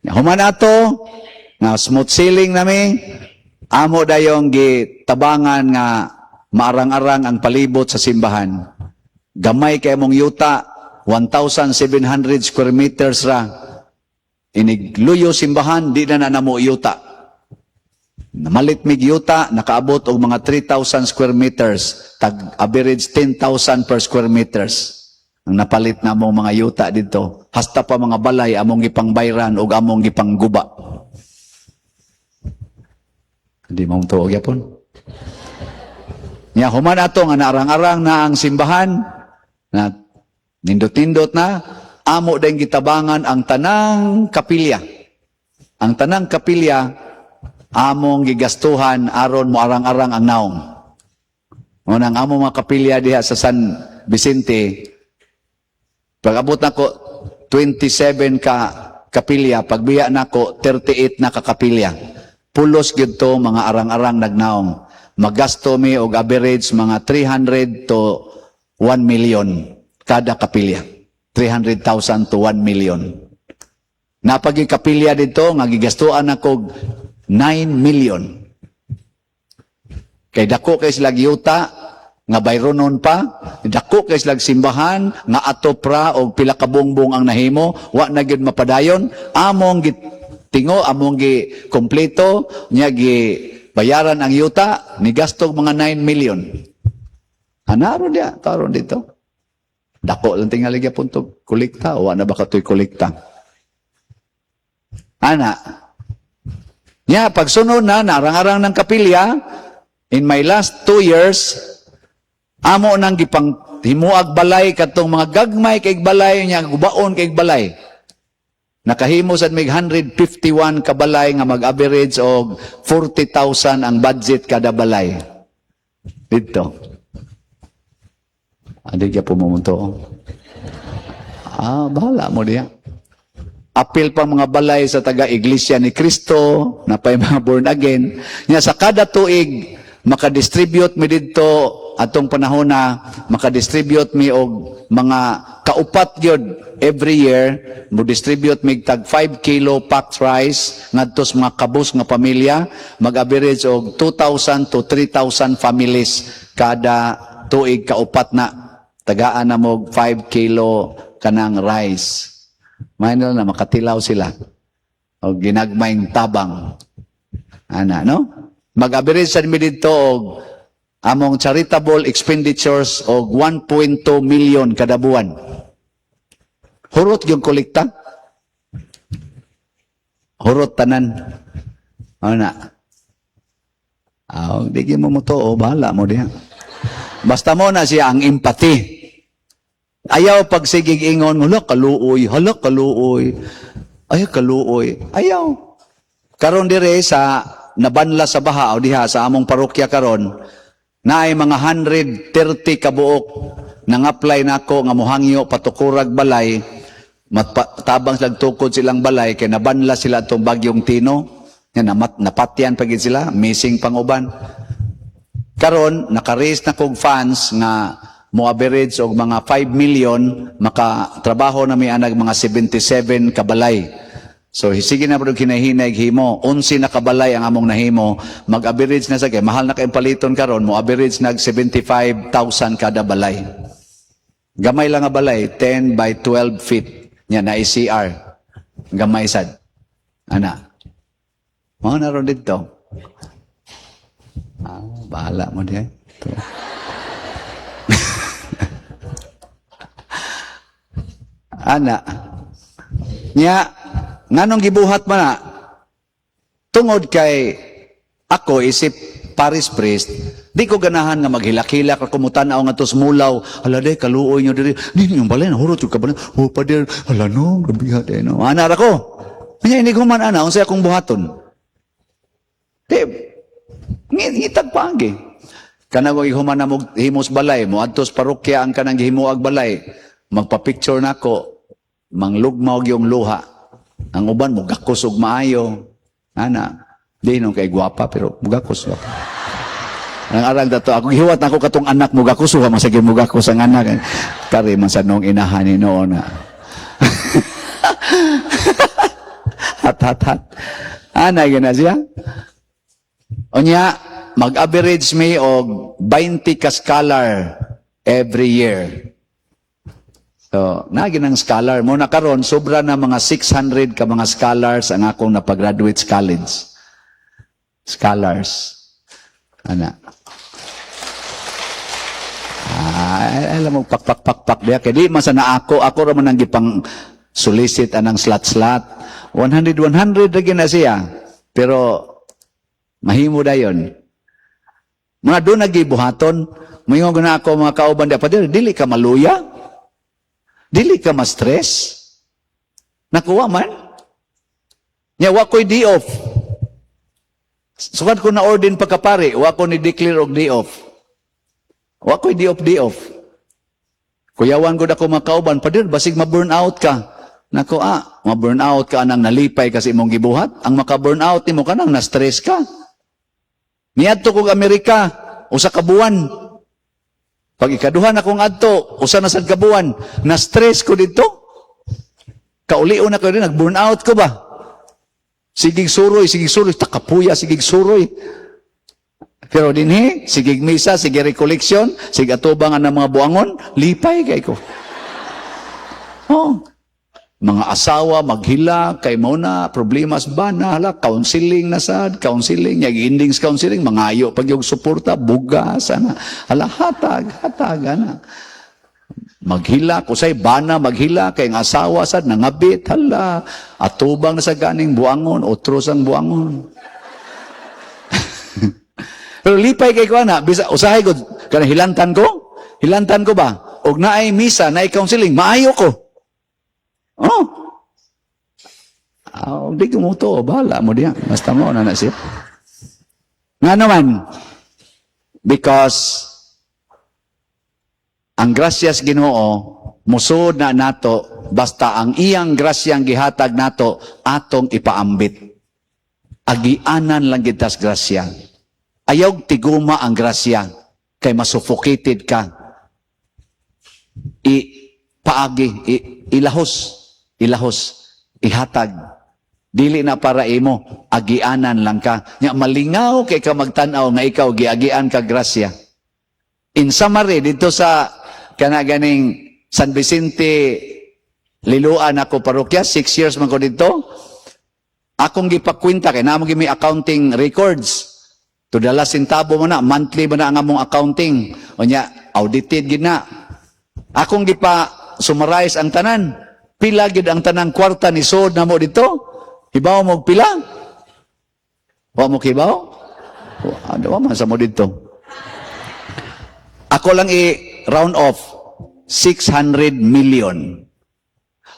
Human ato, nga smooth sailing nami, amo dayong gitabangan nga maarang-arang ang palibot sa simbahan. Gamay kay mong yuta, 1,700 square meters ra. Inigluyo simbahan, di na na namo yuta. Namalit mig yuta, nakaabot og mga 3,000 square meters, tag average 10,000 per square meters. Ang napalit na mong mga yuta dito. Hasta pa mga balay among gipangbayran ug among gipangguba. Hindi mo tuog yapon. Nya human ato nga naarang-arang na ang simbahan na nindot-nindot na, amo din gitabangan ang tanang kapilya. Ang tanang kapilya among gigastuhan aron mo arang-arang ang naong. Mo nang amo mga kapilya diha sa San Vicente, pag-abot nako 27 ka kapilya, pagbiya nako 38 na ka kapilya. Pulos gyud to mga arang-arang nagnaong. Magasto mi og average mga 300 to 1 million kada kapilya. 300,000 to 1 million. Napagi kapilya dito nga gigastuan nako 9 million. Kay dako kay sila yuta nga bayronon pa, dako kay sila simbahan nga atop ra og pila ka bongbong ang nahimo, wa na gyud mapadayon, among gitingo, among gi kompleto, nya gi bayaran ang yuta, ni gastog mga 9 million. Anaro dia, karon dito. Dako lang tingali gyapon to kolekta, wa na ba katoy kolekta? Ana. Nya pagsunod na narang-arang ng kapilya, in my last 2 years, amo nang gipang himuag balay katong mga gagmay kay balay nya gubaon kay balay. Nakahimo sad mig 151 ka balay nga mag-average og 40,000 ang budget kada balay. Dito. Adi kya pumumunto. Ah, bahala mo diya. Apil pa mga balay sa taga Iglesia ni Cristo, na pa'y mga born again. Nya sa kada tuig, makadistribute mi didto atong panahon na makadistribute mi og mga kaupat gyud every year, mo distribute mig tag 5 kilo packed rice ngadto sa mga kabus nga pamilya, mag-average og 2,000 to 3,000 families kada tuig kaupat na tagaan na mo 5 kilo kanang rice. May na makatilaw sila og ginagmayng tabang ana, no? Mag-average sa mi didto og among charitable expenditures og 1.2 million kada buwan. Hurot yung kolekta. Hurot tanan. Ano na? Ah, di gyud mo to, bahala mo diha. Basta mo na siya ang empathy. Ayaw pag sigig ingon, "Hala kaluoy, hala kaluoy. Ay kaluoy." Ayaw. Karon dire sa nabanla sa baha o diha sa among parokya karon, naay mga 130 kabuok nang apply nako nga mohangyo patukurag balay, tabang silang tukod silang balay kay nabanla sila atong bagyong Tino nga namat napatyan pa gid sila, missing pang uban. Karon naka-raise na kog funds nga mo average og mga 5 million, makatrabaho na mi anag mga 77 kabalay. So sige na pud hinahinay himo, 11 na kabalay ang among nahimo, mag-average na sa kay mahal na kay paliton karon, mo average nag 75,000 kada balay. Gamay lang nga balay, 10 by 12 feet nya na CR. Gamay sad. Ana. Mao na ron didto. Ah, bahala mo diay. To. Ana. Nya, nganong gibuhat man na? Tungod kay ako isip parish priest, di ko ganahan nga maghilak-hilak ako mutan-aw nga tos mulaw. "Hala day, kaluoy nyo diri. Di yung balay, nahurot yung kabalay. Oh, pader, hala no, grabiha day no." Ana ra ko. Nya ini man ana, unsay akong buhaton? Di, ngitag pa ang Kanang ihuman na mo himos balay, mo adtos parokya ang kanang gihimuag balay, magpa-picture nako, manglugmaw yung luha. Ang uban mo gakos og maayo. Ana, di nung kay gwapa pero mugakos ba. Ang arang dato ako gihiwat nako katong anak mo gakos wa masagin mo gakos ang anak. Kari man sa nung inahan ni noon na. Hat hat hat. Ana gina siya. Unya, mag-average mi og 20 ka scholar every year. So, nagi ng scholar mo na karon sobra na mga 600 ka mga scholars ang akong napagraduate sa college. Scholars. Ana. Ah, alam mo, pak pak pak pak diya kay di man sa na ako, ako ra man ang gipang Solicit anang slot-slot. 100 100 ra gyud na siya. Pero mahimo dayon. Mga doon nagibuhaton, moingon na ako mga kauban di, "Pader, dili ka maluya? Dili ka ma-stress?" Nakuha man. Nya wa ko'y day off. Sukad ko na ordain pagkapari, wa ko ni declare og day off. Wa ko'y day off, day off. Kuyawan ko ako mga kauban, "Pader, basig ma-burn out ka." Nako ah, ma-burn out ka anang nalipay kasi imong gibuhat. Ang maka-burn out nimo kanang na-stress ka. Niadto kog Amerika, usa ka buwan. Pag ikaduha na kong adto, usa na sad ka buwan, na-stress ko dito. Kaulion na ko rin, nag-burn out ko ba? Sigig suroy, takapuya, sigig suroy. Pero dinhi, sigig misa, sige recollection, sige atubang ang mga buangon, lipay kay ko. Oh. Mga asawa maghila kay mo na problemas ba na hala counseling na sad counseling yag endings counseling, mangayo pag yung suporta, bugas ana, hala, hatag hatag ana, maghila kusay bana, maghila kay ang asawa sad nangabit, hala, atubang na sa ganing buangon, otro sang buangon. Pero lipay kay ko ana, bisa usahay ko kana hilantan ko ba, og naay misa, naay counseling, maayo ko. Oh. Ah, di ko mo to, bahala mo diya. Basta mo na na siya. Nga naman, because ang grasyas Ginoo musod na nato basta ang iyang grasyang gihatag nato atong ipaambit. Agianan lang gitas grasya. Ayaw tiguma ang grasya kay masuffocated ka. I paagi, ilahos, ilahos, ihatag. Dili na para imo, agianan lang ka. Nya malingaw kay ka magtan-aw nga ikaw giagian ka grasya. In summary, dito sa kana ganing San Vicente Liloan ako parokya, 6 years man ko dito. Akong gipakwenta kay namo may accounting records. To the last centavo mo na, monthly mo na ang among accounting. Unya, audited gid na. Akong gipa summarize ang tanan. Pila gid ang tanang kwarta ni sod na mo dito? Hibaw mo og pila? Wa mo kibaw? Wa, wa man sa mo dito. Ako lang i-round off 600 million.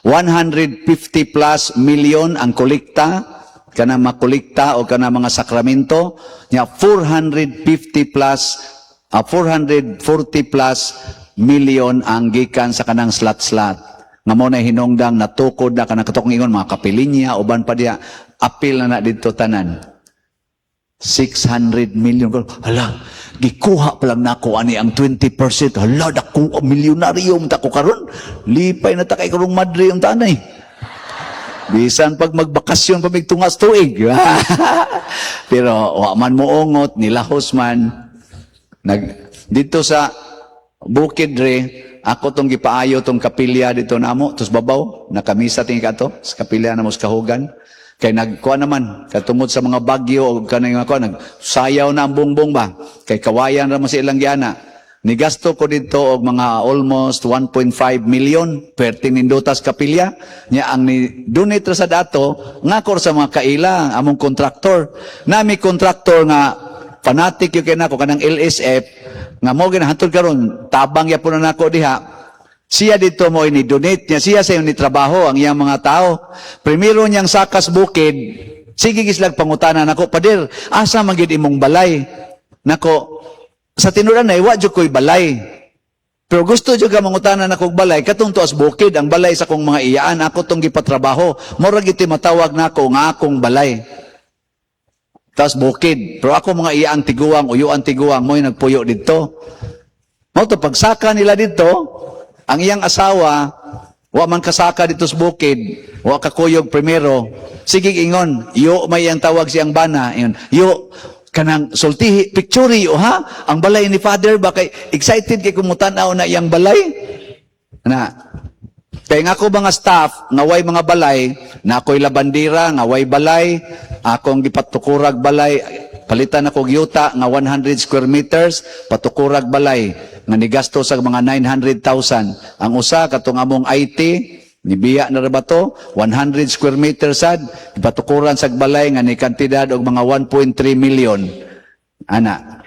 150 plus million ang kolekta kana makolekta o kana mga sakramento nya, 450 plus 440 plus million ang gikan sa kanang slot-slot nga mo na hinungdang natukod na kanang katong ingon mga kapilinya, uban pa diya, apil na na didto tanan, 600 million. Hala, gikuha pa lang nako ani ang 20%. Hala, dako, milyonaryo ta ko karon. Lipay na ta kay karong madre yung tanay. Bisan pag magbakasyon pa tungas tuig. Pero wa man mo ungot, nilahos man. Nag, dito sa bukid re, ako tong gipaayo tong kapilya dito namo, tos babaw, nakamisa tingi ka to, sa kapilya namo sa kahugan. Kay nagkuha naman, katungod sa mga bagyo o kanang mga kuha, nagsayaw na ang bongbong ba? Kay kawayan ra man sa ilang giana. Nigasto ko dito og mga almost 1.5 million perti nindutas kapilya. Nya ang ni donate ra sa dato ngakor sa mga kaila among kontraktor. Nami kontraktor nga fanatic yung kay nako kanang LSF nga mo ginahantud karon tabang yapon na nako diha. Siya dito mo ini donate niya siya sa ni trabaho ang iyang mga tao. Primero niyang sakas bukid, sige gislag pangutana nako, "Pader, asa man gid imong balay?" Nako, sa tinuran na wa jud ko'y balay. Pero gusto jud ka mangutana nako og balay, katong tuas bukid ang balay sa akong mga iyaan, ako tong gipatrabaho. Mura gid matawag nako nga akong balay. Taas bukid. Pero ako mga iyaang tiguang, uyuan tiguang, mo'y nagpuyo dito. Mao to pagsaka nila dito, ang iyang asawa, wa man kasaka dito sa bukid, wa kakuyog primero. Sige ingon, "Yo," may iyang tawag siyang bana, ingon, "Yo, kanang sultihi, picture yo ha, ang balay ni Father ba kay excited kay kumutan-aw na iyang balay." Na, kaya nga ako mga staff, nga way mga balay, na ako'y labandira, nga way balay, akong gipatukurag balay, palitan ako og yuta nga 100 square meters, patukurag balay, nga nigasto sa mga 900,000. Ang usa, katong among IT, Nibiya na ra ba to? 100 square meters sad, ipatukuran sa balay nga ni kantidad og mga 1.3 million. Ana.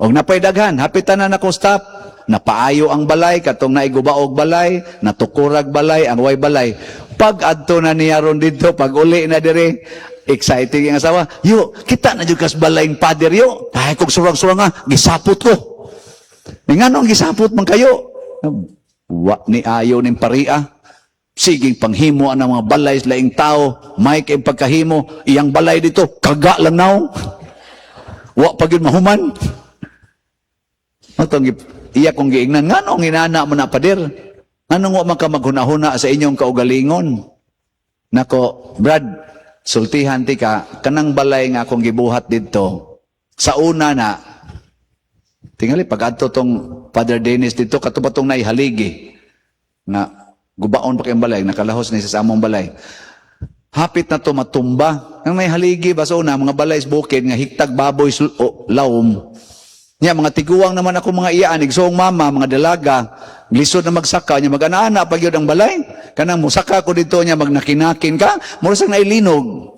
Og napay daghan, hapit tanan ako stop. Napaayo ang balay, katong naigubaog balay, natukurag balay, ang way balay. Pag adto na niya ron didto, pag uli na dire, exciting ang asawa. "Yo, kita na jud kas balay pader yo. Ay, kung surang-surang nga, gisapot ko." Ni nganong gisapot man kayo? "Wa ni ayo ning paria. Siging panghimo ang mga balay sa laing tao, may kay pagkahimo, iyang balay dito, kaga lang naw. Wa pa gyud mahuman." Matong iya kong giingnan, "Nganong inana mo na, pader? Nganong wa man ka maghunahuna sa inyong kaugalingon?" "Nako, Brad, sultihan ti ka, kanang balay nga akong gibuhat didto, sa una na, tingali pag adto tong Father Dennis dito, kato pa tong naihaligi, nga gubaon pa kayong balay, nakalahos na sa among balay. Hapit na to matumba. Ang may haligi ba sa una, mga balay sa bukid, nga hiktag baboy o, lawom. Nya, mga tiguang naman ako mga iyaan, igsoong mama, mga dalaga, lisod na magsaka, nya mag-ana-ana pag yun ang balay. Kanang musaka ko dito, nya magnakinakin ka, mura sang nailinog.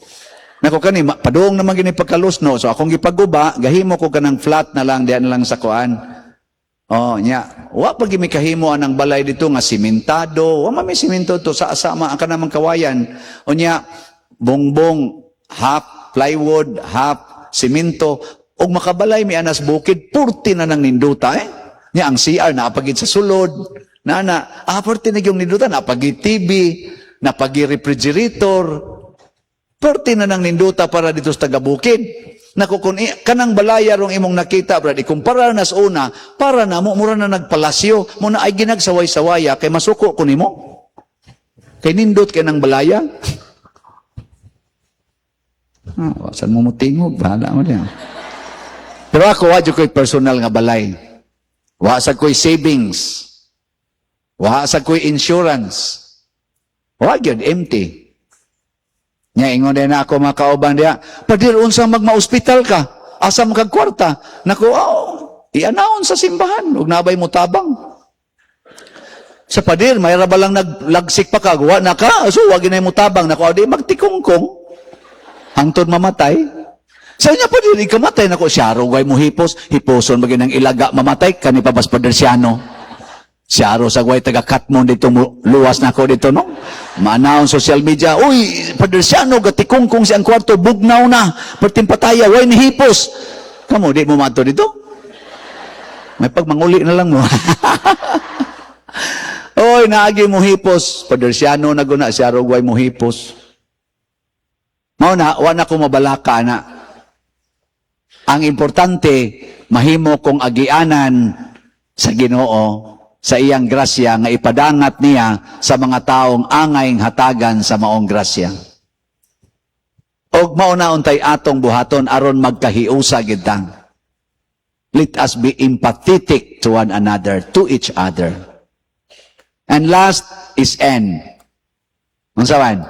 Nako kani, padung naman gini pagkalusno. So akong gipaguba, gahimo ko kanang flat na lang, diyan na lang sa kuan. Oh, nya. Wa pa gimi kahimo anang balay dito nga simentado. Wa man may simento to sa sama ang kanamang kawayan. Unya, bongbong half plywood, half simento. Og makabalay mi anas bukid, purti na nang ninduta eh. Nya ang CR naapagid sa sulod. Nana, purti na yung ninduta, napagid TV, napagid refrigerator. Purti na nang ninduta para dito sa taga-bukid. Naku, kung kanang balaya rong imong nakita, brad, ikumpara na sa una, para na mo, mura na nagpalasyo, mo na ay ginagsaway-sawaya, kay masuko ko nimo. Kay nindot kay nang balaya. Ah, saan mo mo tingog? Bahala mo diyan. Pero ako, wa jud ko'y personal nga balay. Wa sa ko'y savings. Wa sa ko'y insurance. Wa gyud, empty. Nya ingon din na ako mga kauban diya, "Padir, unsa magma-ospital ka? Asa man kag kwarta?" Nako, oh, i-announce sa simbahan ug nabay mo tabang. Sa pader, may ra ba lang naglagsik pa ka, wa na ka, so wag ginay mo tabang. Nako, di magtikongkong. Hangtod mamatay. Sa inyo pa din, ikamatay. Nako, siya gay mo hipos, hiposon magin ang ilaga mamatay, kani pa bas padersyano. Siyaro sa gway taga Katmon dito mo, luwas na ako dito, no? Ma-announce social media, "Uy, Padersyano, gatikongkong siyang kwarto, bugnaw na, perting pataya, way ni hipos." Kamo, di mo mato dito? May pagmanguli na lang mo. Oy, naagi mo hipos. Padersyano na guna, siyaro gway mo hipos. Mao na, wa na ko mabalaka na. Ang importante, mahimo kong agianan sa Ginoo sa iyang grasya nga ipadangat niya sa mga taong angay hatagan sa maong grasya. Og mao na untay atong buhaton aron magkahiusa gid ta. Let us be empathetic to one another, to each other. And last is N. Unsa man?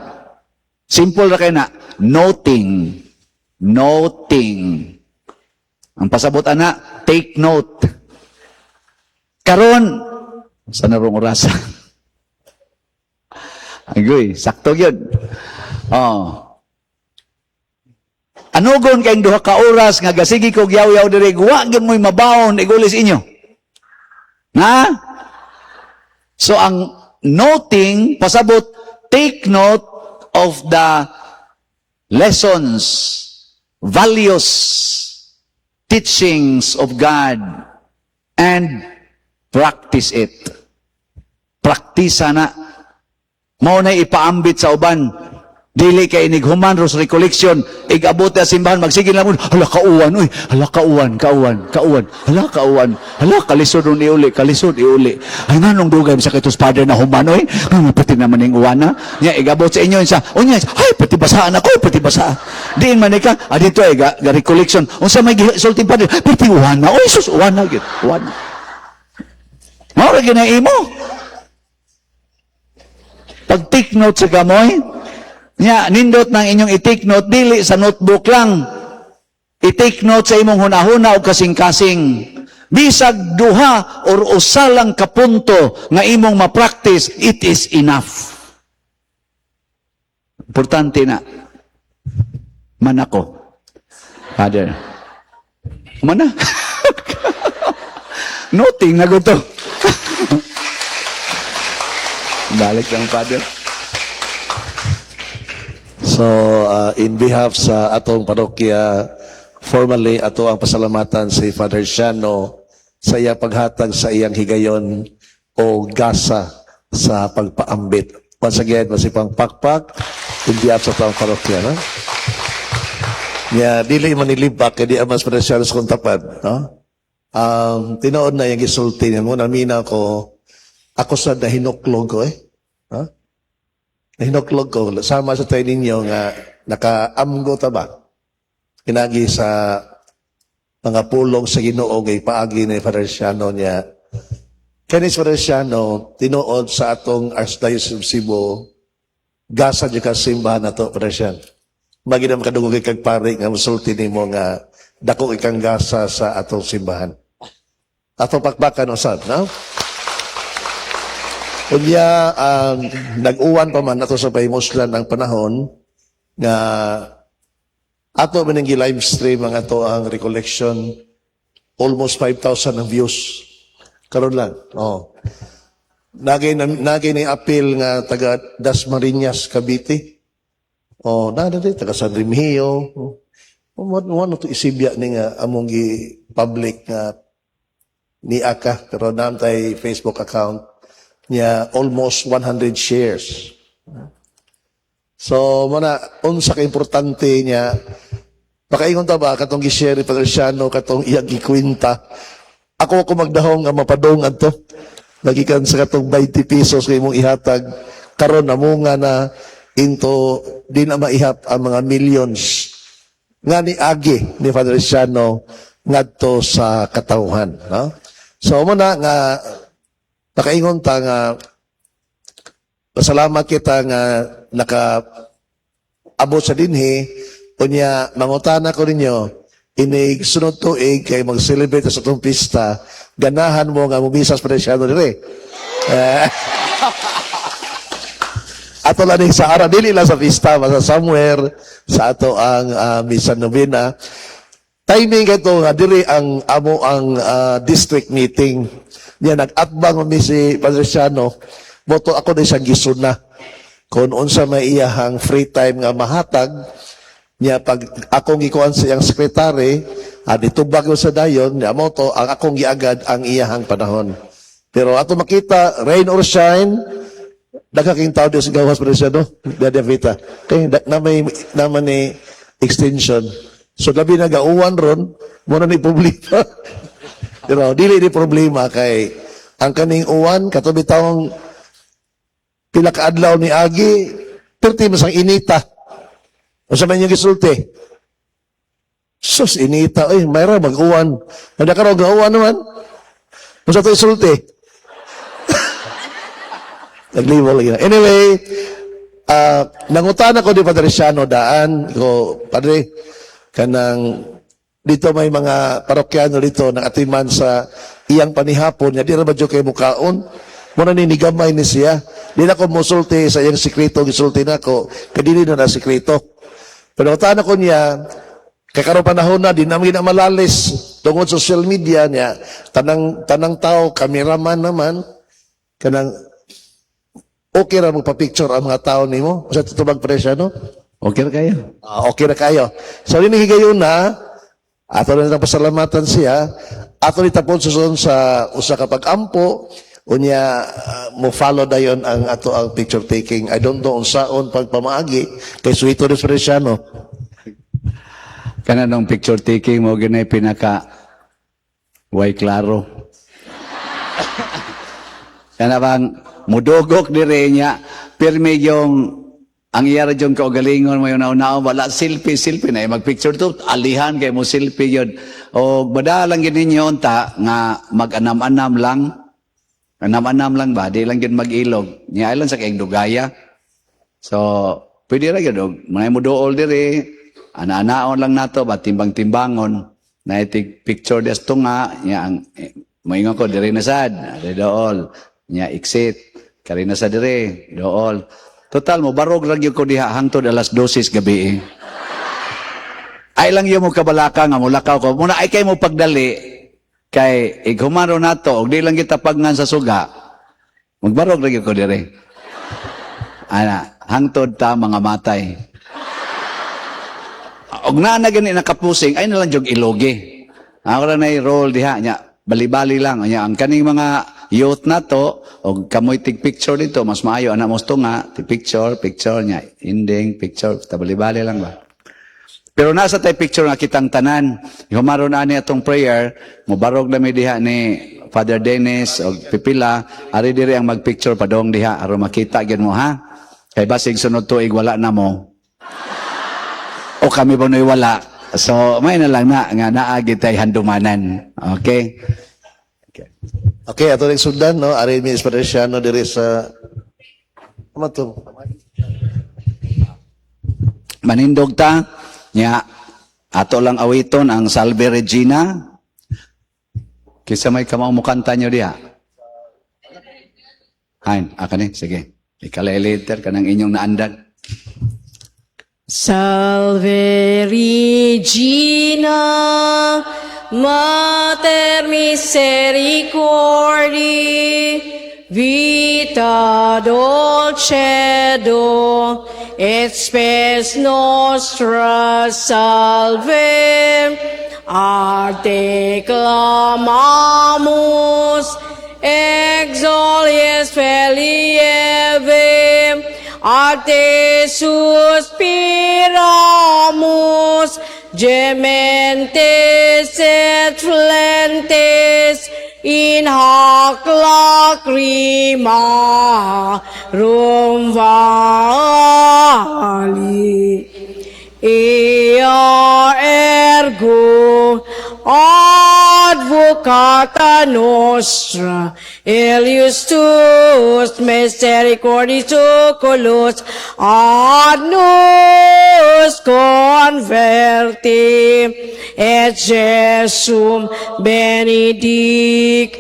Simple ra kay na, noting. Noting. Ang pasabot ana, take note. Karon sa narong orasa. Agoy, sakto gyud. Oh. Anugon kayong 2 ka oras nga gasigi kog yaw-yaw diri, wa gyud mo'y mabaon igulis inyo. Na? So ang noting pasabot, take note of the lessons, values, teachings of God and practice it. Praktisa na. Mao na ipaambit sa uban. Dili kay inig human ros recollection, igabot sa simbahan, magsige lang mo, "Hala, kauwan, uy, hala, kauwan, kauwan, kauwan, hala, kauwan, hala, kalisod ron iuli, kalisod iuli. Ay, nganong dugay sa kitos father na human, uy, ay, pati naman yung uwana." Nya, igabot sa inyo, sa, unya, "Ay, pati basaan ako, pati basaan." Diin man ka, ah, dito ay, ga recollection, unsa may gisulti padre, "Pati uwana, uy, sus, uwana, gyud, uwana." Mao ra imo. Pag take note sa gamoy, nya, nindot ng inyong i-take note, dili sa notebook lang. I-take note sa imong hunahuna o kasing-kasing. Bisag duha or usa lang ka punto nga imong ma-practice, it is enough. Importante na. Man ako. Father. Mana? Noting na to. Balik lang, Father. So, in behalf sa atong parokya, formally ato ang pasalamatan si Father Shano sa iyang paghatag sa iyang higayon o gasa sa pagpaambit. Once again, masipang pakpak in behalf sa atong parokya. No? Nya, dili man nilibak, kay di amas Father Shano sa kong tapad. No? Tinuod na yung gisulti niya mo, namina ko, ako sa nahinuklog ko eh. Ha? Nahinuklog ko, sama sa tayo ninyo nga nakaamgo ta ba? Kinagi sa mga pulong sa Ginoo kay paagi ni Father Shano niya. Kani si Father Shano, tinuod sa atong Archdiocese of Cebu, gasa jud ka simbahan nato, Father Shano. Magi na makadungog kag pari nga musulti nimo nga dako ikang gasa sa atong simbahan. Atong pakpakan usab, no? Unya, nag-uwan pa man ato sa pahimuslan ang panahon nga ato man ang live stream ang ato ang recollection, almost 5,000 ang views karon lang. Oh. Nagay na appeal nga taga Dasmariñas, Cavite. Oh, na na taga San Remigio. Oh, mo to isibya ni nga among gi public nga ni aka, pero naam tay Facebook account niya, almost 100 shares. So, mana unsa ka importante niya, makaingon ta ba katong gi-share ni Padre Siano katong iyang gikwenta. Ako magdahong nga mapadong adto. Nagikan sa katong 20 pesos kay imong ihatag karon namunga na into di na maihap ang mga millions nga ni agi ni Padre Siano ngadto sa katawhan, no? So mo na nga nakaingon ta nga pasalamat kita nga naka abot sa dinhi. Unya mangutana ko ninyo, inig sunod tuig kay mag-celebrate sa atong pista, ganahan mo nga mumisas pa siya dire? Eh, ato lang sa ara, dili lang sa pista, basta somewhere sa ato ang misa novena. Timing kato nga diri ang amo ang district meeting niya, nag-atbang mi si Padre Siano, moto ako ni siyang gisuna kung unsa may iyahang free time nga mahatag niya. Pag akong gikuan sa iyang sekretary, ditubag ko sa dayon niya, mo to ang akong giagad ang iyahang panahon. Pero ato makita, rain or shine, dagha king tao sa gawas pa siya, no? Dada Vita. Okay, na may naman ni extension. So labi na gauwan ron, mo na ni problema. Pero dili ni problema kay ang kaning uwan kato bitawng pila ka adlaw ni agi, perti mas ang inita. Unsa man yung gisulti? Sus, inita. Ay, mayroon mag-uwan. Nanda karon ga-uwan naman. Unsa to isulti? Naglibo lagi na. Anyway, nangutan ako ni Padre Siano daan. Ko, "Padre, kanang dito may mga parokyano dito nang atiman sa iyang panihapon niya. Di ra ba jud kay mukaon?" Muna ni nigamay ni siya. Di na ko musulti sa iyang sikreto, gisulti nako. Kay dili na na sikreto. Pero nangutan ako niya, kay karon panahon na, di namin na malalis tungod social media niya, tanang tanang tao, cameraman naman, kanang okay ra magpa-picture ang mga tao nimo sa tutubag presya, no? Okay ra kayo. Ah, okay ra kayo. So, ini higayon na, ato na lang pasalamatan siya, ato ni tapon susun sa usa ka pag-ampo, unya mo follow dayon ang ato ang picture taking. I don't know unsaon pagpamaagi kay suwito ni Presiano. Kana nung picture taking mo ginay pinaka way klaro. Kana bang mudugok dire niya pirmi yung ang iya ra yung kaugalingon mo yung nauna, wala selfie selfie na mag-picture to alihan kay mo selfie yun o badalang gid ninyo unta nga mag-anam-anam lang, anam-anam lang ba, di lang gyud mag-ilog niya lang sa kayong dugaya. So pwede ra gyud og mga mo dool diri, ana-anaon lang nato ba, timbang-timbangon na itig picture des tunga niya ang eh, moingon ko diri na sad, diri dool niya, exit kari na sa dire dool. Total mo barog lang gyud ko diha hangtod alas 12 gabi. Ay lang gyud mo kabalaka nga mulakaw ko. Muna ay kay mo pagdali kay ighumano nato og di lang kita pagngan sa suga. Magbarog lang gyud ko dire. Ana, hangtod ta mga matay. Og naa na gani nakapusing ay nalang jud ilogi. Ako ra nay role diha nya, bali-bali lang nya ang kaning mga youth nato og kamoy tig picture dito, mas maayo ana mo nga ti picture picture nya, ending picture, tabali-bali lang ba. Pero nasa tay picture nga kitang tanan. Humaron ani atong prayer, mobarog na mi diha ni Father Dennis og pipila, ari diri ang magpicture padong diha aron makita gyud mo, ha. Kay basig sunod tuig wala na mo. O kami ba no'y wala. So, may na lang na nga naa gitay handumanan. Okay? Okay, ato ning sundan, no? Ari mi Esperenciano diri sa Amo to. Manindog ta nya ato lang awiton ang Salve Regina. Kinsa may kamao mo kanta nyo diha? Hain, aka ni, sige. Ikalay later kanang inyong naandan. Salve Regina, Mater misericordiae, vita dulcedo, et spes nostra, salve. A te clamamus, exules filii Evae, a te suspiramus, gementes et flentes, in hac lacrimarum valli. Ea ergo advocata nostra, illius tuos misericordiis oculos ad nos converte, et Jesum benedictum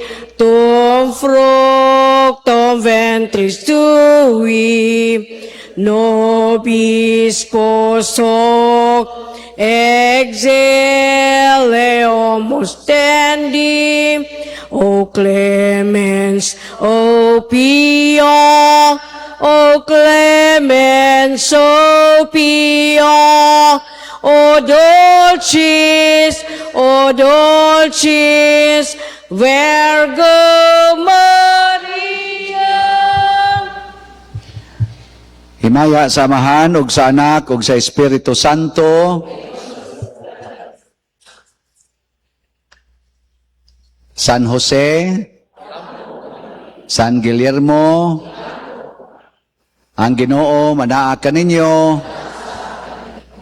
fructum ventris tui, nobis post hoc exilium ostende, O clemens, O pia, O clemens, O pia, O dulcis, O dulcis Virgo Maria. Himaya sa Amahan ug sa Anak ug sa Espiritu Santo. San Jose, San Guillermo, ang Ginoo manaa kaninyo.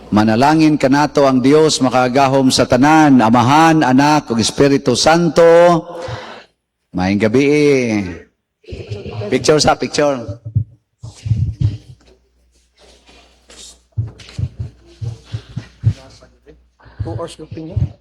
Manalangin kanato ang Dios makagahom sa tanan, Amahan, Anak ug Espiritu Santo. Maayong gabi. Picture sa picture. 2 hours grouping niya.